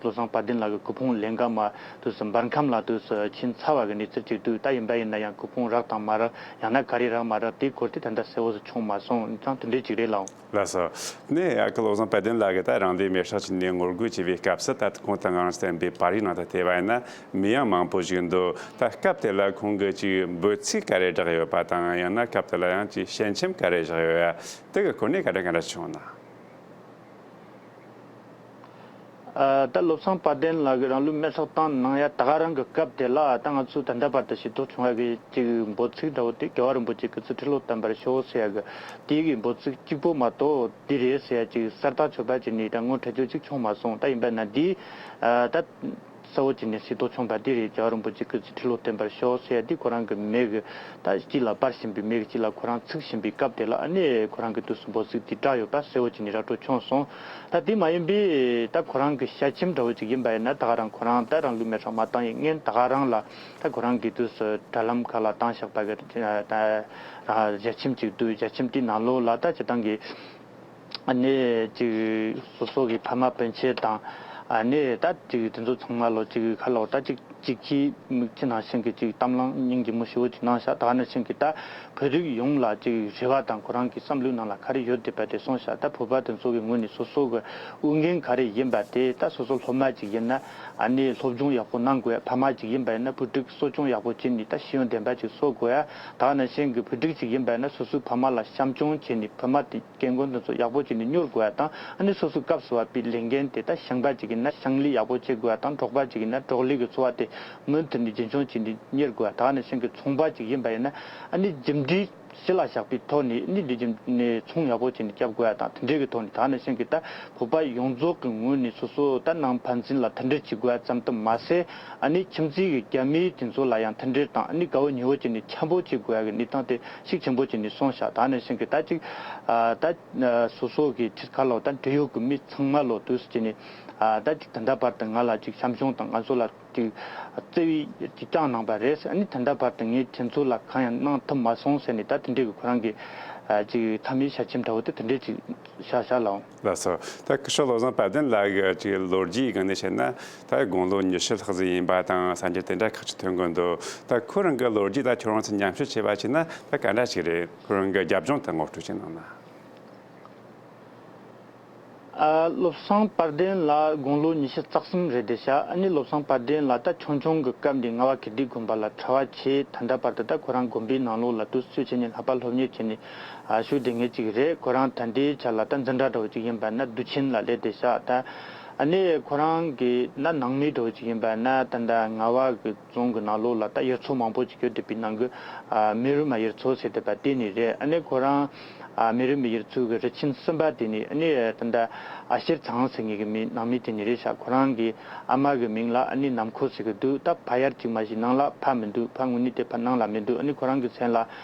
བློ་བཟང་དཔལ་ལྡན་ལགས་ཀྱི་སྐུ་ཕུང་ལེན་ག་མ་དུས་སུ་འབར་ཁམས་ལ་དུས་སུ་ཕྱིན་ཚར་བ་གི་གནས་ཚུལ་ཅིག་འདུག་ད་ཡིན་པ་ཡིན་ན་ཡང་སྐུ་ཕུང་རག་དང་མ་རག་ཡང་ན་ག་རེ་རག་མ་རག་དེའི་སྐོར་དེ་ད་ལྟ་གསལ་བོ་ཞིག་བྱུང་མ་སོང་། ད་དེ་འདྲ་ཅིག་རེད་ལགས། ལགས་སོ། ནས་ཨ་ཁུ་བློ་བཟང་དཔལ་ལྡན་ལགས་ཀྱིས་ད་རང་ལུས་མེར་སྲེག་བྱས་ནས་ངོ་རྒོལ་བྱེད་པའི་སྐབས་སུ་ད་ཁོང་དང་ངའང་བསྟན་པའི་པར་རིས་ནང་དུ་བལྟས་པ་ཡིན་ན་མི་ཡང་མང་པོ་ཞིག་འདུག་ད་སྐབས་དེ་ལ་ཁོང་གིས་ཅིག་འབོད་ཚིག་ག་རེ་བསྒྲགས་ཡོད་པ་དང་ཡང་ན་སྐབས་དེ་ལ་ཡང་ཅིག་ཞལ་ཆེམས་ག་རེ་བཞག་ཡོད་ཡ་དེ་གི་སྐོར་ནས་ག་འདྲ་ག་འདྲ་བྱུང་ན། ཨ་ད་བློ་བཟང་དཔལ་ལྡན་ལགས་ཀྱིས་རང་ལུས་མེར་སྲེག་བཏང་གནང་ཡ་ད་ག་རང་གི་སྐབས་དེ་ལ་ད་ང་ཚོ་ད་ལྟ་བར་དུ་ཤེས་རྟོགས་བྱུང་བ་གི་ཅིག་འབོད་ཚིག་འདྲ་བོ་དེ་རྒྱལ་བ་རིན་པོ་ཆེ་སྐུ་ཚེ་ཁྲི་ལོ་བརྟན་པར་ཤོག་ཟེར་ཡ་གི་དེ་གི་འབོད་ཚིག་གཅིག་པོ་མ་གཏོགས་འདི་རེད་ཟེར་ཡ་ཅིག་གསལ་ཐག་ཆོད་པ་ཅིག་ནས་ད་ངོ་འཕྲོད་རྒྱུ་ཅིག་བྱུང་མ་སོང་། ད་ཡིན་པ་ན་འདི་ཨ་ད་གསལ་བོ་བྱས་ནས་ཤེས་རྟོགས་བྱུང་བ་འདི་རེད། རྒྱལ་བ་རིན་པོ་ཆེ་སྐུ་ཚེ་ཁྲི་ལོ་བརྟན་པར་ཤོག་ཟེར་ཡ་འདི་ཁོ་རང་གི་མིག་གི་ད་དཀྱིལ་ལ་པར་བཞིན་པའི་མིག་གི་དཀྱིལ་ལ་ཁོ་རང་ཚིག་བཞིན་པའི་སྐབས་དེ་ལ་ཨ་ནི་ཁོ་རང་གི་དུས་སུ་འབོད་ཚིག་འདི་བསྒྲགས་ཡོད་པ་གསལ་བོ་བྱས་ནས་ར་སྤྲོད་བྱུང་སོང་། ད་དེ་མ་ཡིན་པའི་ད་ཁོ་རང་གི་ཞལ་ཆེམས་འདྲ་བོ་ཅིག་ཡིན་པ་ཡིན་ན་ད་ག་རང་ཁོ་རང་ད་རང་ལུས་མེར་སྲེག་མ་བཏང་ཡི་སྔོན་ད་ག་རང་ལ་ད་ཁོ་རང་གི་དུས་སུ་དྲ་ལམ་ཁག་ལ་བཏང་བཞག་པ་གི་ད་ཞལ་ཆེམས་ཅིག་འདུག་ཞལ་ཆེམས་དེའི་ནང་ལོགས་ལ་ད་སྤྱིར་བཏང་གི་ཨ་ནི་ཅིག་སོ་སོ་གི་ཕ་མ་སྤུན་མཆེད་དང་ཨ་ནི་ད་ཅིག་དེ་ཚོ་ཚང་མ་ལོ་ཅིག་ཁ་ལོ་ད་ཅིག་ཅིག་གིས་མིག་ཆུ་ནང་བཞིན་གྱི་ཅིག་གཏམ་གླེང་སྙིང་རྗེ་མོ་ཞེ་བོ་ཅིག་གནང་ཤག་ད་ག་ནང་བཞིན་གྱི་ད་བོད་རིགས་ཡོངས་ལ་ཅིག་རེ་བ་དང་ཁོ་རང་གི་བསམ་བློའི་ནང་ལ་ག་རེ་ཡོད་བསྡད་པ་དེ་གསུངས་ཤག་ད་བོད་པ་དེ་ཚོ་གི་ངོས་ནས་སོ་སོ་གི་དབུགས་འགན་ག་རེ་ཡིན་པ་དེ་ད་སོ་སོ་སློབ་མ་ཅིག་ཡིན་ན་ཨ་ནི་སློབ་སྦྱོང་ཡག་པོ་གནང་དགོས། ཕ་མ་ཅིག་ཡིན་པ་ཡིན་ན་བུ་ཕྲུག་གསོ་སྐྱོང་ཡག་པོ་བྱས་ནས་ད་ཤེས་ཡོན་ལྡན་པ་ཅིག་གསོ་དགོས་ཡ། ད་ག་ནང་བཞིན་གྱི་བུ་ཕྲུག་ཅིག་ཡིན་པ་ཡིན་ན་སོ་སོའི་ཕ་མ་ལ་བྱམས་སྐྱོང་བྱས་ནས་ཕ་མ་དེ། རྒན་རྒོན་དེ་ཚོ་ཡག་པོ་བྱས་ནས་གཉོར་དགོས་ཡ་དང་ཨ་ནི་སོ་སོའི་སྐབས་སུ་བབས་པའི་ལས་འགན་དེ་ད་ཞིང་པ་ཅིག་ཡིན་ན་ཞིང་ལས་ཡག་པོ་བྱེད་དགོས་ཡ་དང་འབྲོག་པ་ཅིག་ཡིན་ན་འབྲོག་ལས་ཀྱི་འཚོ་བ་དེ་མུ་མཐུད་ནས་རྒྱུན་འཁྱོངས་བྱས་ནས་གཉེར་དགོས་ཡ། ད་ག་ནང་བཞིན་གྱི་ཚོང་པ་ཅིག་ཡིན་པ་ཡིན་ན་ཨ་ནི་རྒྱུ་འབྲས་ཞི་ལ་བཞག་པའི་ཐོག་ནས་ཨ་ནི་འདི་རྒྱུ་ནས་ཚོང་ཡག་པོ་བྱས་ནས་རྒྱབ་དགོས་ཡ་དང་དེ་འདྲའི་གི་ཐོག་ནས་ད་ག་ནང་བཞིན་གྱི་ད་བོད་པ་ཡོངས་རྫོགས་ཀྱི་ངོས་ནས་སོ་སོ་ད་ནང་ཕན་ཚུན་ལ་མཐུན་སྒྲིལ་བྱེད་དགོས་ཡ་ཙམ་དུ་མ་ཟད་ཨ་ནི་ཁྱིམ་མཚེས་ཀྱི་རྒྱ་མི་དེ་ཚོ་ལ་ཡང་མཐུན་སྒྲིལ་དང་ཨ་ནི་དགའ་བོ་ཉེ་བོ་བྱས་ནས་འཆམ་པོ་བྱེད་དགོས་ཡ་གི་གནས་སྟངས་དེ། ཤུགས་ཆེན་པོ་བྱས་ནས་གསུངས་ཤག་ད་ག་ནང་བཞིན་གྱི་ད་ཅིག་ཨ་ད་ཨ་སོ་སོ་གི་ཁྲིད་ཁ་ལོ་ད་འབྲེལ་ཡོད་ཀྱི་མི་ཚང་མ་ལོ་དུས་སུ་བྱས་ནས་ཨ་ད་ཅིག་ད་ལྟ་བར་དུ་ང་ལ་ཅིག་བྱམས་སྐྱོང་དང་ང་ཚོ་ལ་ཅིག་བརྩེ་བའི་ཅིག་བསྐྱངས་གནང་པ་རེད། ཨ་ནི་ད་ལྟ་བར་དུ་ངས་དེ་ཚོ་ལ་གང་ཡང་གནང་ཐུབ་མ་སོང་ཟེར་ནས་ད་དེ་འདྲའི་གི་ཁོ་རང་གི་ཨ་ཅིག་མཐའ་མའི་ཞལ་ཆེམས་འདྲ་བོ་དེ་དེ་འདྲའི་ཅིག་བཞག་བཞག་ལགས། ལགས་སོ། ད་སྐུ་ཞབས་བློ་བཟང་དཔལ་ལྡན་ལགས་ཀྱི་ཅིག་ལོ་རྒྱུས་ཀྱི་སྒང་ནས་བཤད་ན་ད་དགུང་ལོ་ཉི་ཤུ་ལྷག་ཙམ་ཡིན་པ་དང་གསར་འགྱུར་དེ་འདྲ་ཁག་ཅིག་ཐོན་གྱི་འདུག་ད་ཁོ་རང་གི་ལོ་རྒྱུས་ད་ཁྱོད་རང་ཚོས་ཉམས་ཞིབ་བྱས་པ་བྱས་ན་ད་ག་འདྲ་ཞིག་རེད། ཁོ་རང་གི་རྒྱབ་ལྗོངས་དེ་ངོ་སྤྲོད་ཅིག་གནང་ན། ཨ་བློ་བཟང་དཔལ་ལྡན་ལགས་དགུང་ལོ་ཉི་ཤུ་རྩ་གསུམ་རེད་བསྡད་ཤག་ཨ་ནི་བློ་བཟང་དཔལ་ལྡན་ལགས་ད་ཆུང་ཆུང་གི་སྐབས་ནས་རྔ་བ་ཀིརྟི་དགོན་པ་ལ་གྲྭ་བ་བྱས། ད་ལྟ་བར་དུ་ད་ཁོ་རང་དགོན་པའི་ནང་ལོགས་ལ་དུས་ཚོད་ཕྱེ་ནས་ལྷག་པ་སློབ་གཉེར་བྱས་ནས་ཨ་བཞུགས་བསྡད་མཁན་ཅིག་རེད། ཁོ་རང་ད་ལྟའི་ཆ་ལ་ད་འཛིན་གྲྭ་འདྲ་བོ་ཅིག་ཡིན་པ་ན་དུས་ཆེན་ལ་སླེབས་བསྡད་ཤག་ད་ཨ་ནི་ཁོ་རང་གི་ན་ནང་མི་འདྲ་བོ་ཅིག་ཡིན་པ་ན་ད་ལྟ་རྔ་བ་གི་རྫོང་གི་ནང་ལོགས་ལ་ད་ཡུལ་ཚོ་མང་པོ་ཅིག་ཡོད་བསྡད་པའི་ནང་གི་ཨ་མེ་རུ་མ་ཡུལ་ཚོ་ཟེར་བསྡད་པ་དེ་ནས་རེད། ཨ་ནི་ཁོ་རང་ཨ་མེ་རུ་མི་ཡུལ་ཚོ་གི་རུ་ཆེན་གསུམ་པ་དེ་ནས་ཨ་ནི་ད་ལྟ་ཨ་ཤེར་ཚང་ཟེར་མཁན་གི་མི་ནང་མི་དེ་ནས་རེད་ཤག་ཁོ་རང་གི་ཨ་མ་གི་མིང་ལ་ཨ་ནི་ནམ་མཁོ་ཟེར་གི་འདུག་ད་ཕ་ཡར་གཅིག་མ་གཞི་ནང་ལ་ཕ་མི་འདུག་ཕ་དངོས་གནས་དེ་ཕ་ནང་ལ་མི་འདུག་ཨ་ནི་ཁོ་རང་གི་མཚན་ལ་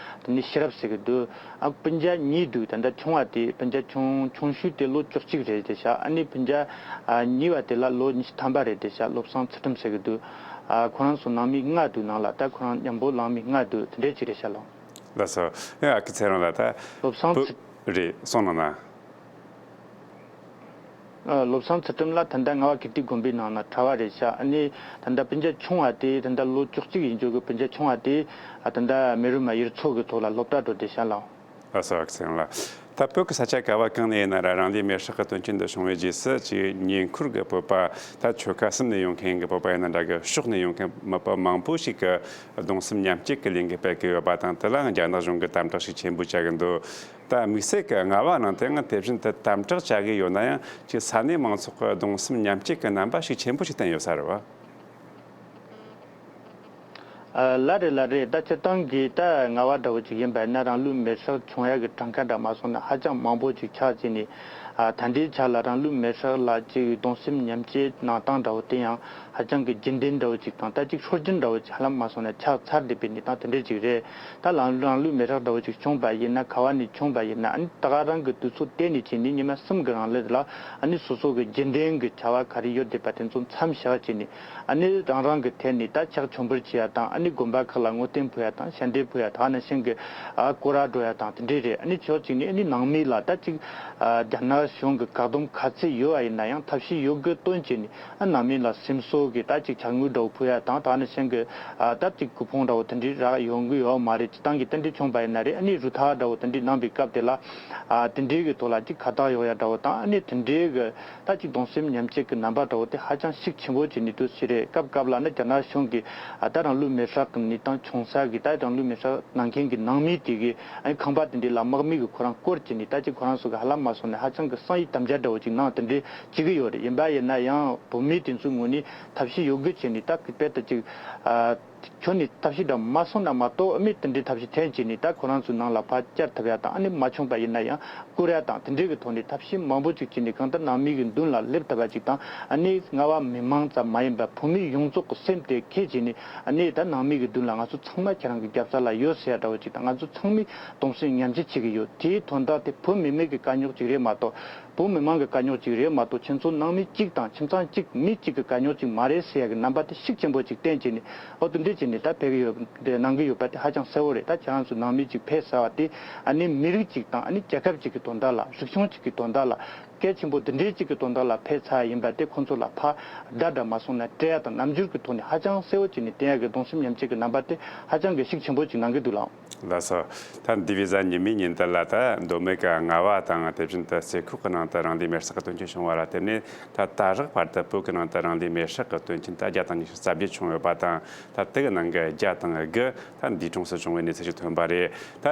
དེ་ནས་ཤེས་རབ་ཟེར་གི་འདུག་ཨ་སྤུན་ཀྱག་གཉིས་འདུག་ད་ལྟ་ཆུང་བ་དེ་སྤུན་ཀྱག་ཆུང་ཆུང་ཤོས་དེ་ལོ་བཅུ་གཅིག་རེད་བསྡད་ཤག་ཨ་ནི་སྤུན་ཀྱག་ཨ་གཉིས་པ་དེ་ལ་ལོ་ཉི་ཤུ་ཐམ་པ་རེད་བསྡད་ཤག་བློ་བཟང་ཚུལ་ཁྲིམས་ཟེར་གི་འདུག་ཨ་ཁོ་རང་ཚོ་ནང་མི་ལྔ་འདུག་ནང་ལ་ད་ཁོ་རང་མཉམ་པོ་ལང་མི་ལྔ་འདུག་དེ་འདྲས་ཅིག་རེད་ཤག་ལགས། ལགས་སོ། ཡང་ཨ་ཁུ་ཚེ་རིང་ལགས་ད། བློ་བཟང་བུ་ཚུལ། རེད་གསུངས་གནང་ན། ཨ་བློ་བཟང་ཚུལ་ཁྲིམས་ལགས་ད་ལྟ་རྔ་བ་ཀིརྟི་དགོན་པའི་ནང་ན་གྲྭ་བ་རེད་ཤག་ཨ་ནི་ད་ལྟ་སྤུན་ཀྱག་ཆུང་བ་དེ་ད་ལྟ་ལོ་བཅུ་གཅིག་ཡིན་རྒྱུ་གི་སྤུན་ཀྱག་ཆུང་བ་དེ་ཨ་ད་ལྟ་མེ་རུ་མ་ཡུལ་ཚོ་གི་ཐོག་ལ་སློབ་གྲྭ་འགྲོ་བསྡད་ཤག་ལགས། ལགས་སོ་ཨ་ཁུ་ཚེ་རིང་ལགས། ད་བོད་ཀྱི་ས་ཆ་ག་བ་གང་ནས་ཡིན་ན་ར་རང་ལུས་མེར་སྲེག་གི་དོན་རྐྱེན་འདི་བྱུང་བའི་རྗེས་སུ་ཅིག་ཉེ་འཁོར་གྱི་བོད་པ་ད་ཆོལ་ཁ་གསུམ་ནས་ཡོང་མཁན་གྱི་བོད་པ་ཡིན་ན་འདྲ་གི་ཕྱོགས་ནས་ཡོང་མཁན་མི་པ་མང་པོ་ཞིག་གིས་གདུང་སེམས་མཉམ་སྐྱེད་ཀྱི་ལས་འགུལ་སྤེལ་གྱི་ཡོད་པ་དང་དེ་ལའང་རྒྱ་ནག་གཞུང་གིས་དམ་དྲག་ཤུགས་ཆེན་པོ་བྱ་གི་འདུག་ད་དམིགས་བསལ་གྱི་རྔ་བ་ནང་དེའང་དེ་བཞིན་དུ་དམ་དྲག་བྱ་གི་ཡོད་ན་ཡང་ཅིག་ས་གནས་མང་ཚོགས་ཀྱིས་གདུང་སེམས་མཉམ་སྐྱེད་ཀྱི་རྣམ་པ་ཤུགས་ཆེན་པོ་ཞིག་བསྟན་ཡོད་ས་རེད་བ། ཨ། ལགས་རེད། ལགས་རེད། ད་སྤྱིར་བཏང་གི་ད་ངལ་བ་འདྲ་བོ་ཅིག་ཡིན་པ་ཡིན་ན་རང་ལུས་མེར་སྲེག་བྱུང་ཡག་གི་གྲངས་ཀ་འདྲ་མ་སོང་ན་ཧ་ཅང་མང་པོ་ཅིག་ཆགས་བྱས་ནས། ཨ། ད་ལྟའི་ཆ་ལ་རང་ལུས་མེར་སྲེག་ལ་ཅིག་གདུང་སེམས་མཉམ་སྐྱེད་གནང་སྟངས་འདྲ་བོ་དེ་ཡང་ཧ་ཅང་གི་རྒྱུན་ལྡན་འདྲ་བོ་ཅིག་དང་ད་ཅིག་སྲོལ་རྒྱུན་འདྲ་བོ་ཅིག་ཧ་ལམ་མ་སོང་ན་ཆགས་ཚར་བསྡད་པའི་གནས་སྟངས་དེ་འདྲས་ཅིག་རེད། ད་ལམ་རང་ལུས་མེར་སྲེག་འདྲ་བོ་ཅིག་བྱུང་པ་ཡིན་ན་ག་བ་ནས་བྱུང་པ་ཡིན་ན་ཨ་ནི་ད་ག་རང་གི་དུས་ཚོད་དེ་ནས་བྱས་ནས་ཉི་མ་གསུམ་གི་རིང་ལ་ཨ་ནི་སོ་སོ་གི་རྒྱུན་ལྡན་གི་བྱ་བ་ག་རེ་ཡོད་བསྡད་པ་དེ་ཚོ་མཚམས་བཞག་བྱས་ནས། ཨ་ནི་རང་རང་གི་ཐད་ནས་ད་ཕྱག་མཆོད་འབུལ་བྱེད་ཡ་དང་ཨ་ནི་དགོན་པ་ཁག་ལ་བསྔོ་རྟེན་ཕུལ་ཡ་དང་ཞལ་འདེབས་ཕུལ་ཡ་དང་ནང་བཞིན་གྱི་ཨ་སྐོར་ར་འགྲོ་ཡ་དང་དེ་འདྲས་རེད། ཨ་ནི་ཕྱོགས་གཅིག་ནས་ཨ་ནི་ནང་མི་ལ་ད་ཅིག་ཨ་རྒྱ་ནག་གཞུང་གི་བཀག་སྡོམ་ག་ཚད་ཡོད་པ་ཡིན་ན་ཡང་ཐབས་ཤེས་ཡོད་དགུ་བཏོན་བྱས་ནས་ཨ་ནང་མི་ལ་སེམས་གསོ་གི་ད་ཅིག་ཕྱག་དངུལ་འདྲ་བོ་ཕུལ་ཡ་དང་ད་ནང་བཞིན་གྱི་ཨ་ད་ཅིག་གུ་ཕོང་འདྲ་བོ་དེ་འདྲས་རག་ཡོང་གི་ཡོད་མ་རེད། སྤྱིར་བཏང་གི་དེ་འདྲས་བྱུང་པ་ཡིན་ན་རེད། ཨ་ནི་རུ་ཐག་འདྲ་བོ་དེ་འདྲས་གནང་པའི་སྐབས་དེ་ལ་ཨ་དེ་འདྲས་གི་ཐོག་ལ་ཅིག་ཁ་བཏགས་གཡོག་ཡ་འདྲ་བོ་དང་ཨ་ནི་དེ་འདྲས་གི་ད་ཅིག་གདུང་སེམས་མཉམ་སྐྱེད་ཀྱི་རྣམ་པ་འདྲ་བོ་དེ་ཧ་ཅང་ཤུགས་ཆེན་པོ་བྱས་ནས་འདུག་ཟེར་རེད། སྐབས་སྐབས་ལ་ནི་རྒྱ་ནག་གཞུང་གིས་ཨ་ད་རང་ལུས་མེར་སྲེག་གི་གནས་སྟངས་བྱུང་ས་གི་ད་རང་ལུས་མེར་སྲེག་གནང་མཁན་གྱི་ནང་མི་དེ་གི་ཨ་ནི་ཁང་པ་དེ་འདྲའི་ལ་དམག་མི་གིས་ཁོ་རང་བསྐོར་བྱས་ནས་ད་ཅིག་ཁོ་རང་ཚོ་གི་ཧ་ལམ་མ་སོང་ནས་ཧ་ཅང་གི་བསམ་ཡས་དམ་བཅའ་འདྲ་བོ་ཅིག་གནང་དེ་འདྲའི་བྱེད་ཀྱི་ཡོད་རེད། ཡིན་པ་ཡིན་ན་ཡང་བོད་མི་དེ་ཚོའི་ངོས་ནས་ཐབས་ཤེས་ཡོད་དགུ་བྱས་ནས་ད་གི་དཔེ་ལྟ་ཅིག་ཨ། ཁྱོན་ནས་ཐབས་ཤེས་འདྲ་མ་སོང་ན་མ་གཏོགས་ཨ་མི་དེ་འདྲའི་ཐབས་ཤེས་འཐེན་བྱས་ནས་ད་ཁོ་རང་ཚོའི་ནང་ལ་ཕར་བསྐྱར་ཐུབ་ཡ་དང་ཨ་ནི་མ་བྱུང་པ་ཡིན་ན་ཡང་བསྐུར་ཡ་དང་དེ་འདྲའི་གི་ཐོག་ནས་ཐབས་ཤེས་མང་པོ་ཅིག་བྱས་ནས་གང་ལྟར་ནང་མི་གི་མདུན་ལ་སླེབས་ཐུབ་པ་ཅིག་དང་ཨ་ནི་རྔ་བ་མི་མང་ཙམ་མ་ཡིན་པར་བོད་མི་ཡོངས་རྫོགས་ཀྱི་སེམས་དེ་ཁས་བྱས་ནས་ཨ་ནི་ད་ནང་མི་གི་མདུན་ལ་ང་ཚོ་ཚང་མ་ཁྱེད་རང་གི་རྒྱབ་ས་ལ་ཡོད་ཟེར་ཡ་འདྲ་བོ་ཅིག་དང་ང་ཚོ་ཚང་མས་གདུང་སེམས་མཉམ་སྐྱེད་བྱེད་ཀྱི་ཡོད། དེའི་དོན་དག་དེ་བོད་མི་མང་གི་དཀའ་རྙོག་ཅིག་རེད་མ་གཏོགས། བོད་མི་མང་གི་དཀའ་རྙོག་ཅིག་རེད་མ་གཏོགས་ཁྱེད་ཚོ་ནང་མི་གཅིག་དང་ཁྱིམ་ཚང་གཅིག་མི་གཅིག་གི་དཀའ་རྙོག་ཅིག་མ་རེད་ཟེར་ཡ་གི་རྣམ་པ་དེ་ཤུགས་ཆེན་པོ་ཅིག་བསྟན་བྱས་ནས་ཨོ་དེ་འདྲས་བྱས་ནས་ད་ཕེབས་ཀྱི་ཡོད་དེ་གནང་གི་ཡོད་པ་དེ་ཧ་ཅང་གསལ་བོ་རེད། ད་ཁྱེད་རང་ཚོ་ནང་མི་གཅིག་ཕེབས་ཟེར་བ་དེ་ཨ་ནི་མི་རིགས་གཅིག་དང་ཨ་ནི་རྒྱལ་ཁབ་གཅིག་གི་དོན་དག་ལ་རིག་གཞུང་གཅིག་གི་དོན་དག་ལ་གལ་ཆེན་པོ་དེ་འདྲས་གཅིག་གི་དོན་དག་ལ་ཕེབས་ཚར་ཡ་ཡིན་པ་དེ་ཁོང་ཚོ་ལ་ཕར་དགྲ་འདྲ་མ་སོང་ན་སྤྲད་ཡ་དང་རྣམ་འགྱུར་གི་ཐོག་ནས་ཧ་ཅང་གསལ་བོ་བྱས་ནས་བསྟན་ཡ་གི་གདུང་སེམས་མཉམ་སྐྱེད་ཀྱི་རྣམ་པ་དེ་ཧ་ཅང་གི་ཤུགས་ཆེན་པོ་ཅིག་གནང་གི་འདུག་ལགས། ལགས་སོ། ད་འདས་པའི་གཟའ་ཉི་མའི་ཉིན་དེ་ལ་ད་མདོ་སྨད་ཀྱི་རྔ་བ་དང་དེ་བཞིན་དུ་རྩེ་ཁོག་གི་ནང་དུ་རང་ལུས་མེར་སྲེག་གི་དོན་རྐྱེན་བྱུང་བ་ལ་བརྟེན་ནས་ད་ད་རག་བར་དུ་བོད་ཀྱི་ནང་དུ་རང་ལུས་མེར་སྲེག་གི་དོན་རྐྱེན་ད་བརྒྱ་དང་ཉི་ཤུ་རྩ་བརྒྱད་བྱུང་ཡོད་པ་དང་ད་དེ་གི་ནང་གི་བརྒྱ་དང་དགུ་ད་འདས་གྲོངས་སུ་བྱུང་བའི་གནས་ཚུལ་ཞིག་ཐོན་པ་རེད། ད་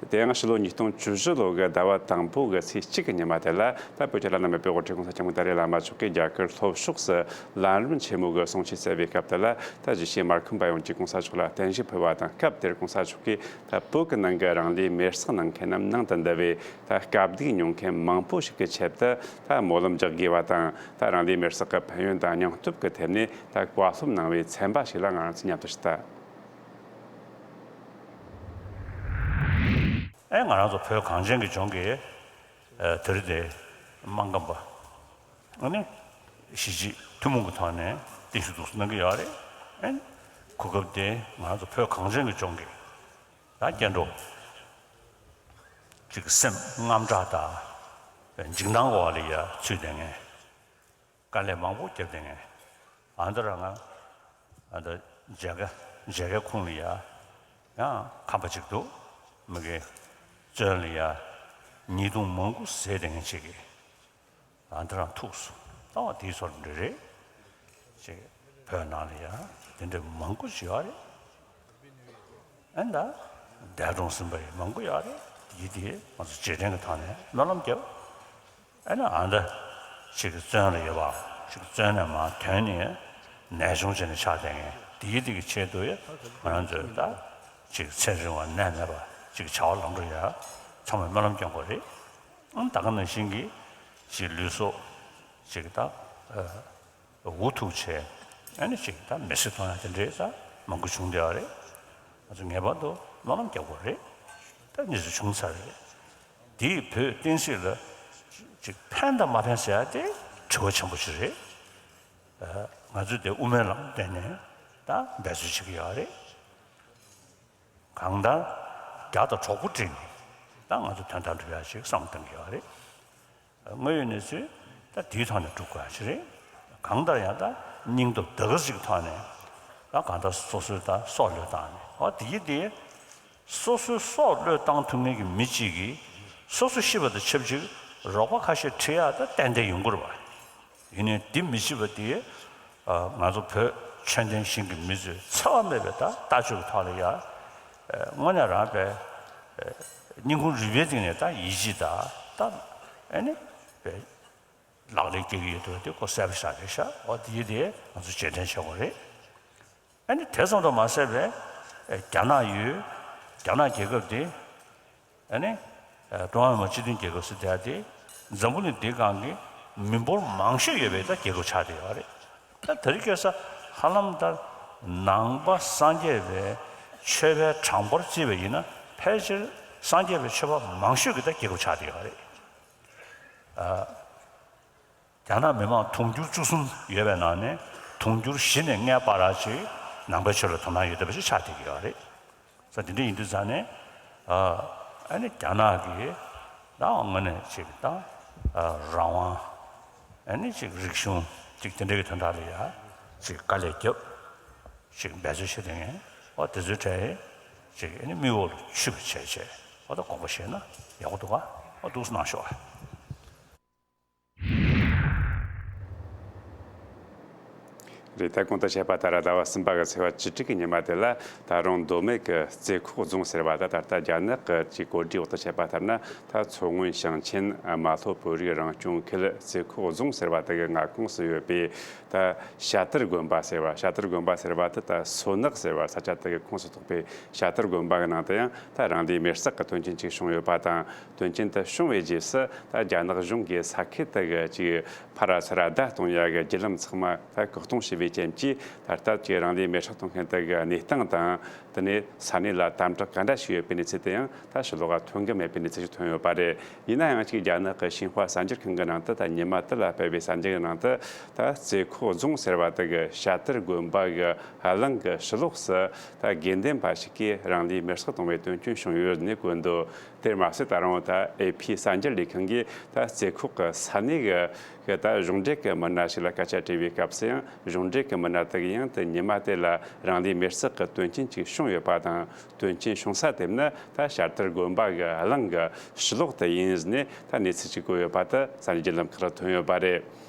དེ་ཡང་ཕྱི་ལོ་ཉིས་སྟོང་བཅུ་བཞི་ལོ་གི་ཟླ་བ་དང་པོ་གི་ཚེས་གཅིག་གི་ཉི་མ་དེ་ལ་ད་བོད་ཀྱི་བླ་ན་མེད་པའི་དབུ་ཁྲིད་༸གོང་ས་༸སྐྱབས་མགོན་ཏཱ་ལའི་བླ་མ་མཆོག་གིས་རྒྱ་གར་ལྷོ་ཕྱོགས་སུ་ལམ་རིམ་ཆེན་མོ་གི་གསུང་ཆོས་སྩལ་བའི་སྐབས་དེ་ལ་ད་གཞིས་བྱེས་མར་ཁམས་པ་ཡོངས་ཀྱིས་༸གོང་ས་མཆོག་ལ་བརྟན་བཞུགས་ཕུལ་བ་དང་སྐབས་དེར་༸གོང་ས་མཆོག་གིས་ད་བོད་ཀྱི་ནང་གི་རང་ལུས་མེར་སྲེག་གནང་མཁན་རྣམས་ནང་དུ་འདུ་བའི་ད་དཀའ་སྡུག་མྱོང་མཁན་མང་པོ་ཞིག་གི་ཆེད་དུ་ད་སྨོན་ལམ་རྒྱག་དགོས་པ་དང་ད་རང་ལུས་མེར་སྲེག་གི་ཕན་ཡོན་དང་སྙིང་སྟོབས་ཀྱི་ཐད་ནས་ད་བཀའ་སློབ་གནང་བའི་ཚན་པ་ཞིག་ལ་ང་རང་ཚོ་མཉམ་དུ་ཞུགས་ད། ཨེ་ང་རང་ཚོ་བོད་གངས་ཅན་གྱི་ལྗོངས་ཀྱི་ཨ་དེ་རིང་དེ་སྨར་ཁམས་པ་ཨ་ནི་གཞིས་བྱེས་ཐུན་མོང་གི་ཐོག་ནས་བརྟན་བཞུགས་འདུག་སེ་གནང་གི་ཡོད་རེད། ཨེ་གོ་སྐབས་དེ་ང་རང་ཚོ་བོད་གངས་ཅན་གྱི་ལྗོངས་ཀྱི་ད་སྐྱེ་འགྲོ་ཅིག་སེམས་དངངས་སྐྲག་དང་འཇིགས་སྣང་འོག་ལ་ཡ་ཚུད་བསྡད་མཁན། དཀའ་ལས་མང་པོ་བརྒྱབ་བསྡད་མཁན། ཨ་མདོ་ར་ང་ཨ་མདོ་མཇལ་ཁ་མཇལ་ཁའི་ཁོངས་ལ་ཡ་ཡང་ཁམས་པ་ཅིག་འདུག་མི་གི་བཙོན་ལ་ཡ་ཉེས་རྡུང་མང་པོ་བཟས་བསྡད་མཁན་ཅིག་གིས་ཨ་མདོ་ར་ཐུག་སོང་། ད་བ་དེའི་སོར་འདྲ་རེད་ཅིག་བོད་ནང་ལ་ཡ་དེ་འདྲ་མང་པོ་ཅིག་ཡོད་རེད། ཨ་ནི་ད་འདས་གྲོངས་ཟིན་པ་ཡང་མང་པོ་ཡོད་རེད། དེ་དེ་ང་ཚོ་རྗེས་དྲན་གྱི་ཐོག་ནས་སྨོན་ལམ་རྒྱབ། ཨ་ནི་ཨ་མདའ་ཅིག་གི་བཙོན་ལ་ཡོད་པ་ཅིག་གི་བཙོན་ནས་མར་ཐོན་ནས་ནད་གཅོང་བྱས་ནས་ཆགས་བསྡད་མཁན་དེ་དེ་གི་ཆེད་དུ་ཡ་ང་རང་ཚོས་ད་ཅིག་ཚེ་རིང་བ་ནད་མེད་པ་ཅིག་བྱ་བ་ལམ་འགྲོ་ཡ་ཚང་མས་སྨོན་ལམ་རྒྱག་དགོས་རེད། ཨ་ནི་ད་ག་ནང་བཞིན་གྱི་ཅིག་ལུས་སྲོག་ཅིག་ད། འུ་ཐུག་བྱས། ཨ་ནི་ཅིག་ད་མི་ཚེ་ཐོང་ཡ་དེ་འདྲའི་ད་མང་པོ་བྱུང་བསྡད་ཡོད་རེད། ང་ཚོ་ངེས་པར་དུ་སྨོན་ལམ་རྒྱག་དགོས་རེད། ད་གནས་ཚུལ་བྱུང་ཚར་རེད། དེས་བོད་བསྟན་སྲིད་ལ་ཅིག་ཕན་དང་མ་ཕན་ཟེར་ཡ་དེ་དྲི་བ་ཆེན་པོ་ཞིག་རེད། ཨ་ང་ཚོས་དེ་དབུ་མའི་ལམ་བསྟན་ནས་ད་འབད་རྩོལ་བྱེད་ཀྱི་ཡོད་རེད། གང་ལྟར་རྒྱ་དང་གྲོགས་པོ་བསྒྲིགས་ནས་ད་ང་ཚོ་དོན་དག་འགྲུབ་ཡ་ཞིག་བསམ་བློ་གཏོང་གི་ཡོད་རེད། དངོས་ཡོད་གནས་ཚུལ་ད་དེའི་ཐོག་ནས་སྒྲུབ་དགོས་ཡ་ཞིག་རེད། གང་ལྟར་ཡང་ད་སྙིང་སྟོབས་ད་ག་ཞིག་ཐོག་ནས་ད་གང་ལྟར་སོ་སོའི་ད་སྲོག་བློས་བཏང་ནས་འོ་དེ་ཡི་དེ་སོ་སོའི་སྲོག་བློས་བཏང་ཐུབ་མཁན་གྱི་མི་གཅིག་གིས་སོ་སོ་ཤི་བ་དང་ཆབས་ཅིག་རོགས་པ་ཁ་ཤས་ཁྲིད་ཡ་ད་ཏན་ཏན་ཡོང་གི་རེད་བ། ཡིན་ནའི་འདི་མི་བྱེད་པ་འདི་ང་ཚོ་བོད་ཆོས་ལྡན་ཞིང་གི་མི་ཚོས་འཚེ་བ་མེད་པའི་ད་ལྟ་སྤྱོད་ཀྱི་ཐོག་ལ་ཡ་དངོས་གནས་རང་པའི་སྙིང་ཁུང་རུས་པའི་གཏིང་ནས་ད་ཡིད་ཆེས་ད་ད་ཨ་ནི་པའི་ལག་ལེན་སྐྱེལ་གྱི་ཡོད་འདུག་དེ་ཁོ་གསལ་པོ་ཤར་རེད་ཤག་འོ་དེ་ཡིན་དེ་ང་ཚོ་རྗེས་དྲན་བྱེད་དགོས་རེད། ཨ་ནི་དེ་ཙམ་དུ་མ་ཟད་པའི་ རྒྱ་ནག་ཡོད། རྒྱ་ནག་རྒྱལ་ཁབ་དེ་ཨ་ནི་ཀྲུང་ཧྭ་མི་དམངས་སྤྱི་མཐུན་རྒྱལ་ཁབ་ཟེར་དེ་དེ་འཛམ་བུ་གླིང་འདིའི་སྒང་གི་མི་འབོར་མང་ཤོས་ཡོད་པའི་ད་རྒྱལ་ཁབ་ཆགས་བསྡད་ཡོད་རེད། ད་དེ་རིང་ཁ་སང་ཧ་ལམ་ད་ནང་པ་སངས་རྒྱས་པའི་ཆོས་པའི་གྲངས་འབོར་བརྩིས་པ་ཡིན་ན་ཕལ་ཆེར་སངས་རྒྱས་པའི་ཆོས་པ་མང་ཤོས་ཀྱི་ད་རྒྱལ་ཁབ་ཆགས་བསྡད་ཡོད་རེད། རྒྱ་ནག་མི་མང་དུང་ཕྱུར་བཅུ་གསུམ་ཡོད་པའི་ནང་ནས་དུང་ཕྱུར་བཞི་ནས་ལྔའི་བར་ཅིག་ནང་པའི་ཆོས་ལ་དོ་སྣང་ཡོད་བསྡད་པ་ཞིག་ཆགས་བསྡད་ཀྱི་ཡོད་རེད། ས་དེ་འདྲ་ཡིན་དུས་ཙང་ནས་ཨ་ནི་རྒྱ་ནག་གིས་ད་དངོས་གནས་ཅིག་ད་རང་དབང་ཨ་ནི་ཅིག་རིག་གཞུང་ཅིག་དེ་འདྲ་གི་དོན་དག་ལ་ཡ་ཅིག་དཀའ་ལས་བརྒྱབ་ཅིག་འབད་རྩོལ་བྱེད་དེ་ངས་ཨོ་དེ་ཚོའི་གྲས་ཅིག་ཨ་ནི་མིག་འོག་ལ་ཆུད་པ་བྱས་བྱས་ཨོ་ད་དགོངས་པ་བཞེས་ན་ཡག་པོ་འདུག་ག་ཨོ་འདུག་སེ་གནང་ཤོག་ཨ། རེད། ད་གོང་དུ་བཤད་པ་ལྟར་ཟླ་བ་གསུམ་པ་གི་ཚེས་པ་བཅུ་དྲུག་གི་ཉི་མ་དེ་ལ་ད་རུང་མདོ་སྨད་ཀྱི་རྩེ་ཁོག་རྫོང་ཟེར་བ་ད་ད་ལྟ་རྒྱ་ནག་གི་ཅིག་གོ་སྒྲིག་འོག་ཏུ་བཤད་པ་ལྟར་ན་ད་མཚོ་སྔོན་ཞིང་ཆེན་རྨ་ལྷོ་བོད་རིགས་རང་སྐྱོང་ཁུལ་རྩེ་ཁོག་རྫོང་ཟེར་བ་དེ་གི་མངའ་ཁོངས་སུ་ཡོད་པའི་ད་བྱ་དུར་དགོན་པ་ཟེར་བ། བྱ་དུར་དགོན་པ་ཟེར་བ་དེ་ད་སོ་ནག་ཟེར་བ་ས་ཆ་དེ་གི་ཁོངས་སུ་གཏོགས་པའི་བྱ་དུར་དགོན་པ་གི་ནང་དུ་ཡང་ད་རང་ལུས་མེར་སྲེག་གི་དོན་རྐྱེན་ཅིག་བྱུང་ཡོད་པ་དང་། དོན་རྐྱེན་དེ་བྱུང་བའི་རྗེས་སུ་ད་རྒྱ་ནག་གཞུང་གིས་ས་ཁུལ་དེ་གི་ཅིག་ཕར་ཚུར་བརྡ་གཏོང་ཡ་གི་བརྒྱུད་ལམ་ཚང་མ་ད་བཀག་སྡོམ་བྱས་པའི་རྐྱེན་གྱིས་ད་ལྟ་ཅིག་རང་ལུས་མེར་སྲེག་གཏོང་མཁན་དེ་གི་གནས་སྟངས་དང་། དེ་ནས་ས་གནས་ལ་དམ་དྲག་ག་འདྲ་ཞིག་ཡོད་པའི་གནས་ཚུལ་དེ་ཡང་ད་ཕྱི་ལོགས་ལ་ཐོན་གི་མེད་པའི་གནས་ཚུལ་ཞིག་ཐོན་ཡོད་པ་རེད། ཡིན་ན་ཡང་ཅིག་རྒྱ་ནག་གི་ཤིན་ཧྭ་གསར་འགྱུར་ཁང་གི་ནང་དུ་ད་ཉི་མ་དེ་ལ་སྤེལ་བའི་གསར་འགྱུར་གི་ནང་དུ་ད་རྩེ་ཁོག་རྫོང་ཟེར་བ་དེ་གི་བྱ་དུར་དགོན་པ་གི་གླིང་གི་ཕྱི་ལོགས་སུ་ད་དགེ་འདུན་པ་ཞིག་གིས་རང་ལུས་མེར་སྲེག་གཏོང་བའི་དོན་རྐྱེན་བྱུང་ཡོད་ནས་བཀོད་འདུག་དེར་མ་ཟད་ད་རུང་ད་ཨེ་ཕི་གསར་འགྱུར་ལས་ཁང་གིས་ད་རྩེ་ཁོག་གི་ས་གནས་ཀྱི་གི་ད་གཞུང་འབྲེལ་གྱི་མི་སྣ་ཞིག་ལ་སྐད་ཆ་དྲིས་པའི་སྐབས་སུ་ཡང་གཞུང་འབྲེལ་གྱི་མི་སྣ་དག་ཡང་དེ་ཉི་མ་དེ་ལ་རང་ལུས་མེར་སྲེག་གི་དོན་རྐྱེན་ཅིག་བྱུང་ཡོད་པ་དང་། དོན་རྐྱེན་བྱུང་ས་དེ་ནི་ད་བྱ་དུར་དགོན་པ་གི་གླིང་གི་ཕྱི་ལོགས་དེ་ཡིན་ཟེར་ནས་ད་གནས་ཚུལ་ཅིག་བཀོད་ཡོད་པ་དེ་གསར་འགྱུར་བརྒྱུད་ལམ་ཁག་ལ་ཐོན་ཡོད་པ་རེད།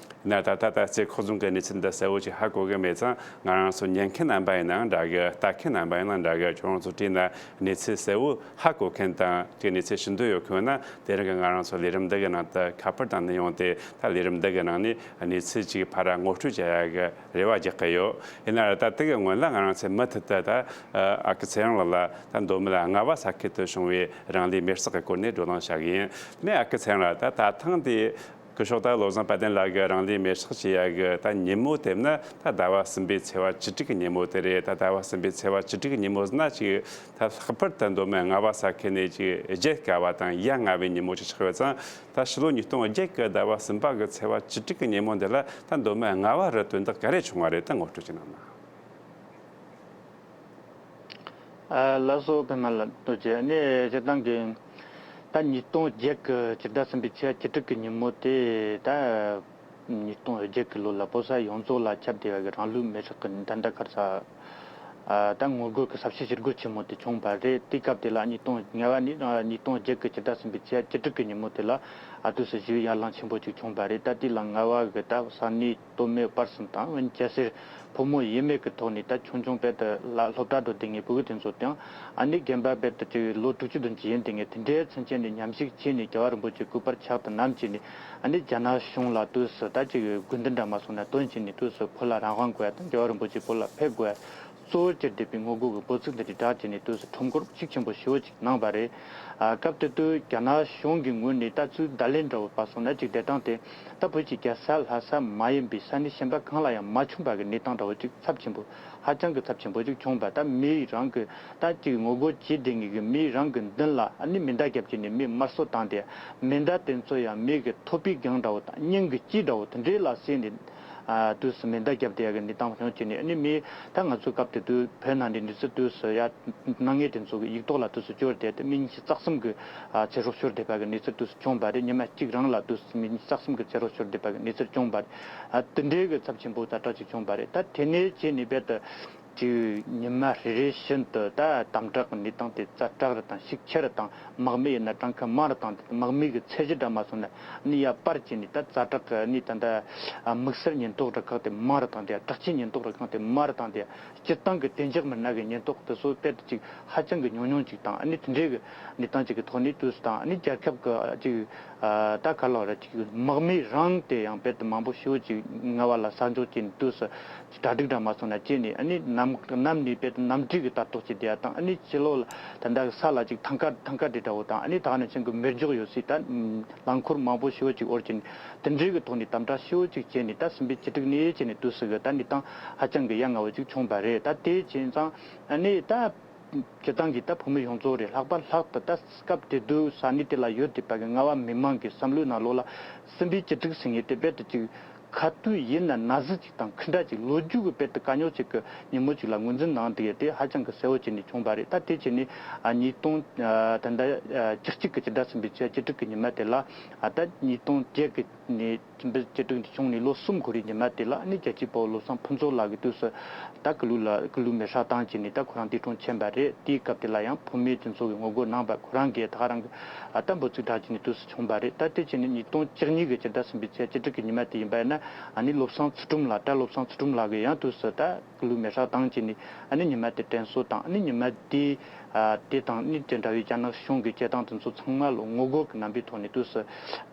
ན་ད་ད་ད་རྩེ་ཁོག་རྫོང་གི་གནས་ཚུལ་འདི་གསལ་བོ་ཅིག་ཧ་གོ་གི་མེད་ཙང་། ང་རང་ཚོ་ཉན་མཁན་རྣམ་པ་ཡིན་ནའང་འདྲ་གི། ལྟ་མཁན་རྣམ་པ་ཡིན་ནའང་འདྲ་གི། ཁྱོད་རང་ཚོ་བྲིས་ན་གནས་ཚུལ་གསལ་བོ་ཧ་གོ་མཁན་དང་དེ་གནས་ཚུལ་ཤེས་འདོད་ཡོད་མཁན་ཡིན་ན་དེ་རིང་གི་ང་རང་ཚོ་ལས་རིམ་འདི་གི་ནང་དུ་ཁ་པར་དང་ནི་ཡོང་སྟེ། ད་ལས་རིམ་འདི་གི་ནང་ནས་གནས་ཚུལ་ཅིག་ཕར་ངོ་སྤྲོད་བྱ་ཡ་གི་རེ་བ་རྒྱག་གི་ཡོད། ཡིན་ན་ད་དེ་གི་སྔོན་ལ་ང་རང་ཚོའི་མུ་མཐུད་དུ་ད་ཨ་ཁུ་ཚེ་རིང་ལགས་ལ་ད་མདོ་སྨད་རྔ་བ་ས་ཁུལ་དུ་བྱུང་བའི་རང་ལུས་མེར་སྲེག་གི་སྐོར་ནས་བགྲོ་གླེང་བྱ་གི་ཡིན། དེ་ནས་ཨ་ཁུ་ཚེ་རིང་ལགས། ད་ད་ཐེངས་འདི་སྐུ་ཞབས་ད་བློ་བཟང་དཔལ་ལྡན་ལགས་ཀྱིས་རང་ལུས་མེར་སྲེག་བྱེད་ཡ་གི་ད་ཉིན་མོ་དེ་ནི་ད་ཟླ་བ་གསུམ་པའི་ཚེས་པ་བཅུ་དྲུག་གི་ཉིན་མོ་དེ་རེད། ད་ཟླ་བ་གསུམ་པའི་ཚེས་པ་བཅུ་དྲུག་གི་ཉིན་མོ་ཟེར་ན་ཅིག་ད་ལྷག་པར་དུ་མདོ་སྨད་རྔ་བ་ས་ཁུལ་ནས་ཅིག་བརྗེད་དཀའ་བ་དང་ཡ་ང་བའི་ཉིན་མོ་ཅིག་ཆགས་ཡོད་ཙང་། ད་ཕྱི་ལོ་ཉིས་སྟོང་བརྒྱད་ཀྱི་ཟླ་བ་གསུམ་པ་གི་ཚེས་པ་བཅུ་དྲུག་གི་ཉིན་མོ་འདི་ལ་ད་མདོ་སྨད་རྔ་བ་རུ་དོན་དག་ག་རེ་བྱུང་བ་རེད། ད་ངོ་སྤྲོད་ཅིག་གནང་ན། ཨ། ལགས་སོ། པད་མ་ལགས་ཐུགས་རྗེ་ཆེ། ཨ་ནི་སྤྱིར་བཏང་གི་ད་ཉིས་སྟོང་བརྒྱད་ཀྱི་སྤྱི་ཟླ་གསུམ་པའི་ཚེས་བཅུ་དྲུག་གི་ཉིན་མོ་དེ་ད་ཉིས་སྟོང་བརྒྱད་ཀྱི་ལོ་ལ་བོད་ས་ཡོངས་རྫོགས་ལ་ཁྱབ་བསྡད་པ་གི་རང་ལུས་མེར་སྲེག་གི་ད་ལྟ་ཁར་ས་ཨ་ད་ངོ་རྒོལ་གི་ས་བྱི་ཞི་རྒོལ་ཆེན་མོ་དེ་བྱུང་བ་རེད། དེ་སྐབས་དེ་ལ་ཉིས་སྟོང་ལྔ་བ་ནས་ཨ་ཉིས་སྟོང་བརྒྱད་ཀྱི་སྤྱི་ཟླ་གསུམ་པའི་ཚེས་བཅུ་དྲུག་གི་ཉིན་མོ་དེ་ལ་ཨ་དུས་སུ་ཞི་བའི་ཡར་ལངས་ཆེན་པོ་ཅིག་བྱུང་བ་རེད། ད་དེ་ལ་རྔ་བ་གི་ད་ས་གནས་སྟོད་སྨད་བར་གསུམ་དང་། འོན་ཀྱང་སྤྱི་ཟུར་ཕོ་མོ་ཡིན་མིན་གྱི་ཐོག་ནས་ད་ཆུང་ཆུང་དཔེ་དེ་ལ་སློབ་གྲྭ་འགྲོ་བསྡད་མཁན་ཕྲུ་གུ་དེ་ཚོ་དང་། ཨ་ནི་རྒན་པ་དཔེ་དེ་ཅིག་ལོ་དྲུག་ཅུ་བདུན་ཅུ་ཡིན་བསྡད་མཁན་དེ་འདྲའི་ཚུན་ཆད་ནས་མཉམ་ཞུགས་བྱས་ནས་རྒྱལ་བ་རིན་པོ་ཆེའི་སྐུ་པར་ཕྱག་ཏུ་བསྣམས་བྱས་ནས། ཨ་ནི་རྒྱ་ནག་གཞུང་ལ་དུས་སུ་ད་ཅིག་དགོས་འདུན་འདྲ་མ་སོང་ན་བཏོན་བྱས་ནས། དུས་སུ་བོད་ལ་རང་དབང་དགོས་ཡ་དང་རྒྱལ་བ་རིན་པོ་ཆེ་བོད་ལ་ཕེབས་དགོས་ཡ། གཙོ་བོར་གྱུར་བསྡད་པའི་ངོ་རྒོལ་གྱི་འབོད་ཚིག་འདི་འདྲ་བསྒྲགས་བྱས་ནས་དུས་སུ་ཁྲོམ་སྐོར་ཤུགས་ཆེན་པོ་ཞེ་པོ་ཅིག་གནང་བ་རེད། ཨ། སྐབས་དེ་དུས་རྒྱ་ནག་གཞུང་གི་ངོས་ནས་ད་ཚུར་བརྡ་ལན་འདྲ་བོ་ཕར་སོང་ན་ཅིག་བསྡད་སྟངས་དེ་ད་བོད་ཀྱི་རྒྱལ་ས་ལྷ་ས་མ་ཡིན་པའི་ས་གནས་གཞན་པ་གང་ལ་ཡང་མ་བྱུང་བ་གི་གནས་སྟངས་འདྲ་བོ་ཅིག་ཚབས་ཆེན་པོ། ཧ་ཅང་གི་ཚབས་ཆེན་པོ་ཅིག་བྱུང་བ། ད་མི་རང་གི་ད་ཅིག་ངོ་རྒོལ་བྱེད་བསྡད་མཁན་གི་མི་རང་གི་མདུན་ལ་ཨ་ནི་མེ་མདའ་བརྒྱབ་བྱས་ནས་མི་དམར་གསོད་བཏང་སྟེ། མེ་མདའ་དེ་ཚོ་ཡང་མི་གི་ཐོད་པའི་སྒང་འདྲ་བོ་དང་སྙིང་གི་དཀྱིལ་འདྲ་བོ་དེ་འདྲའི་ལ་བསྲེས་ནས། ཨ། དུས་སུ་མེ་མདའ་བརྒྱབ་བསྡད་ཡ་གི་གནས་སྟངས་བྱུང་བྱས་ནས། ཨ་ནི་མི་ད་ང་ཚོའི་སྐབས་དེ་དུས་བོད་ནང་ནས་འདི་ཚོ་དུས་སུ་ཡ་སྣང་ངན་དེ་ཚོ་གི་ཡིག་ཐོག་ལ་དུས་སུ་བཅོལ་ཏེ། དེ་མི་ཉི་ཤུ་རྩ་གསུམ་གི་ཨ་ཚེ་སྲོག་ཤོར་བསྡད་པ་གི་གནས་ཚུལ་དུས་སུ་བྱུང་བ་རེད། ཉི་མ་གཅིག་རང་ལ་དུས་སུ་མི་ཉི་ཤུ་རྩ་གསུམ་གི་ཚེ་སྲོག་ཤོར་བསྡད་པ་གི་གནས་ཚུལ་བྱུང་བ་རེད། ཨ། དེ་འདྲའི་གི་ཚབས་ཆེན་པོ་ཛ་དྲག་ཅིག་བྱུང་བ་རེད། ད་དེ་ནས་བྱས་ནས་རྦད་དེ་ཅིག་ཉི་མ་རེ་རེ་བཞིན་དུ་ད་དམ་དྲག་གི་གནས་སྟངས་དེ་ཛ་དྲག་རུ་དང་ཤུགས་ཆེ་རུ་དང་། དམག་མི་ཡིན་ན་གྲངས་ཀ་མང་རུ་བཏང་སྟེ། དམག་མི་གི་ཚད་གཞི་འདྲ་མ་སོང་ན་ཨ་ནི་ཡར་སྤར་བྱས་ནས། ད་ཛ་དྲག་གི་ཨ་ནི་ད་ལྟ་དམིགས་བསལ་ཉེན་རྟོག་སྒྲིག་ཁག་དེ་མང་རུ་བཏང་སྟེ། དྲག་ཆས་ཉེན་རྟོག་སྒྲིག་ཁག་དེ་མང་རུ་བཏང་སྟེ། སྤྱིར་བཏང་གི་བདེ་འཇགས་མི་སྣ་གི་ཉེན་རྟོག་དེ་ཚོ་དཔེ་དེ་ཅིག་ཧ་ཅང་གི་ཉུང་ཉུང་ཅིག་དང་། ཨ་ནི་དེ་འདྲའི་གི་གནས་སྟངས་ཅིག་གི་ཐོག་ནས་དུས་སུ་དང་། ཨ་ནི་རྒྱལ་ཁབ་གི་ཅིག་ ཨ། ད་ག་ལ་ར་ཅིག་དམག་མི་རང་དེ་ཡང་དཔེ་དེ་མང་པོ་ཞེ་པོ་ཅིག་རྔ་བ་ལ་ས་འཇོག་བྱས་ནས་དུས་སུ་གྲ་སྒྲིག་འདྲ་མ་སོང་ན་བྱས་ནས། ཨ་ནི་གནམ་གནམ་ནས་དཔེ་དེ་གནམ་གྲུ་གི་ལྟ་རྟོག་བྱེད་བསྡད་ཡ་དང་། ཨ་ནི་ཕྱི་ལོགས་ལ་ད་ལྟ་ས་ལ་ཅིག་ཐང་ཀ་ཐང་ཀ་དེ་འདྲ་བོ་དང་། ཨ་ནི་ད་ག་ནང་བཞིན་གྱི་མེ་སྒྱོགས་ཡོད་སའི་ད་རླངས་འཁོར་མང་པོ་ཞེ་པོ་ཅིག་དབོར་བྱས་ནས། དེ་འདྲའི་གི་ཐོག་ནས་དམ་དྲག་ཞེ་པོ་ཅིག་བྱས་ནས། ད་སྲིད་འཛིན་སྤྱི་ཁྲག་ནས་བྱས་ནས་དུས་སུ་གི་ད་གནས་སྟངས་ཧ་ཅང་གི་ཡ་ང་བོ་ཅིག་བྱུང་བ་རེད། ད་དེ་བྱས་ཙང་ཨ་ནི་ད། སྤྱི་བཏང་གི་ད་བོད་མི་ཡོངས་རྫོགས་རེད། ལྷག་པར་ལྷག་ཏུ་ད་སྐབས་དེ་དུས་ས་གནས་དེ་ལ་ཡོད་བསྡད་པ་གི་རྔ་བ་མི་མང་གི་བསམ་བློའི་ནང་ལོགས་ལ། སྲིད་འཛིན་སྤྱི་ཁྲག་ཟེར་མཁན་དེ་རྦད་དེ་ཅིག་ཁ་ཐུག་ཡིན་ན་ན་ཟུག་ཅིག་དང་འཁུན་སྒྲ་ཅིག་ལོ་རྒྱུས་ཀྱི་རྦད་དེ་དཀའ་རྙོག་ཅིག་གི་ཉིན་མོ་ཅིག་ལ་ངོས་འཛིན་གནང་བསྡད་ཡ་དེ་ཧ་ཅང་གི་གསལ་བོ་བྱས་ནས་བྱུང་བ་རེད། ད་དེ་བྱས་ནས་ཨ་ཉིས་སྟོང་ཨ་ད་ལྟ་ཨ་བཅུ་གཅིག་གི་སྤྱི་ཟླ་གསུམ་པའི་ཚེས་བཅུ་དྲུག་གི་ཉི་མ་དེ་ལ། ཨ་ད་ཉིས་སྟོང་བརྒྱད་གི་ནས་སྲིད་འཛིན་སྤྱི་ཁྲག་དེ་བྱུང་ནས་ལོ་གསུམ་འགོར་བའི་ཉི་མ་དེ་ལ། ཨ་ནི་རྒྱལ་གཅེས་དཔའ་བོ་བློ་བཟང་ཕུན་ཚོགས་ལགས་ཀྱིས་དུས་སུ་ད་སྐུ་ལུས་ལ་སྐུ་ལུས་མེར་སྲེག་བཏང་བྱས་ནས་ད་ཁོ་རང་འདས་གྲོངས་ཕྱིན་པ་རེད། དེའི་སྐབས་དེ་ལ་ཡང་བོད་མི་དེ་ཚོ་གིས་ངོ་རྒོལ་གནང་བ། ཁོ་རང་གིས་ད་ག་རང་གི་ཨ་ད་འབོད་ཚིག་བསྒྲགས་བྱས་ནས་དུས་སུ་བྱུང་བ་རེད། ད་དེ་བྱས་ནས་ཉིས་སྟོང་བཅུ་གཉིས་ཀྱི་སྤྱི་ཟླ་གསུམ་པའི་ཚེས་བཅུ་དྲུག་གི་ཉི་མ་དེ་ཡིན་པ་ཡིན་ན། ཨ་ནི་བློ་བཟང་ཚུལ་ཁྲིམས་ལགས། གྲྭ་བློ་བཟང་ཚུལ་ཁྲིམས་ལགས་ཀྱིས་ཡང་དུས་སུ་ད་སྐུ་ལུས་མེར་སྲེག་བཏང་བྱས་ནས། ཨ་ནི་ཉི་མ་དེ་དྲན་གསོ་དང་། ཨ་ནི་ཉི་མ་དེ་ཨ་དེ་དང་ནི་དེ་འདྲ་བའི་རྒྱ་ནག་གཞུང་གི་བྱེད་སྟངས་དེ་ཚོ་ཚང་མ་ལ་ངོ་རྒོལ་གྱི་རྣམ་པའི་ཐོག་ནས་དུས་སུ་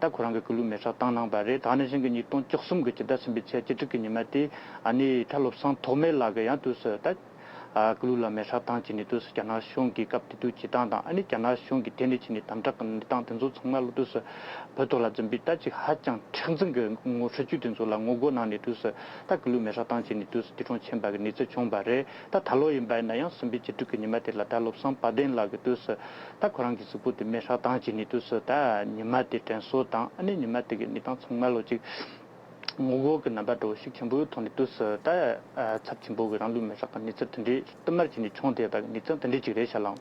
ད་ཁོ་རང་གི་སྐུ་ལུས་མེར་སྲེག་བཏང་གནང་བ་རེད། ད་ག་ནང་བཞིན་གྱི་ཉིས་སྟོང་བཅུ་གསུམ་གྱི་སྤྱི་ཟླ་གསུམ་པའི་ཚེས་བཅུ་དྲུག་གི་ཉི་མ་དེ་ཨ་ནི་གྲྭ་བློ་བཟང་ཐོགས་མེད་ལགས་ཀྱིས་ཡང་དུས་སུ་ད་ཨ་སྐུ་ལུས་ལ་མེར་སྲེག་བཏང་བྱས་ནས་དུས་སུ་རྒྱ་ནག་གཞུང་གི་སྐབས་དེ་དུས་བྱེད་སྟངས་དང་། ཨ་ནི་རྒྱ་ནག་གཞུང་གི་དེ་ནས་བྱས་ནས་དམ་དྲག་གི་གནས་སྟངས་དེ་ཚོ་ཚང་མ་ལ་དུས་སུ་བོད་ཐོག་ལ་འཛིན་པའི་ད་ཅིག་ཧ་ཅང་མཁྲེགས་འཛིན་གྱི་ངོ་སྲིད་ཇུས་དེ་ཚོ་ལ་ངོ་རྒོལ་གནང་ནས་དུས་སུ་ད་སྐུ་ལུས་མེར་སྲེག་བཏང་བྱས་ནས་དུས་སུ་འདས་གྲོངས་ཕྱིན་པ་གི་གནས་ཚུལ་བྱུང་བ་རེད། ད་ད་ལོ་ཡིན་པ་ཡིན་ན་ཡང་སྲིད་འཛིན་སྤྱི་ཁྲག་གི་ཉི་མ་དེ་ལ་གྲྭ་བློ་བཟང་དཔལ་ལྡན་ལགས་ཀྱིས་དུས་སུ་ད་ཁོ་རང་གི་གཟུགས་པོ་དེ་མེར་སྲེག་བཏང་བྱས་ནས་དུས་སུ་ད་ཉི་མ་དེ་དྲན་གསོ་དང་། ཨ་ནི་ཉི་མ་དེ་གི་གནས་སྟངས་ཚང་མ་ལོ་ཅིག་ངོ་རྒོལ་གྱི་རྣམ་པ་འདྲ་བོ་ཤུགས་ཆེན་པོའི་ཐོག་ནས་དུས་སུ་ད་ཚབས་ཆེན་པོ་གི་རང་ལུས་མེར་སྲེག་གི་གནས་ཚུལ་དེ་འདྲའི་བསྟུད་མར་བྱས་ནས་བྱུང་བསྡད་པ་གི་གནས་ཚུལ་དེ་འདྲའི་ཅིག་རེད་ཤག་ལགས།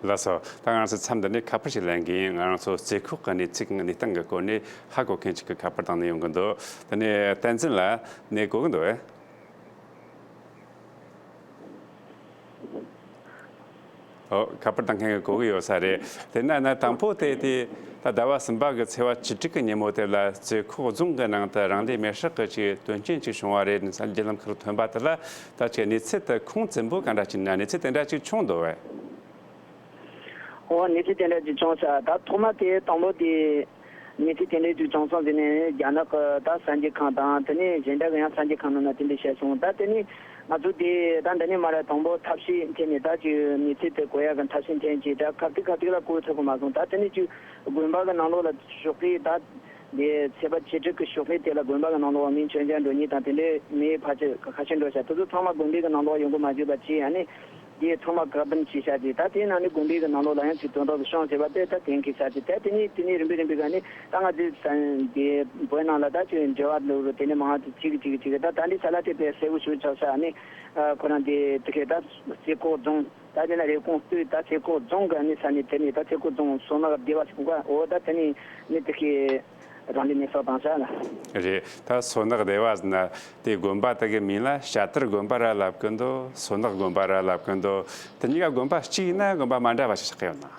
ལགས་སོ། ད་ང་རང་ཚོ་མཚམས་འདི་ནས་ཁ་པར་ཞིག་ལེན་གི་ཡིན། ང་རང་ཚོ་རྩེ་ཁོག་གི་གནས་ཚུལ་གནས་སྟངས་ཀྱི་སྐོར་ནས་ཧ་གོ་མཁན་ཅིག་གིས་ཁ་པར་བཏང་ནས་ཡོང་གི་འདུག་དེ་ནས་བསྟན་འཛིན་ལགས་ནས་གོ་གི་འདུག་གས། ཨོ། ཁ་པར་བཏང་མཁན་གྱིས་གོ་གི་ཡོད་ས་རེད། དེ་ན་ན་དང་པོ་དེ་དེ་ད་ཟླ་བ་གསུམ་པ་གི་ཚེས་པ་བཅུ་དྲུག་གི་ཉིན་མོ་དེ་ལ་རྩེ་ཁོག་རྫོང་གི་ནང་དུ་རང་ལུས་མེར་སྲེག་གི་ཅིག་དོན་རྐྱེན་ཅིག་བྱུང་བ་རེད་ཟེར་བརྒྱུད་ལམ་ཁག་ཐོན་པ་དེ་ལ། ད་ཅིག་གནས་ཚུལ་དེ་ཁུངས་བཙུན་པོ་ག་འདྲ་ཅིག་ན། གནས་ཚུལ་དེ་འདྲ་ཅིག་བྱུང་འདུག་གས། འོ། གནས་ཚུལ་དེ་འདྲ་ཅིག་བྱུང་ས། ད་ཐོག་མ་དེ་དང་པོ་དེ་གནས་ཚུལ་དེ་འདྲ་ཅིག་བྱུང་སོང་ཟེར་ནས་རྒྱ་ནག་གི་ད་གསར་འགྱུར་ཁང་དང་། དེ་ནས་གཞན་དག་གི་ཡང་གསར་འགྱུར་ཁང་ནང་ན་དེ་འདྲ་བཤད་སོང་། ད་དེ་ནས་ང་ཚོ་དེ་ད་འདི་ནས་མར་དང་པོ་ཐབས་ཤེས་འཐེན་ནས་ད་ཅིག་གནས་ཚུལ་དེ་གོ་ཡག་གི་ཐབས་ཤེས་འཐེན་བྱས། ད་ག་དུས་ག་དུས་ལ་གོ་ཐུབ་གི་མ་སོང་། ད་དེ་ནས་ཅིག་དགོན་པ་གི་ནང་ལོགས་ལ་ཞོགས་ཀས་ད་དེ་ཚེས་པ་བཅུ་དྲུག་གི་ཞོགས་ཀས་དེ་ལ་དགོན་པ་གི་ནང་ལོགས་མི་མཆོད་མཇལ་འགྲོ་མཁན་དང་། དེ་འདྲའི་མི་ཕལ་ཆེར་ཁ་ཤས་འགྲོ་ཤག་དེ་ཚོ་ཚང་མ་དགོན་པའི་གི་ནང་ལོགས་ཡོང་གི་མ་བཅུག་པ་བྱས། ཨ་ནི་དེ་ཚང་མ་བཀག་སྡོམ་བྱས་བཞག་བྱས། ད་དེའི་ནང་ནས་དགོན་པའི་གི་ནང་ལོགས་ལ་ཡང་ཅིག་དོན་དག་གི་བྱུང་ཟེར་བ་དེ་ད་གཏན་འཁེལ་ཚར་བྱས། ད་དེ་ནས་དེ་ནས་རིམ་པས་རིམ་པས་ག་ནས་ད་ང་ཚོའི་ས་དེ་བོད་ནང་ལ་ད་ཅིག་འབྲེལ་བ་ལོ་རུ་དེ་ནས་མང་ཅིག་ཅིག་ཅིག་ཅིག་ད་ད་འདི་ས་ལ་དེ་དཔེ་གསལ་པོ་ཞིག་ཆགས་ཤག་ཨ་ནི་ཁོ་རང་དེ་དེ་གས་ད་རྩེ་ཁོག་རྫོང་། ད་དེ་ན་རེབ་གོང་སྟོད་ད་རྩེ་ཁོག་རྫོང་གི་ཨ་ནི་ས་ནས་དེ་ནས་ད་རྩེ་ཁོག་རྫོང་སོ་ནག་སྡེ་བ་ཟེར་གོ་ག་འོ་ད་དེ་ནས་ནི་དེ་གས་རང་ལུས་མེར་སྲེག་བཏང་ཤག་ལ། རེད། ད་སོ་ནག་སྡེ་བ་ཟེར་ན་དེ་དགོན་པ་དེ་གི་མིང་ལ་བྱ་དར་དགོན་པ་ར་ལབ་གི་འདུག་སོ་ནག་དགོན་པ་ར་ལབ་གི་འདུག་དེ་གཉིས་ཀ་དགོན་པ་གཅིག་ཡིན་ན་དགོན་པ་མ་འདྲ་བ་ཞིག་ཆགས་ཀྱི་ཡོད་ན།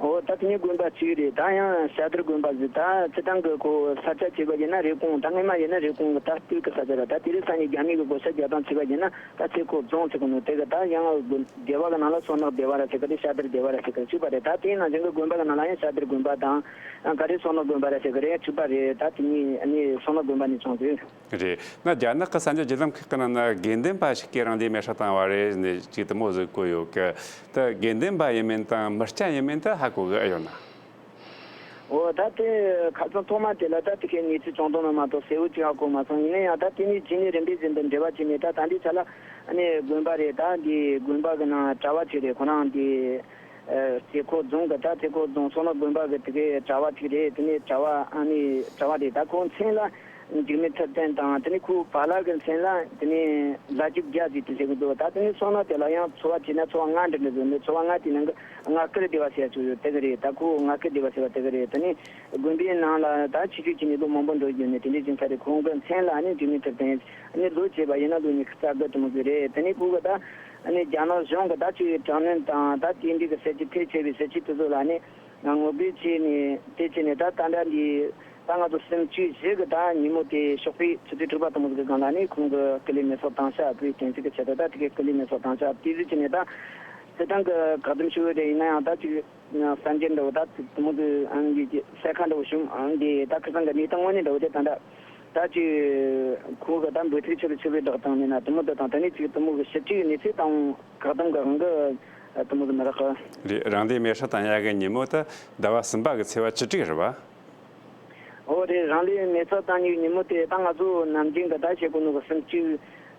འོ། ད་དེ་གཉིས་དགོན་པ་གཅིག་རེད། ད་ཡང་བྱ་དར་དགོན་པ་ཟེར། ད་སྤྱིར་བཏང་གི་ཁོ་ས་ཆ་བྱས་པ་ཡིན་ན་རེབ་གོང་། ད་སྔོན་མ་ཡིན་ན་རེབ་གོང་གི་ད་སྟོད་ཀྱི་ས་ཆ་ར། ད་དེ་རིང་སང་ཉིན་རྒྱ་མི་གི་བགོ་བཤའ་རྒྱག་སྟངས་བྱས་པ་ཡིན་ན་ད་རྩེ་ཁོག་རྫོང་ཟེར་གི་འདུག་དེ་གི་ད་ཡང་སྡེ་བ་གི་ནང་ལ་སོ་ནག་སྡེ་བ་ར་ཟེར་གི་རེད། བྱ་དར་སྡེ་བ་ར་ཟེར་གི་རེད། གཅིག་པ་རེད། ད་དེའི་ནང་བཞིན་གི་དགོན་པ་གི་ནང་ལ་ཡང་བྱ་དར་དགོན་པ་དང་། ཨ། ག་རེ་སོ་ནག་དགོན་པ་ར་ཟེར་གི་རེད། གཅིག་པ་རེད། ད་དེ་གཉིས་ནི་སོ་ནག་དགོན་པ་ནས་བྱུང་ཟེར། རེད། ན་རྒྱ་ནག་གི་གསར་འགྱུར་བརྒྱུད་ལམ་ཁག་གི་ནང་ན་དགེ་འདུན་པ་ཞིག་གིས་རང་ལུས་མེར་སྲེག་བཏང་བ་རེད་ནས་ཅིག་དེ་མོ་ཟིག་བཀོད་ཡོད་གི། ད་དགེ་འདུན་པ་ཡིན་མིན་དང་མི་སྐྱ་ཡིན་མིན་ད་ཧ་གོ་གི་ཨེ་ཡོད་ན། འོ། ད་དེ་ཁ་སང་ཐོག་མ་དེ་ལ་ད་དེ་གའི་གནས་ཚུལ་བྱུང་དོན་ལ་མ་གཏོགས་གསལ་བོ་ཅིག་ཧ་གོ་མ་སོང་། ཡིན་ན་ཡང་ད་དེ་ནས་རྗེས་ནས་རིམ་པས་རྗེས་འདི་འབྲེལ་བ་བྱས་ནས་ད་ད་འདི་ཆ་ལ་ཨ་ནི་དགོན་པ་རེད། ད་འདི་དགོན་པ་གི་ནང་གྲྭ་བ་ཅིག་རེད། ཁོ་རང་འདི་ཨ་རྩེ་ཁོག་རྫོང་གི། ད་རྩེ་ཁོག་རྫོང་སོ་ནག་དགོན་པ་གི་དེ་གའི་གྲྭ་བ་ཅིག་རེད། དེ་ནས་གྲྭ་བ་ཨ་ནི་གྲྭ་བ་རེད། ད་ཁོ་མཚན་ལ་འཇིགས་མེད་ཐུབ་བསྟན་དང་། དེ་ནས་ཁོའི་བ་ལགས་ཀྱི་མཚན་ལ་དེ་ནས་ལ་རྒྱུག་རྒྱ་ཟིག་དེ་ཟེར་གི་འདུག་ད་དེ་ནས་སོ་ནག་དེ་ལ་ཡང་ཚོ་བ་བྱས་ན་ཚོ་བ་ལྔ་འདྲ་འདྲ་ཟིག་འདུག་ཚོ་བ་ལྔ་དེ་ནང་གི་ལྔ་དཀར་སྡེ་བ་ཟེར་ཡ་ཅིག་ཡོད། དེ་གི་རེད། ད་ཁོ་ལྔ་དཀར་སྡེ་བ་ཟེར་བ་དེ་གི་རེད། དེ་ནས་དགོན་པའི་ནང་ལ་ད་ཆོས་ཞུགས་བྱས་ནས་ལོ་མང་པོ་འགྲོ་རྒྱུ་ནས་དེ་འདྲའི་ཅིག་ས་རེད། ཁོང་གི་མཚན་ལ་ཨ་ནི་འཇིགས་མེད་ཐུབ་བསྟན། ཨ་ནི་ལོ་བྱས་པ་ཡིན་ན་ལོ་ཉི་ཤུ་རྩ་དགུ་དེ་མོ་ཟིག་རེད། དེ་ནས་ཁོ་གི་ད་ཨ་ནི་རྒྱ་ནག་གཞུང་གི་ད་ཅིག་དྲག་གནོན་དང་ད་དེ་འདྲའི་གི་སྲིད་ཇུས་ཕལ་ཆེ་བའི་སྲིད་ཇུས་དེ་ཚོ་ལ་ཨ་ནི་ངོ་རྒོལ་བྱས་ནས། དེ་བྱས་ནས་ད་ད་ལྟ་འདི་ད་ང་ཚོ་གསུམ་བཅུ་བཞི་གི་ད་ཉིན་མོ་དེ་ཞོགས་པའི་ཆུ་ཚོད་དྲུག་པ་དེ་མོ་ཟིག་གི་སྒང་ལ་ཨ་ནི་ཁོང་གི་སྐུ་ལུས་མེ་སྲེག་བཏང་ཤག་དེའི་གཏན་ཚིགས་ཀྱི་ཆེད་དུ་ད་དེ་གའི་སྐུ་ལུས་མེ་སྲེག་བཏང་ཤག་དེ་ཟིག་བྱས་ནས་ད་སྤྱིར་བཏང་གི་བཀག་སྡོམ་ཞུ་གི་རེད། ཡིན་ན་ཡང་ད་ཅིག་གསར་འགྱུར་འདྲ་བོ་ད་དེ་མོ་དེ་ཨང་གི་གསལ་ཁ་འདྲ་བོ་བྱུང་ཨང་གི་ད་ཁ་སང་གི་གནས་སྟངས་དངོས་གནས་འདྲ་བོ་དེ་ད་འདྲ་ད་ཅིག་ཁོ་གི་ད་འབོད་ཚིག་ཆུ་ལ་ཆུ་བའི་བསྒྲགས་སྟངས་ནས་ན་དེ་མོ་དེ་དང་དེ་ནས་ཅིག་དེ་མོ་གི་ཞིབ་ཕྲའི་གནས་ཚུལ་དང་བཀག་སྡོམ་གི་དབང་གི་དེ་མོ་གི་མི་རག་གི། རེད། རང་ལུས་མེར་སྲེག་བཏང་ཡག་གི་ཉིན་མོ་དེ་ཟླ་བ་གསུམ་པ་གི་ཚེས་པ་བཅུ་དྲུག་རེད་བ། ཨོ་རེད། རང་ལུས་མེ་སྲེག་བཏང་ཉིན་ཉིན་མོ་དེ་ད་ང་ཚོ་ནམ་རྒྱུན་གི་ད་བྱེད་དགོས་ནོ་གི་སུམ་ཅུ་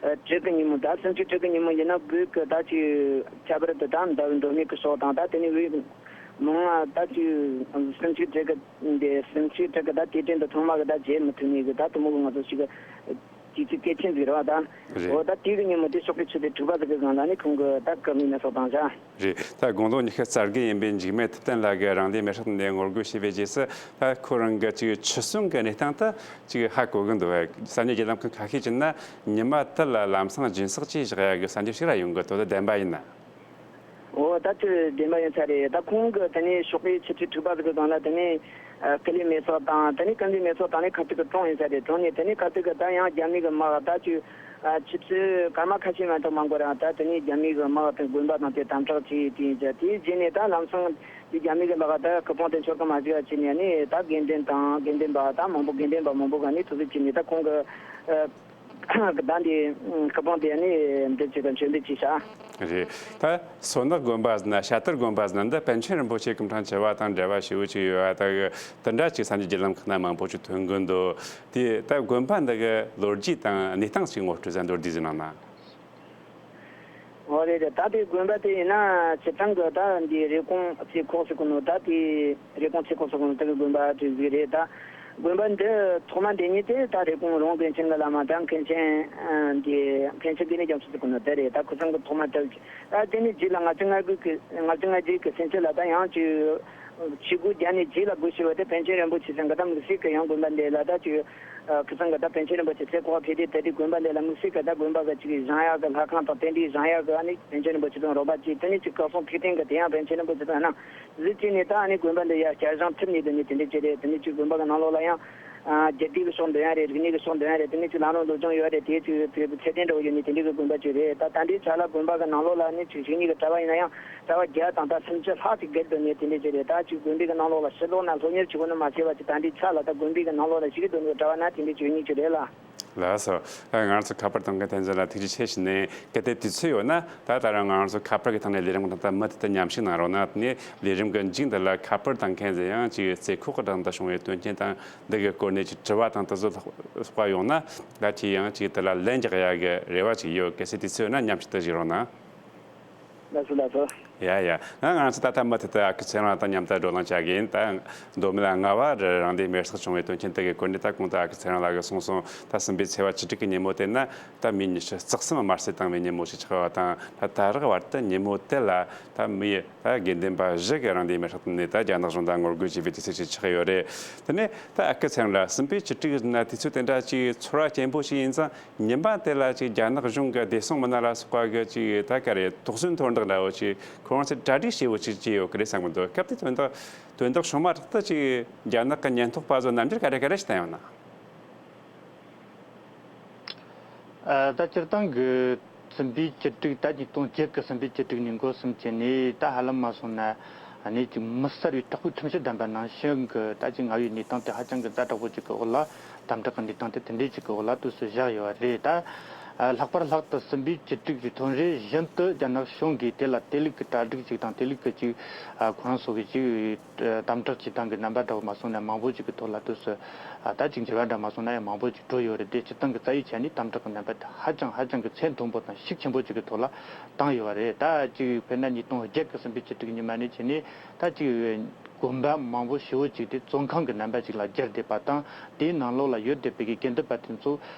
དྲུག་གི་ཉིན་མོ་ད་སུམ་ཅུ་དྲུག་གི་ཉིན་མོ་ཡིན་ན་བོད་གི་ད་ཅིག་ཁྱད་པར་དུ་ད་ཟླ་བའི་མདོ་སྨད་གི་ཕྱོགས་དང་ད་དེ་ནས་བོད་མང་ང་ད་ཅིག་སུམ་ཅུ་དྲུག་གི་འདི་སུམ་ཅུ་དྲུག་གི་ད་དུས་དྲན་དུ་ཚང་མ་གི་ད་བརྗེད་མི་ཐུབ་ནས་གི་ད་དེ་མོ་གི་ང་ཚོ་ཞིག་གི་དུས་ཚོད་གལ་ཆེན་ཟིག་རེད་བ་ད། རེད། འོ་ད་དེ་གི་ཉིན་མོ་དེ་ཞོགས་པའི་ཆུ་ཚོད་དྲུག་པ་ཟིག་གི་སྒང་ལ་ནི་ཁོང་གི་ད་སྐུ་མི་མེ་སྲེག་བཏང་བཞག་རེད། ད་དགུང་ལོ་ཉི་ཤུ་རྩ་དགུ་ཡིན་པའི་འཇིགས་མེད་ཐུབ་བསྟན་ལགས་ཀྱིས་རང་ལུས་མེར་སྲེག་ནས་ངོ་རྒོལ་བྱས་པའི་རྗེས་སུ་ད་ཁོ་རང་གི་ཅིག་འཆི་གསོན་གྱི་གནས་སྟངས་དེ་ཅིག་ཧ་གོ་གི་འདུག་བས། གསར་འགྱུར་བརྒྱུད་ལམ་ཁང་ཁ་ཤས་ཀྱིས་ན་ཉི་མ་དེ་ལ་ལམ་སང་སྦྱིན་སྲེག་བྱས་བཞག་ཡག་གི་གསར་འགྱུར་ཞིག་ར་ཡོང་གི་འདུག་དེ་བདེན་པ་ཡིན་ན། འོ་ད་ཅིག་བདེན་པ་ཡིན་ས་རེད། ད་ཁོང་གི་དེ་ནས་ཞོགས་པའི་ཆུ་ཚོད་དྲུག་པ་ཟིག་གི་སྒང་ལ་དེ་ནས་ཨ་སྐུ་ལུས་མེ་སྲེག་དང་དེ་ནས་སྐུ་ལུས་མེ་སྲེག་བཏང་ནས་ཁ་ཐུག་གི་གྲོངས་ཡིན་ས་རེད། གྲོངས་ནས་དེ་ནས་ཁ་ཐུག་གི་ད་ཡང་རྒྱ་མི་གི་དམག་ད་ཅིག་ཨ་ཆུ་ཚོད་སྐར་མ་ཁ་ཤས་མ་གཏོགས་མ་འགོར་ར་ད་དེ་ནས་རྒྱ་མི་གི་དམག་དང་དགོན་པ་དང་དེ་དམ་དྲག་བྱས་དེ་ཡིན་ཙང་དེའི་རྗེས་ནས་ད་ལམ་སང་དེ་རྒྱ་མི་གི་ལག་ད་སྐུ་ཕུང་དེ་འཆོར་གི་མ་བཅུག་བྱས་ནས་ནི་ད་དགེ་འདུན་དང་དགེ་འདུན་པ་ད་མང་པོ་དགེ་འདུན་པ་མང་པོ་ག་ནས་ཐུག་ཟིག་བྱས་ནས་ད་ཁོང་གི་ཨ་ད་འདི་སྐུ་ཕུང་དེ་ནི་འདི་བྱས་དང་མཆོད་འབུལ་བྱས་ཤག་རེད། ད་སོ་ནག་དགོན་པ་ཟེར་ན་ཤ་དར་དགོན་པ་ཟེར་ན་འདི་པཎ་ཆེན་རིན་པོ་ཆེ་སྐུ་ཕྲེང་བཅུ་བ་དང་འབྲེལ་བ་ཞེ་པོ་ཅིག་ཡོད་པ་ད་གི་དེ་འདྲ་ཅིག་གསར་འགྱུར་བརྒྱུད་ལམ་ཁག་ན་མང་པོ་ཅིག་ཐོན་གི་འདུག་དེ་ད་དགོན་པ་འདི་གི་ལོ་རྒྱུས་དང་གནས་སྟངས་ཅིག་ངོ་སྤྲོད་ཟིག་མདོར་བསྡུས་ཟིག་གནང་ན། འོ་རེད་རེད། ད་དེ་དགོན་པ་དེ་ཡིན་ན་སྤྱིར་བཏང་གི་ད་འདི་རེབ་གོང་ཚེ་ཁོག་ཟེར་གོ་ནོ་ད་དེ་རེབ་གོང་ཚེ་ཁོག་ཟེར་གོ་ནོ་དེ་གི་དགོན་པ་དེ་ཟིག་རེད་ད། དགོན་པ་འདི་ཐོག་མ་འདི་ཉིད་དེ་ད་རེབ་གོང་རོང་མཁན་ཆེན་གི་བླ་མ་ད་མཁན་ཆེན་ཨ་འདི་མཁན་ཆེན་དགེ་ལེགས་རྒྱ་མཚོ་ཟེར་གོ་ནོ་དེ་རེད། ད་ཁོ་ཚང་གི་ཐོག་མ་དེ་ད་དེ་ནི་རྗེས་ལ་ལྔ་བཅུ་ང་དགུ་གི་ལྔ་བཅུ་ང་བརྒྱད་གི་ཚུན་ཆད་ལ་ད་ཡང་ཅིག་ཆོས་སྒོ་བརྒྱབ་ནས་རྗེས་ལ་སྒོ་ཕྱེ་བ་དེ་པཎ་ཆེན་རིན་པོ་ཆེ་ཚང་གི་ད་དམིགས་བསལ་གི་ཡང་དགོན་པ་འདི་ལ་ད་ཅིག་ཨ་ཁོ་ཚང་གི་ད་པཎ་ཆེན་རིན་པོ་ཆེ་ཚེ་ཁོག་ཕེབས་དུས་དེ་དུས་དགོན་པ་འདི་ལ་དམིགས་བསལ་གི་ད་དགོན་པ་གི་ཅིག་བཞེངས་ཡག་གི་ལྷ་ཁང་དང་རྟེན་འབྲེལ་བཞེངས་ཡག་གི་ཨ་ནི་པཎ་ཆེན་རིན་པོ་ཆེ་དང་རོགས་པ་བཅས་དེ་ནས་ཅིག་བཀའ་སྲུང་ཐུགས་རྟེན་གི་དེ་ཡང་པཎ་ཆེན་རིན་པོ་ཆེ་དང་ཨ་ནི་གཟི་བྱས་ནས་ད་ཨ་ནི་དགོན་པ་འདི་ཡར་བསྐྱར་བཞེངས་ཐུབ་ནས་དེ་ནས་དེ་འདྲ་ཅིག་རེད། དེ་ནས་ཅིག་དགོན་པ་གི་ནང་ལོགས་ལ་ཡང་ཨ་རྒྱུད་སྡེ་གི་ཕྱོགས་འདོན་ཡག་རེད། རིག་གནས་གི་ཕྱོགས་འདོན་ཡག་རེད། དེ་ནས་ཅིག་ལམ་ལུགས་སློབ་སྦྱོང་ཡོད་རེད། དེ་ཅིག་དེ་ཚད་ལྡན་འདྲ་བོ་ཡོད་ནས་དེ་འདྲ་གི་དགོན་པ་ཅིག་རེད། ད་ད་ལྟའི་ཆ་ལ་དགོན་པ་གི་ནང་ལོགས་ལ་ཨ་ནི་ཅིག་རིག་གནས་གི་གྲྭ་པ་ཡིན་ན་ཡང་གྲྭ་པ་བརྒྱ་དང་ད་སུམ་ཅུ་ལྷག་ཅིག་བརྒལ་འདུག་ནས་དེ་འདྲ་ཅིག་རེད། ད་ཅིག་དགོན་པའི་གི་ནང་ལོགས་ལ་ཕྱིར་ལོག་ན་སློབ་གཉེར་བྱེད་དགོས་ནི་མ་བྱས་པ་ཅིག་ད་ལྟའི་ཆ་ལ་ད་དགོན་པའི་གི་ནང་ལོགས་ལ་ཞུགས་འདུག་ནི་གྲྭ་པ་ན་དེ་འདྲ་ཅིག་ཡོད་ནི་ཅིག་རེད་ལ། ལགས་སོ། ཨ། ང་རང་ཚོ་ཁ་པར་དང་གི་བསྟན་འཛིན་ལ་ཐུགས་རྗེ་ཆེ་ཞུ་ནས་གལ་ཏེ་དུས་ཚོད་ཡོད་ན་ད་ད་རང་ང་རང་ཚོ་ཁ་པར་གི་ཐོག་ནས་ལས་རིམ་གི་ཐོག་ད་མུ་མཐུད་དུ་མཉམ་ཞུགས་གནང་རོགས་གནང་། དེ་ནས་ལས་རིམ་གི་མཇུག་འདི་ལ་ཁ་པར་བཏང་མཁན་ཟེར་ཡང་ཅིག་རྩེ་ཁོག་གི་དྲང་དུ་བྱུང་བའི་དོན་རྐྱེན་དང་འདི་གི་སྐོར་ནས་ཅིག་དྲི་བ་དང་དེ་ཚོ་ལྷག་པ་ཡོང་ན་ད་ཁྱེད་ཡང་ཅིག་དེ་ལ་ལན་རྒྱག་ཡ་གི་རེ་བ་ཅིག་ཡོད། གལ་སྲིད་དུས་ཚོད་ཡོད་ན་མཉམ་ཞུགས་དུ་བཞུགས་རོགས་གནང་། ལགས་སོ་ལགས་སོ། ཡ་ཡ། ང་ང་ཚོ་ད་ལྟ་མུ་མཐུད་དུ་ཨ་ཁུ་ཚེ་རིང་ལགས་དང་མཉམ་དུ་བགྲོ་གླེང་བྱ་གི་ཡིན། ད་མདོ་སྨད་ལྔ་པ་རི་རང་སྡེ་མེར་སྲེག་བྱུང་བའི་དོན་རྐྱེན་དེ་གའི་སྐོར་ནས་ད་གོང་དུ་ཨ་ཁུ་ཚེ་རིང་ལགས་ཀྱིས་གསུངས་སོང་། ད་གསུམ་པའི་ཚེས་པ་བཅུ་དྲུག་གི་ཉིན་མོ་དེ་ན་ད་མི་ཉི་ཤུ་རྩ་གསུམ་དམར་གསོད་བཏང་བའི་ཉིན་མོ་ཞིག་ཆགས་པ་དང་། ད་ད་རག་བར་དུ་ཉིན་མོ་དེ་ལ་ད་མི་ཡི་ད་དགེ་འདུན་པ་བཞི་གིས་རང་སྡེ་མེར་སྲེག་བཏང་ནས་ད་རྒྱ་ནག་གཞུང་དང་ངོ་རྒོལ་བྱས་པའི་དུས་ཚོད་ཅིག་ཆགས་ཡོད་རེད། དེ་ནས་ད་ཨ་ཁུ་ཚེ་རིང་ལགས། གསུམ་པའི་བཅུ་དྲུག་ན་དུས་ཚོད་དེ་འདྲ་ཅིག་ཚོར་བ་སྐྱེན་པོ་ཞིག་ཡིན་ཙང་། ཉིན་པ་དེ་ལ་ཅིག་རྒྱ་ནག་གཞུང་གི་བདེ་སྲུང་མི་སྣ་ལ་སོགས་པ་གི་ཅིག་ད་ག་རེ་དོགས་ཟོན་མཐོར་འདེགས་འདྲ་བོ་ཅིག་ཁོ་རང་ཚོས་གྲ་སྒྲིག་བྱས་པོ་ཅིག་བྱས་ཡོད་ཀི་རེད་བསམ་གི་འདུག་སྐབས་དེ་དོན་དག་དོན་དག་བྱུང་མ་ཐག་ཏུ་ཅིག་རྒྱ་ནག་གི་ཉེན་རྟོག་པ་ཚོ་རྣམ་འགྱུར་ག་རེ་ག་རེ་ཞིག་བསྟན་ཡོད་ན། ཨ། ད་སྤྱིར་བཏང་གི་གསུམ་པའི་བཅུ་དྲུག་ད་ཉིས་སྟོང་བརྒྱད་ཀྱི་གསུམ་པའི་བཅུ་དྲུག་ནས་འགོ་བཟུང་བྱས་ནས་ད་ཧ་ལམ་མ་སོང་ན་ཨ་ནི་ཅིག་མི་གསར་བའི་དྲག་པོའི་ཁྲིམས་གཞི་ལྡན་པ་ནང་བཞིན་གི་ད་ཅིག་ང་ཡི་གནས་སྟངས་དེ་ཧ་ཅང་གི་ཛ་དྲག་པོ་ཅིག་གི་འོག་ལ། དམ་དྲག་གི་གནས་སྟངས་དེ་དེ་འདྲའི་ཅིག་གི་འོག་ལ་དུས་སུ་བཞག་ཡོད་པ་རེད། ད་ཨ་ལྷག་པར་ལྷག་ཏུ་གསུམ་པའི་བཅུ་དྲུག་གི་ཐོན་རེ་བཞིན་དུ་རྒྱ་ནག་གཞུང་གིས་དེ་ལ་དེ་ལུགས་ཀྱི་གྲ་སྒྲིག་ཅིག་དང་དེ་ལུགས་ཀྱི་ཅིག་ཨ་ཁོ་རང་ཚོ་གི་ཅིག་ཨ་དམ་དྲག་བྱེད་སྟངས་ཀྱི་རྣམ་པ་འདྲ་བོ་མ་སོང་ན་མང་པོ་ཅིག་གི་ཐོག་ལ་དུས་སུ་ཨ་ད་ཅིག་འགྱུར་བ་འདྲ་མ་སོང་ན་ཡང་མང་པོ་ཅིག་འགྲོ་ཡོད་རེད་དེ། སྤྱིར་བཏང་གི་རྩ་བའི་ཆ་ནས་དམ་དྲག་གི་རྣམ་པ་དེ་ཧ་ཅང་ཧ་ཅང་གི་ཚད་མཐོན་པོ་དང་ཤུགས་ཆེན་པོ་ཅིག་གི་ཐོག་ལ་བཏང་ཡོད་པ་རེད། ད་ཅིག་དཔེར་ན་ཉིས་སྟོང་བརྒྱད་ཀྱི་གསུམ་པའི་བཅུ་དྲུག་ཉི་མ་ནས་བྱས་ནས་ད་ཅིག་དགོན་པ་མང་པོ་ཞེ་པོ་ཅིག་དེ་བཙོན་ཁང་གི་རྣམ་པ་ཅིག་ལ་བསྒྱུར་བསྡད་པ་དང་། དེའི་ནང་ལོགས་ལ་ཡོད་བསྡད་པའི་གི་དགེ་འདུན་པ་དེ་ཚོ་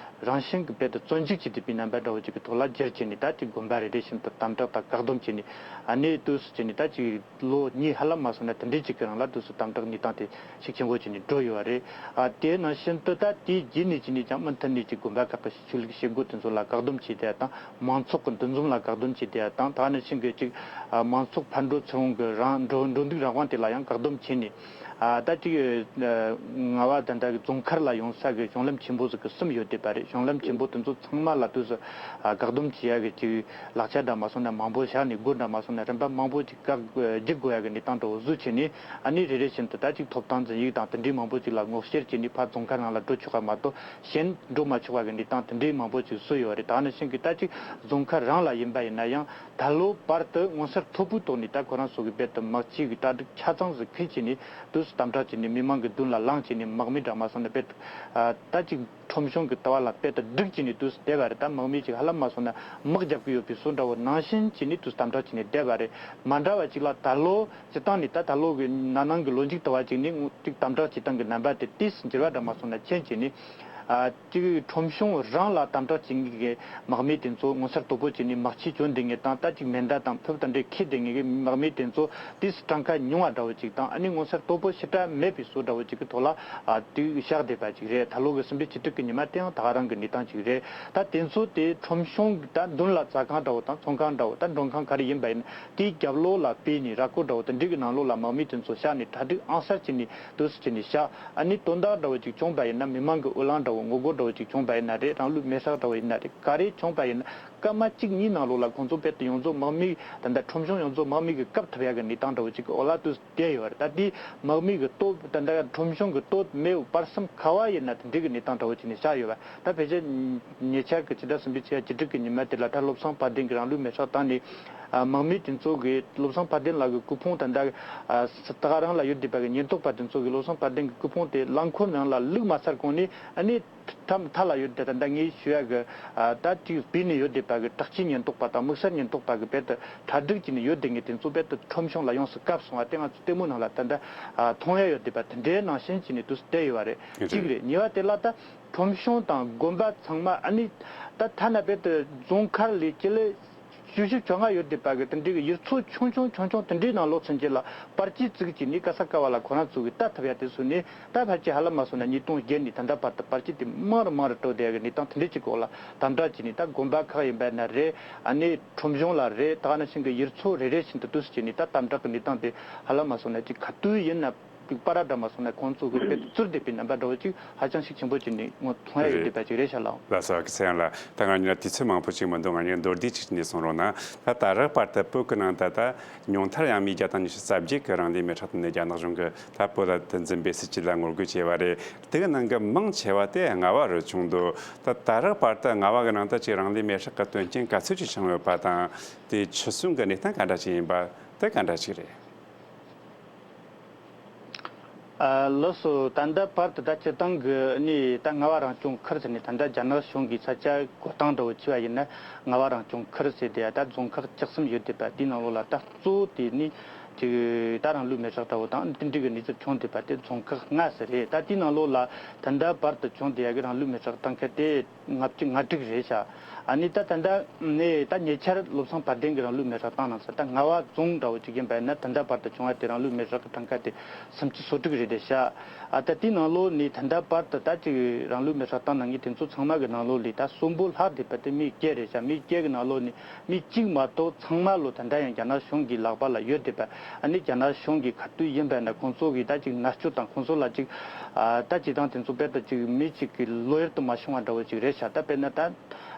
རང་བཞིན་གྱིས་རྦད་དེ་བཙོན་འཇུག་བྱས་བསྡད་པའི་རྣམ་པ་འདྲ་བོ་ཅིག་གི་ཐོག་ལ་བསྒྱུར་བྱས་ནས། ད་ཅིག་དགོན་པ་རེ་རེ་བཞིན་དུ་དམ་དྲག་དང་བཀག་སྡོམ་བྱས་ནས། ཨ་ནེ་དུས་སུ་བྱས་ནས་ད་ཅིག་ལོ་གཉིས་ཧ་ལམ་མ་སོང་ན་དེ་འདྲའི་ཅིག་གི་རིང་ལ་དུས་སུ་དམ་དྲག་གནས་སྟངས་དེ་ཤུགས་ཆེན་པོ་བྱས་ནས་འགྲོ་ཡོད་པ་རེད། ཨ་དེ་ནང་བཞིན་དུ་ད་དེའི་རྗེས་ནས་བྱས་ནས་ཀྱང་མུ་མཐུད་ནས་ཅིག་དགོན་པ་ཁག་གི་ཆོས་ལུགས་བྱེད་སྒོ་དེ་ཚོ་ལ་བཀག་སྡོམ་བྱས་བསྡད་ཡ་དང་། མང་ཚོགས་ཀྱི་འདུ་འཛོམས་ལ་བཀག་སྡོམ་བྱས་བསྡད་ཡ་དང་། ད་ནང་བཞིན་གྱི་ཅིག་ཨ་མང་ཚོགས་ཕར་འགྲོ་ཚུར་འོང་གི་རང་འགྲོ་འགྲོ་འདུག་རང་དབང་དེ་ལ་ཡང་བཀག་སྡོམ་བྱས་ནས། ཨ་ད་ཅིག་ཨ་རྔ་བ་ད་ལྟ་གི་རྫོང་མཁར་ལ་ཡོང་ས་གི་གཞུང་ལམ་ཆེན་པོ་ཟིག་གི་གསུམ་ཡོད་བསྡད་པ་རེད། གཞུང་ལམ་ཆེན་པོ་དེ་ཚོ་ཚང་མ་ལ་དུས་སུ་ཨ་བཀག་སྡོམ་བྱེད་ཡ་གི་ཅིག་ལག་ཆ་འདྲ་མ་སོང་ན་མང་པོ་བཞག་ནས། སྒོ་འདྲ་མ་སོང་ན་རིམ་པ་མང་པོ་ཅིག་བཀག་བརྒྱུད་དགོས་ཡ་གི་གནས་སྟངས་འདྲ་བོ་བཟོས་བྱས་ནས། ཨ་ནི་རེ་རེ་བཞིན་དུ་ད་ཅིག་ཐོབ་ཐང་འཛིན་ཡིག་དང་དེ་འདྲའི་མང་པོ་ཅིག་ལ་ངོ་ཤེས་བྱས་ནས་ཕར་རྫོང་མཁར་ནང་ལ་འགྲོ་ཆོག་ག་མ་གཏོགས་གཞན་འགྲོ་མ་ཆོག་པ་གི་གནས་སྟངས་དེ་འདྲའི་མང་པོ་ཅིག་བཟོས་ཡོད་རེད། ད་ནི་ཤིང་གི་ད་ཅིག་རྫོང་མཁར་རང་ལ་ཡིན་པ་ཡིན་ན་ཡང་ད་ལོ་བར་དུ་མངོན་གསལ་དོད་པོའི་ཐོག་ནས་ད་ཁོ་རང་ཚོ་གི་རྦད་དེ་དམག་སྤྱི་གི་གྲ་སྒྲིག་ཆ་ཚང་ཟིག་འཁྱེར་བྱས་ནས་དུས་སུ་དམ་དྲག་བྱས་ནས་མི་མང་གི་མདུན་ལ་ལངས་བྱས་ནས་དམག་མི་འདྲ་མ་སོང་ན་རྦད་དེ་ཨ་ད་ཅིག་ཁྲོམ་གཞུང་གི་ལྟ་བ་ལ་རྦད་དེ་སྒྲིག་བྱས་ནས་དུས་སུ་བསྡད་པ་རེད། ད་དམག་མི་ཅིག་ཧ་ལམ་མ་སོང་ན་དམག་རྒྱབ་ཀྱི་ཡོད་པའི་བཟོ་འདྲ་བོ་ནང་བཞིན་བྱས་ནས་དུས་སུ་དམ་དྲག་བྱས་ནས་བསྡད་པ་རེད། མ་འདྲ་བ་ཅིག་ལ་ད་ལོ་སྤྱིར་བཏང་ནས་ད་ད་ལོ་གི་ན་ནིང་གི་ལོ་མཇུག་ལྟ་བ་ཅིག་ནི་ཅིག་དམ་དྲག་བྱེད་སྟངས་ཀྱི་རྣམ་པ་དེ་ཏོག་ཙམ་འགྱུར་བ་འདྲ་མ་སོང་ན་ཕྱིན་བྱས་ནས། ཨ་ཅིག་ཁྲོམ་གཞུང་རང་ལ་དམ་དྲག་བྱེད་མཁན་གྱི་དམག་མི་དེ་ཚོ་མངོན་གསལ་དོད་པོ་བྱས་ནས་དམག་ཆས་གྱོན་བསྡད་མཁན་དང་། ད་ཅིག་མེ་མདའ་དང་ཕུབ་དང་འདྲ་འཁྱེར་བསྡད་མཁན་གྱི་དམག་མི་དེ་ཚོ་ཏོག་ཙམ་གྲངས་ཀ་ཉུང་བ་འདྲ་བོ་ཅིག་དང་། ཨ་ནི་མངོན་གསལ་དོད་པོ་ཞེ་དྲག་མེད་པའི་བཟོ་འདྲ་བོ་ཅིག་གི་ཐོག་ལ་ཨ་དེ་བཞག་བསྡད་པ་ཅིག་རེད། ད་ལོ་གི་སུམ་སྟོང་ཉི་ཤུ་དྲུག་གི་ཉི་མ་དེའང་ད་ག་རང་གི་གནས་སྟངས་ཅིག་རེད། ད་དེ་ཚོ་དེ་ཁྲོམ་གཞུང་ད་མདུན་ལ་ཟ་ཁང་འདྲ་བོ་དང་ཚོང་ཁང་འདྲ་བོ་དང་མགྲོན་ཁང་ག་རེ་ཡིན་པ་ཡིན་ན་དེའི་རྒྱབ་ལོགས་ལ་སྤོས་ནས་ར་སྐོར་འདྲ་བོ་དེ་འདྲའི་གི་ནང་ལོགས་ལ་དམག་མི་དེ་ཚོ་བཞག་ནས་གྲ་སྒྲིག་ཨང་གསར་བྱས་ནས་དུས་སུ་བྱས་ནས་བཞག་ཨ་ནི་དོན་དག་འདྲ་བོ་ཅིག་བྱུང་པ་ཡིན་ན་མི་མང་གི་འོས་ལངས་འདྲ་བོ་ངོ་རྒོལ་འདྲ་བོ་ཅིག་བྱུང་པ་ཡིན་ན་རེད། རང་ལུས་མེར་སྲེག་འདྲ་བོ་ཡིན་ན་རེད། ག་རེ་བྱུང་པ་ཡིན་ན་སྐར་མ་གཅིག་གཉིས་ནང་ལོགས་ལ་ཁོང་ཚོ་རྦད་དེ་ཡོངས་རྫོགས་དམག་མི་ད་ལྟ་ཁྲོམ་གཞུང་ཡོངས་རྫོགས་དམག་མི་གིས་བཀབ་ཐུབ་ཡ་གི་གནས་སྟངས་འདྲ་བོ་ཅིག་གི་འོག་ལ་དུས་སུ་བསྡད་ཡོད་རེད། ད་དེ་དམག་མི་གི་སྟོབས་ད་ལྟ་ཁྲོམ་གཞུང་གི་སྟོབས་མེད་པར་སེམས་ག་བ་ཡིན་ན་དེ་འདྲའི་གི་གནས་སྟངས་འདྲ་བོ་ཅིག་ནས་བཞག་ཡོད་པ། ད་ཕལ་ཆེར་ཉེ་ཆར་གྱི་ཕྱི་ཟླ་གསུམ་པའི་ཚེས་བཅུ་དྲུག་གི་ཉི་མ་དེ་ལ་ད་བློ་བཟང་དཔལ་ལྡན་གྱིས་རང་ལུས་མེར་སྲེག་བཏང་ནས། ཨ་དམག་མི་དེ་ཚོ་གིས་བློ་བཟང་དཔལ་ལྡན་ལགས་ཀྱི་སྐུ་ཕུང་ད་ལྟ་ཨ་ད་ག་རང་ལ་ཡོད་བསྡད་པ་གི་ཉེན་རྟོག་པ་དེ་ཚོ་གིས་བློ་བཟང་དཔལ་ལྡན་གྱི་སྐུ་ཕུང་དེ་རླངས་འཁོར་ནང་ལ་བླུགས་མ་ཚར་གོང་ནས། ཨ་ནི་མཐའ་མཐའ་ལ་ཡོད་བསྡད་ད་ལྟ་ངས་ཞུ་ཡ་གི་ཨ་ད་ཅིག་བུད་ནས་ཡོད་བསྡད་པ་གི་དྲག་ཆས་ཉེན་རྟོག་པ་དང་དམིགས་བསལ་ཉེན་རྟོག་པ་གི་རྦད་དེ་གྲ་སྒྲིག་བྱས་ནས་ཡོད་བསྡད་མཁན་དེ་ཚོ་རྦད་དེ་ཁྲོམ་གཞུང་ལ་ཡོངས་སུ་བཀབ་སོང་བ་དེ་ང་ཚོ་ལྟད་མོ་ནང་ལ་ད་ལྟ་ཨ་མཐོང་ཡ་ཡོད་བསྡད་པ་དེ་འདྲའི་ནང་བཞིན་བྱས་ནས་དུས་སུ་བསྡད་ཡོད་པ་རེད། རེད། གཅིག་རེད། གཉིས་པ་དེ་ལ་ད། ཁྲོམ་གཞུང་དང་དགོན་པ་ཚང་མ། ཨ་ནི་ད་ཐ་ན་རྦད་དེ་རྫོང་མཁར་ལས་སྤྱི་ལེ་བཅུ་བཞི་བཅོ་ལྔ་ཡོད་བསྡད་པ་གི་དེ་འདྲའི་གི་ཡུལ་ཚོ་ཆུང་ཆུང་ཆུང་ཆུང་དེ་འདྲའི་ནང་ལོགས་ཚུན་ཆད་ལ་པར་ཆས་བཙུགས་བྱས་ནས་ག་ས་ག་བ་ལ་ཁོ་རང་ཚོ་གི་ལྟ་ཐུབ་ཡ་དེ་བཟོས་ནས། ད་ཕལ་ཆེར་ཧ་ལམ་མ་སོང་ན་ཉིས་སྟོང་བརྒྱད་ནས་ད་ལྟ་བར་དུ་པར་ཆས་དེ་མང་རུ་མང་རུ་འགྲོ་བསྡད་ཡ་གི་གནས་སྟངས་དེ་འདྲའི་ཅིག་འོག་ལ་དམ་དྲག་བྱས་ནས། ད་དགོན་པ་ཁག་ཡིན་པ་ན་རེད། ཨ་ནི་ཁྲོམ་གཞུང་ལ་རེད། ད་ག་ནང་བཞིན་གི་ཡུལ་ཚོ་རེ་རེ་བཞིན་དུ་དུས་སུ་བྱས་ནས་ད་དམ་དྲག་གི་གནས་སྟངས་དེ་ཧ་ལམ་མ་སོང་ན་ཅིག་ག་དུས་ཡིན་ན། པར་འདྲ་མ་སོང་ན་ཁོང་ཚོ་གི་དཔེ་བཙུར་བསྡད་པའི་རྣམ་པ་འདྲ་བོ་ཅིག་ཧ་ཅང་ཤུགས་ཆེན་པོ་ཅིག་ནས་ངོ་མཐོང་ཡ་ཡོད་བསྡད་པ་ཅིག་རེད་ཤག་ལགས། ལགས་སོ། ཨ་ཁུ་ཚེ་དབྱངས་ལགས། ད་ང་གཉིས་ལ་དུས་ཚོད་མང་པོ་ཅིག་མི་འདུག་ང་གཉིས་མདོར་བསྡུས་ཅིག་ནས་གསུང་རོགས་གནང་། ད་ད་རག་བར་དུ་བོད་ཀྱི་ནང་ད་ལྟ་ཉུང་མཐར་ཡང་མི་བརྒྱ་དང་ཉི་ཤུ་རྩ་བརྒྱད་ཀྱིས་རང་ལུས་མེ་སྲེག་བཏང་ནས་རྒྱ་ནག་གཞུང་གིས་ད་བོད་ལ་དུ་འཛིན་པའི་སྲིད་བྱུས་ལ་ངོ་རྒོལ་བྱས་པ་རེད། དེ་གི་ནང་གི་མང་ཆེ་བ་དེ་རྔ་བ་རུ་བྱུང་འདུག་ད་ད་རག་བར་དུ་རྔ་བ་གི་ནང་ད་ཅིག་རང་ལུས་མེ་སྲེག་གི་དོན་རྐྱེན་ག་ཚོད་ཅིག་བྱུང་ཡོད་པ་དང་། དེ་འཆི་གསོན་གྱི་གནས་སྟངས་ག་འདྲ་ཅིག་ཡིན་པ་དེ་ག་འདྲ་ཅིག་རེད། ཨ་ལགས་སོ། ད་ལྟ་བར་དུ་ད་སྤྱིར་བཏང་གི་ནི་ད་རྔ་བ་རང་སྐྱོང་ཁུལ་ཟེར་ནས་ད་ལྟ་རྒྱ་ནག་གཞུང་གི་ས་ཆ་བགོ་སྟངས་འདྲ་བོ་བྱས་པ་ཡིན་ན། རྔ་བ་རང་སྐྱོང་ཁུལ་ཟེར་དེ་ད་རྫོང་ཁག་བཅུ་གསུམ་ཡོད་བསྡད་པ་དེའི་ནང་ལོགས་ལ་ད་གཙོ་བོ་དེ་ནི་ཅིག་ད་རང་ལུས་མེ་སྲེག་འདྲ་བོ་དང་དེ་འདྲ་གི་གནས་ཚུལ་བྱུང་བསྡད་པ་དེ་རྫོང་ཁག་ལྔ་ཟེར་རེད། ད་དེའི་ནང་ལོགས་ལ་ད་ལྟ་བར་དུ་བྱུང་བསྡད་ཡ་གི་རང་ལུས་མེ་སྲེག་བཏང་མཁན་དེ་ལྔ་བཅུ་ང་དྲུག་རེད་ཤག་ཨ་ནི་ད་ད་ལྟ་ནས་ད་ཉེ་ཆར་བློ་བཟང་དཔལ་ལྡན་གྱིས་རང་ལུས་མེ་སྲེག་བཏང་གནང་ས་ད་རྔ་བ་རྫོང་འདྲ་བོ་ཅིག་ཡིན་པ་ཡིན་ན། ད་ལྟ་བར་དུ་བྱུང་བ་དེ་རང་ལུས་མེ་སྲེག་གི་གྲངས་ཀ་དེ་སུམ་ཅུ་སོ་དྲུག་རེད་བསྡད་ཤག་ཨ་ད་དེའི་ནང་ལོགས་ནས་ད་ལྟ་བར་དུ་ད་ཅིག་རང་ལུས་མེ་སྲེག་བཏང་གནང་མཁན་དེ་ཚོ་ཚང་མ་གི་ནང་ལོགས་ལས་ད་གསོན་པོ་ལྷག་བསྡད་པ་དེ་མི་བརྒྱད་རེད་ཤག་མི་བརྒྱད་གི་ནང་ལོགས་ནས་མི་གཅིག་མ་གཏོགས་ཚང་མ་ལོ་ད་ལྟ་ཡང་རྒྱ་ནག་གཞུང་གི་ལག་པ་ལ་ཡོད་བསྡད་པ། ཨ་ནི་རྒྱ་ནག་གཞུང་གིས་ག་དུས་ཡིན་པ་ན་ཁོང་ཚོ་གིས་ད་ཅིག་མནར་གཅོད་དང་ཁོང་ཚོ་ལ་ཅིག་ཨ་ད་སྤྱིར་བཏང་དེ་ཚོ་དཔེ་ད་ཅིག་མི་གཅིག་གི་ལོ་ཡུལ་དུ་མ་བྱུང་བ་འདྲ་བོ་ཅིག་རེད་ཤག་ད་དཔེར་ན་ད་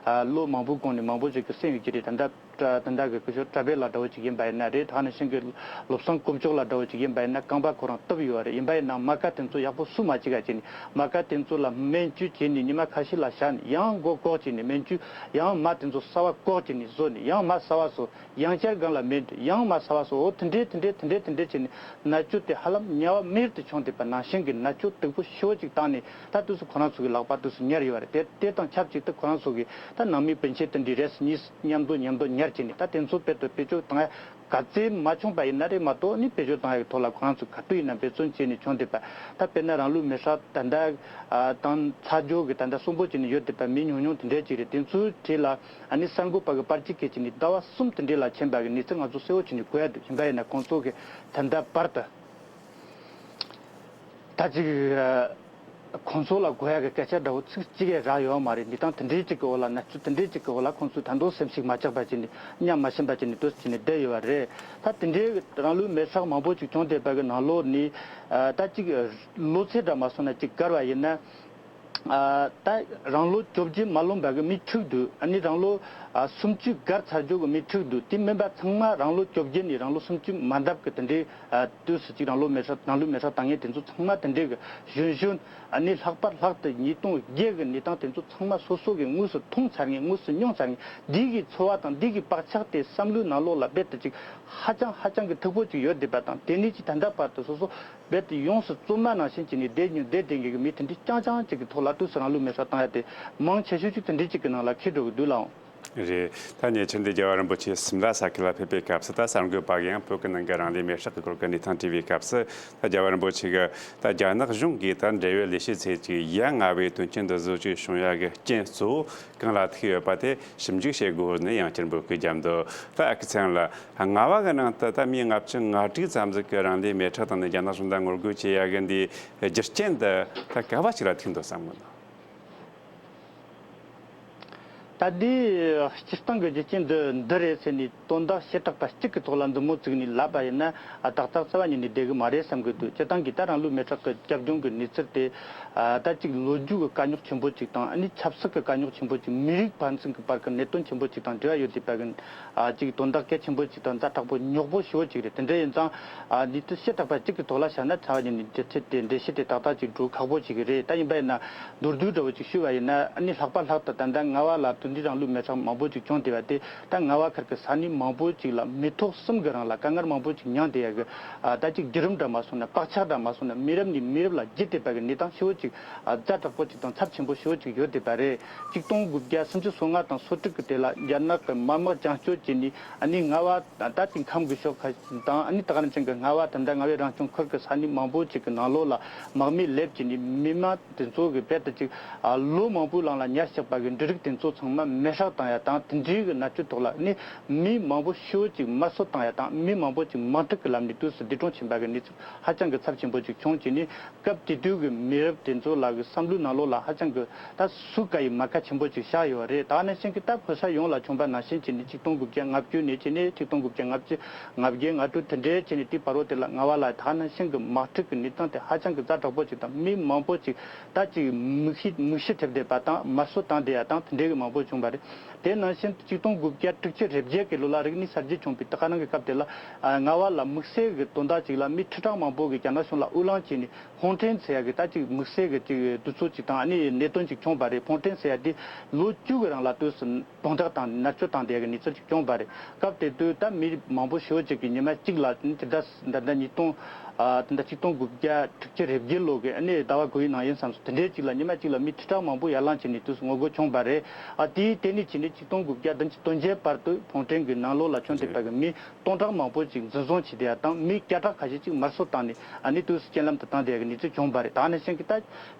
ཨ་ལོ་མང་པོའི་གོང་ནས་མང་པོ་ཅིག་གི་གསན་ཡོད་ཀྱི་རེད། ད་ལྟ་ད་ལྟ་གི་སྐུ་ཞབས་གྲྭ་པའི་ལགས་འདྲ་བོ་ཅིག་ཡིན་པ་ཡིན་ན་རེད། ད་ག་ནང་བཞིན་གི་བློ་བཟང་དཀོན་མཆོག་ལགས་འདྲ་བོ་ཅིག་ཡིན་པ་ཡིན་ན་རྐང་པ་ཁོ་རང་གཏུབ་ཡོད་རེད། ཡིན་པ་ཡིན་ན་རྨ་ཁ་དེ་ཚོ་ཡག་པོ་བསུ་མ་བྱེད་ག་བྱས་ནས་རྨ་ཁ་དེ་ཚོ་ལ་སྨན་བཅོས་བྱས་ནས་ཉི་མ་ཁ་ཤས་ལ་བཞག་ནས་ཡང་མགོ་བཀོག་བྱས་ནས་སྨན་བཅོས་ཡང་རྨ་དེ་ཚོ་གསར་པ་བཀོག་བྱས་ནས་བཟོས་ནས་ཡང་རྨ་གསར་པ་བཟོ། ཡང་བསྐྱར་སྒང་ལ་མེད་དུ་ཡང་རྨ་གསར་པ་བཟོ། འོ་དེ་འདྲས་དེ་འདྲས་དེ་འདྲས་དེ་འདྲས་བྱས་ནས་མནར་གཅོད་དེ་ཧ་ལམ་དམྱལ་བ་མེར་དུ་བྱུང་བསྡད་པ་ནང་བཞིན་གྱི་མནར་གཅོད་སྡུག་པོ་ཞེ་པོ་ཅིག་བཏང་ནས་ད་དུས་སུ་ཁོ་རང་ཚོ་གི་ལག་པ་དུས་སུ་ཉར་ཡོད་པ་རེད། དེ་དེ་དང་ཆབས་ཅིག་ཏུ་ཁོ་རང་ཚོ་གི་ད་ནང་མི་སྤུན་མཆེད་དེ་འདྲས་རེས་གཉིས་མཉམ་དུ་མཉམ་དུ་ཉར་བྱས་ནས་ད་དེ་ཚོ་དཔེ་དུ་བེད་སྤྱོད་བཏང་ཡ་ག་ཚད་མ་བྱུང་པ་ཡིན་ན་རེད་མ་གཏོགས་ནི་བེད་སྤྱོད་བཏང་ཡ་གི་ཐོག་ལ་ཁོ་རང་ཚོ་ག་དུས་ཡིན་ན་འབད་བརྩོན་བྱས་ནས་བྱུང་བསྡད་པ། ད་དཔེར་ན་རང་ལུས་མེ་སྲེག་ད་ལྟ་ཨ་བཏང་ཚར་རྒྱུ་གི་ད་ལྟ་གསོན་པོ་བྱས་ནས་ཡོད་བསྡད་པ་མི་ཉུང་ཉུང་དེ་འདྲས་ཅིག་རེད། དེ་ཚོའི་གྲས་ལ། ཨ་ནི་གསར་འགོད་པ་གི་པར་ཆས་སྐད་ཅིག་ནི་ཟླ་བ་གསུམ་དེ་འདྲ་ལ་ཕྱིན་པ་གི་གནས་ཚུལ་ང་ཚོ་གསལ་བོ་བྱས་ནས་གོ་ཡ་འདུག་ཡིན་པ་ཡིན་ན་ཁོང་ཚོ་གི་ད་ལྟ་བར་དུ་ད་ཅིག་ ཁོང་ཚོ་ལ་གོ་ཡག་གི་སྐད་ཆ་འདྲ་བོ་ཚིག་གཅིག་ཡང་རག་ཡོད་མ་རེད། གནས་སྟངས་དེ་འདྲའི་གཅིག་གི་འོག་ལ། གནས་ཚུལ་དེ་འདྲའི་གཅིག་གི་འོག་ལ་ཁོང་ཚོས་ད་དུང་སེམས་ཤུགས་མ་ཆག་པ་བྱས་ནས། གཉའ་མ་ཞུམ་པ་བྱས་ནས་དུས་སུ་བྱས་ནས་བསྡད་ཡོད་པ་རེད། ད་དེ་འདྲའི་རང་ལུས་མེར་སྲེག་མང་པོ་ཅིག་བྱུང་བསྡད་པ་གི་ནང་ལོགས་ནས། ཨ། ད་ཅིག་ལོ་ཚད་འདྲ་མ་སོང་ན་ཅིག་བཀར་བ་ཡིན་ན། ཨ། ད་རང་ལོ་བཅོ་བརྒྱད་མ་ལོན་པ་གི་མི་དྲུག་འདུག་ཨ་ནི་རང་ལོ། ཨ། སུམ་ཅུ་བརྒལ་ཚར་རྒྱུ་གི་མི་དྲུག་འདུག་དེ་མིན་པ་ཚང་མ་རང་ལོ་བཅོ་བརྒྱད་ནས་རང་ལོ་སུམ་ཅུ་མ་འདབ་གི་དེ་འདྲའི། ཨ། དུས་སུ་ཅིག་རང་ལོ་མེར་སྲེག་རང་ལུས་མེར་སྲེག་བཏང་མཁན་དེ་ཚོ་ཚང་མ་དེ་འདྲའི་གི་གཞོན་གཞོན། ཨ་ནི་ལྷག་པར་ལྷག་ཏུ་ཉིས་སྟོང་བརྒྱད་གི་གནས་སྟངས་དེ་ཚོ་ཚང་མ་སོ་སོ་གི་དངོས་སུ་མཐོང་ཚར་མཁན། དངོས་སུ་མྱོང་ཚར་མཁན། འདི་གི་ཚོར་བ་དང་འདི་གི་བག་ཆགས་དེ་བསམ་བློའི་ནང་ལོགས་ལ་རྦད་དེ་ཅིག་ཧ་ཅང་ཧ་ཅང་གི་མཐུག་པོ་ཅིག་ཡོད་བསྡད་པ་དང་། དེ་ནས་ཅིག་ད་ལྟ་བར་དུ་སོ་སོ་རྦད་དེ་ཡོངས་སུ་རྫུན་མ་ནང་བཞིན་བྱས་ནས་བསྡད་མྱོང་བསྡད་བསྡད་མཁན་གྱི་མི་དེ་འདྲའི་རྐྱང་རྐྱང་ཅིག་གི་ཐོག་ལ་དུས་སུ་རང་ལུས་མེར་སྲེག་བཏང་ཡ་དེ་མང་ཆེ་ཤོས་ཅིག་དེ་འདྲའི་ཅིག་གི་ནང་ལ་འཁེལ་འགྲོ་གི་འདུག་ལགས། རེད། ད་ཉེ་ཆར་འདི་རྒྱལ་བ་རིན་པོ་ཆེ་སིམ་ལ་ས་ཁུལ་ལ་ཕེབས་པའི་སྐབས་སུ། ད་གསར་འགོད་པ་གིས་ཡང་བོད་ཀྱི་ནང་གི་རང་ལུས་མེར་སྲེག་གི་སྐོར་གྱི་གནས་སྟངས་དྲིས་པའི་སྐབས་སུ། ད་རྒྱལ་བ་རིན་པོ་ཆེ་གིས་ད་རྒྱ་ནག་གཞུང་གིས་ད་འབྲེལ་ཡོད་ལས་བྱེད་ཅིག་ཡ་ང་བའི་དོན་རྐྱེན་འདི་བཟོ་བཅོས་བྱུང་ཡ་གི་རྐྱེན་གཙོ་བོ་གང་ལ་ཐུག་ཡོད་པ་དེ་ཞིབ་འཇུག་བྱེད་དགོས་ནས་ཡང་བསྐྱར་འབོད་སྐུལ་བརྒྱབ་འདུག་ད་ཨ་ཁུ་ཚེ་རིང་ལགས། རྔ་བ་གི་ནང་དུ་ད་མི་ལྔ་བཅུ་ང་དྲུག་ཙམ་ཟིག་གིས་རང་ལུས་མེ་ཁྲག་བཏང་ནས་རྒྱ་ནག་གཞུང་དང་ངོ་རྒོལ་བྱེད་ཡ་གི་འདི་རྒྱུ་རྐྱེན་འདི་ད་ག་བ་ཞིག་ལ་ཐུག་འདུག་བསམ་གི་འདུག་ད་འདི་སྤྱིར་བཏང་གི་རྒྱུ་རྐྱེན་འདི་འདི་རེད་ཟེར་ནས་དོན་དག་བྱེ་བྲག་པ་གཅིག་གི་ཐོག་ལ་མཛུབ་མོ་བཙུགས་ནས་ལབ་པ་ཡིན་ན། ཨ། ཏག་ཏག་རྩ་བ་ཉིད་ནས་བསྡད་གི་མ་རེད་བསམ་གི་འདུག་སྤྱིར་བཏང་གི་ད་རང་ལུས་མེ་ཁྲག་གི་རྒྱབ་ལྗོངས་ཀྱི་གནས་ཚུལ་དེ། ཨ། ད་ཅིག་ལོ་རྒྱུས་ཀྱི་དཀའ་རྙོག་ཆེན་པོ་ཅིག་དང་། ཨ་ནི་ཆབ་སྲིད་ཀྱི་དཀའ་རྙོག་ཆེན་པོ་ཅིག་མི་རིགས་ཕན་ཚུན་གྱི་བར་གྱི་གནད་དོན་ཆེན་པོ་ཅིག་དང་འབྲེལ་བ་ཡོད་བསྡད་པ་གི། ཨ། ཅིག་དོན་དག་གལ་ཆེན་པོ་ཅིག་དང་ཛ་དྲག་པོ་རྙོག་པོ་ཞེ་པོ་ཅིག་རེད། དེ་འདྲ་ཡིན་ཙང་། ཨ། འདི་དུས་བྱེ་བྲག་པ་གཅིག་གི་ཐོག་ལ་བཤད་ན། རྩ་བ་ཉིད་ནས་འགྲེལ་བཤད་དེ་འགྲེལ་བཤད་དེ་ཏག་ཏག་ཅིག་འགྲོ་ཁག་པོ་ཅིག་རེད། ད་ཡིན་པ་ཡིན་ན་མདོར་བསྡུས་འདྲ་བོ་ཅིག་ཞུས་པ་ཡིན་ན། ཨ་ནི་ལྷག་པར་ལྷག་ཏུ་ད་ལྟ་རྔ་བ་ལ་དེ་འདྲའི་རང་ལུས་མེ་ཁྲག་མང་པོ་ཅིག་བྱུང་བསྡད་པ་དེ། ད་རྔ་བ་ཁུལ་གྱི་ས་གནས་མང་པོ་ཅིག་ལ་མི་ཐོག་གསུམ་གྱི་རིང་ལ་དཀའ་ངལ་མང་པོ་ཅིག་མྱངས་བསྡད་ཡ་གི། ཨ། ད་ཅིག་བརྒྱུད་རིམ་འདྲ་མ་སོང་ན། བག་ཆགས་འདྲ་མ་སོང་ན། མི་རབས་ནས་མི་རབས་ལ་བརྒྱུད་བསྡད་པ་གི་གནས་སྟངས་ཞེ་པོ་ཅིག་ཨ། ཛ་དྲག་པོ་ཅིག་དང་ཚབས་ཆེན་པོ་ཞེ་པོ་ཅིག་ཡོད་བསྡད་པ་རེད། ཆིག་སྟོང་དགུ་བརྒྱ་སུམ་ཅུ་སོ་ལྔ་དང་སོ་དྲུག་གི་དེ་ལ་རྒྱ་ནག་གི་དམག་དམག་རྒྱང་སྐྱོད་བྱས་ནས། ཨ་ནི་རྔ་བ་ད་ཅིག་ཁམས་ཀྱི་ཕྱོགས་ཁ་དང་། ཨ་ནི་ད་ག་ནང་བཞིན་གྱི་རྔ་བ་དེ་འདྲ་རྔ་བའི་རང་སྐྱོང་ཁུལ་གྱི་ས་གནས་མང་པོ་ཅིག་གི་ནང་ལོགས་ལ་དམག་མི་སླེབས་བྱས་ནས། མི་མང་དེ་ཚོ་གི་རྦད་དེ་ཅིག་ཨ། ལོ་མང་པོའི་གླིང་ལ་ཉར་བཞག་པ་གི་འབྲུ་རིགས་དེ་ཚོ་ཚང་མ་མེ་སྲེག་བཏང་ཡ་དང་། དེ་འདྲའི་གི་མནར་གཅོད་ཐོག་ལ་ནི་མི་མང་པོ་ཞེ་པོ་ཅིག་དམར་གསོད་བཏང་ཡ་དང་། མི་མང་པོ་ཅིག་དམག་འཁྲུག་གི་ལམ་ནས་དུས་སུ་འདས་གྲོངས་ཕྱིན་པ་གི་གནས་ཚུལ་ཧ་ཅང་གི་ཚབས་ཆེན་པོ་ཅིག་བྱུང་བྱས་ནས། སྐབས་དེ་དུས་ཀྱི་མི་རབས་དེ་ཚོ་ལ་གི་བསམ་བློའི་ནང་ལོགས་ལ་ཧ་ཅང་གི་ད་སུ་ག་ཡི་མ་ཁ་ཆེན་པོ་ཅིག་བཞག་ཡོད་རེད། ད་ག་ནང་བཞིན་གི་ད་བོད་ས་ཡོངས་ལ་བྱུང་པ་ནང་བཞིན་བྱས་ནས། ཆིག་སྟོང་དགུ་བརྒྱ་ལྔ་བཅུ་ནས་བྱས་ནས། ཆིག་སྟོང་དགུ་བརྒྱ་ལྔ་བཅུ། ལྔ་བརྒྱད། ལྔ་དྲུག་དེ་འདྲའི་བྱས་ནས། དེའི་བར་དུ་དེ་ལ་རྔ་བ་ལ་ད་ག་ནང་བཞིན་གི་དམག་འཁྲུག་གི་གནས་སྟངས་དེ་ཧ་ཅང་གི་ཛ་དྲག་པོ་ཅིག་དང་། མི་མང་པོ་ཅིག་ད་ཅིག་མིག་ཤེལ་མིག་ཤེལ་ཐེབས་བསྡད་པ་དང་། དམར་གསོད་བཏང་བསྡད་ཡ་དང་། དེ་འདྲའི་གི་མང་པོ་བྱུང་བ་རེད། དེ་ནང་བཞིན་ཆིག་སྟོང་དགུ་བརྒྱ་དྲུག་ཅུ་རེ་བརྒྱད་ཀྱི་ལོ་ལ་རིག་གནས་གསར་བརྗེ་བྱུང་བའི་ད་ག་ནང་གི་སྐབས་དེ་ལ། ཨ། རྔ་བ་ལ་དམིགས་བསལ་གྱི་དོན་དག་ཅིག་ལ་མི་ཁྲི་ཕྲག་མང་པོ་གིས་རྒྱ་ནག་གཞུང་ལ་དབུགས་ལངས་བྱས་ནས། ཧོང་ཀྲེན་ཟེར་ཡ་གི་ད་ཅིག་དམིགས་བསལ་གྱི་ཅིག་དུས་ཚོད་ཅིག་དང་། ཨ་ནི་གནད་དོན་ཅིག་བྱུང་བ་རེད། ཧོང་ཀྲེན་ཟེར་ཡ་དེ་ལོ་བཅུ་གི་རིང་ལ་དུས་སུ་དོན་དག་དང་མནར་གཅོད་བཏང་བསྡད་ཡ་གི་གནས་ཚུལ་ཅིག་བྱུང་བ་རེད། སྐབས་དེ་དུས་ད་མི་མང་པོ་ཞེ་པོ་ཅིག་གིས་ཉི་མ་གཅིག་ལ། དེ་ད་ད་ལྟ་ཉིས་སྟོང་། ཨ། ད་ལྟ་ཆིག་སྟོང་དགུ་བརྒྱ་དྲུག་ཅུ་རེ་བརྒྱད་ལོ་གི་ཨ་ནི་ཟླ་བ་དགུ་པའི་ནང་ཡིན་བསམ་སོང་། དེ་འདྲའི་ཅིག་ལ་ཉི་མ་གཅིག་ལ་མི་ཁྲི་ཕྲག་མང་པོ་ཡར་ལངས་བྱས་ནས་དུས་སུ་ངོ་རྒོལ་བྱུང་བ་རེད། ཨ། དེའི་དེ་ནས་བྱས་ནས་ཆིག་སྟོང་དགུ་བརྒྱ་བདུན་ཅུ་དོན་བརྒྱད་བར་དུ་ཧོང་ཀྲེན་གྱི་ནང་ལོགས་ལ་བྱུང་བསྡད་པ་གི་མི་སྟོང་ཕྲག་མང་པོ་ཅིག་འཛིན་བཟུང་བྱས་བསྡད་ཡ་དང་། མི་བརྒྱ་ཕྲག་ཁ་ཤས་ཅིག་དམར་གསོད་བཏང་ནས། ཨ་ནི་དུས་སུ་རྐྱེན་ལམ་དུ་བཏང་བསྡད་ཡ་གི་གནས་ཚུལ་བྱུང་བ་རེད། ད་ག་ནང་བཞིན་གྱི་ད་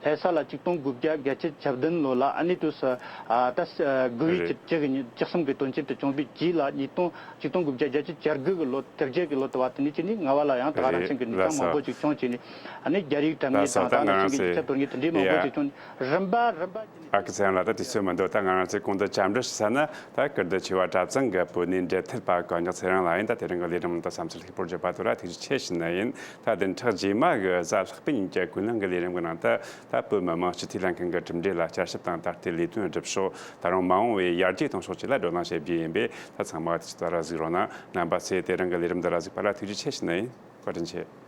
ལྷ་ས་ལ་ཆིག་སྟོང་དགུ་བརྒྱ་བརྒྱད་ཅུ་གྱ་བདུན་ལོ་ལ། ཨ་ནི་དུས་སུ། ཨ། ད་དགུ་པའི་རེད། བཅུ་གི་ཉིན། བཅུ་གསུམ་གྱི་དོན་རྐྱེན་དེ་བྱུང་བའི་རྗེས་ལ། ཉིས་སྟོང་། ཆིག་སྟོང་དགུ་བརྒྱ་བརྒྱད་ཅུ་གྱ་དགུ་གི་ལོ། དེ་རྗེས་ཀྱི་ལོ་དུ་བ་དེ་ནས་བྱས་ནས་རྔ་བ་ལ་ཡང་ད་ག་རང་རེད། བཞིན་གྱི་ལྷ་ས། གནས་སྟངས་མང་པོ་ཅིག་བྱུང་བྱས་ནས། ཨ་ནི་རྒྱ་རིགས་འདྲ་མིན་ལྷ་ས། དང་། ད་ད་ག་རང་རང་བཞིན་གྱི་ཡིག་ཆ་དོར་མཁན་དེ་འདྲའི་མང་པོ་ཡ། ཅིག་བྱུང་ནས། རིམ་པ་རིམ་པ་བྱས་ནས། ཨ་ཁུ་ཚེ་རིང་ལགས། ད་དུས་ཚོད་མི་འདུག་ད་ང་རང་ཚོས་གོང་དུ་བཅར་འདྲི་ཞུ་ས་ནི། ད་ཀིརྟི་ཆེ་བ་གྲྭ་ཚང་གི་བོད་གནས་འབྲེལ་མཐུད་པ་གོ་མྱག་ཚེ་རིང་ལགས་ཡིན། ད་དེ་རིང་གི་ལས་རིམ་ནང་དུ་བསམ་ཚུལ་ལྷུག་པོར་བརྗོད་པ་དེ་ལ་ཐུགས་རྗེ་ཆེ་ཞུ་ནི་ཡིན། ད་བདུན་ཕྲག་རྗེས་མ་གི་གཟའ་ལྷག་པའི་ཉིན་གྱི་ཀུན་གླེང་གི་ལས་རིམ་གྱི་ནང་དུ། ད་བོད་མི་མང་སྤྱི་འཐུས་ལྷན་ཁང་གི་གྲུབ་འབྲས་ལ་བསྐྱར་ཞིབ་དང་། ད་ལྟའི་ལས་དོན་སྒྲུབ་ཕྱོགས། ད་རུང་མ་འོངས་པའི་ཡར་རྒྱས་གཏོང་ཕྱོགས་བཅས་ལ་བགྲོ་གླེང་བྱེད་རྒྱུ་ཡིན་པས། ད་ཚང་མ་དེ་ཚོ་ལ་གཟིགས་རོགས་གནང་། རྣམ་པ་ཚོས་དེ་རིང་གི་ལས་རིམ་འདི་ལ་གཟིགས་པ་ལ་ཐུགས་རྗེ་ཆེ་ཞུ་ནི་ཡིན། བཀའ་དྲིན་ཆེ།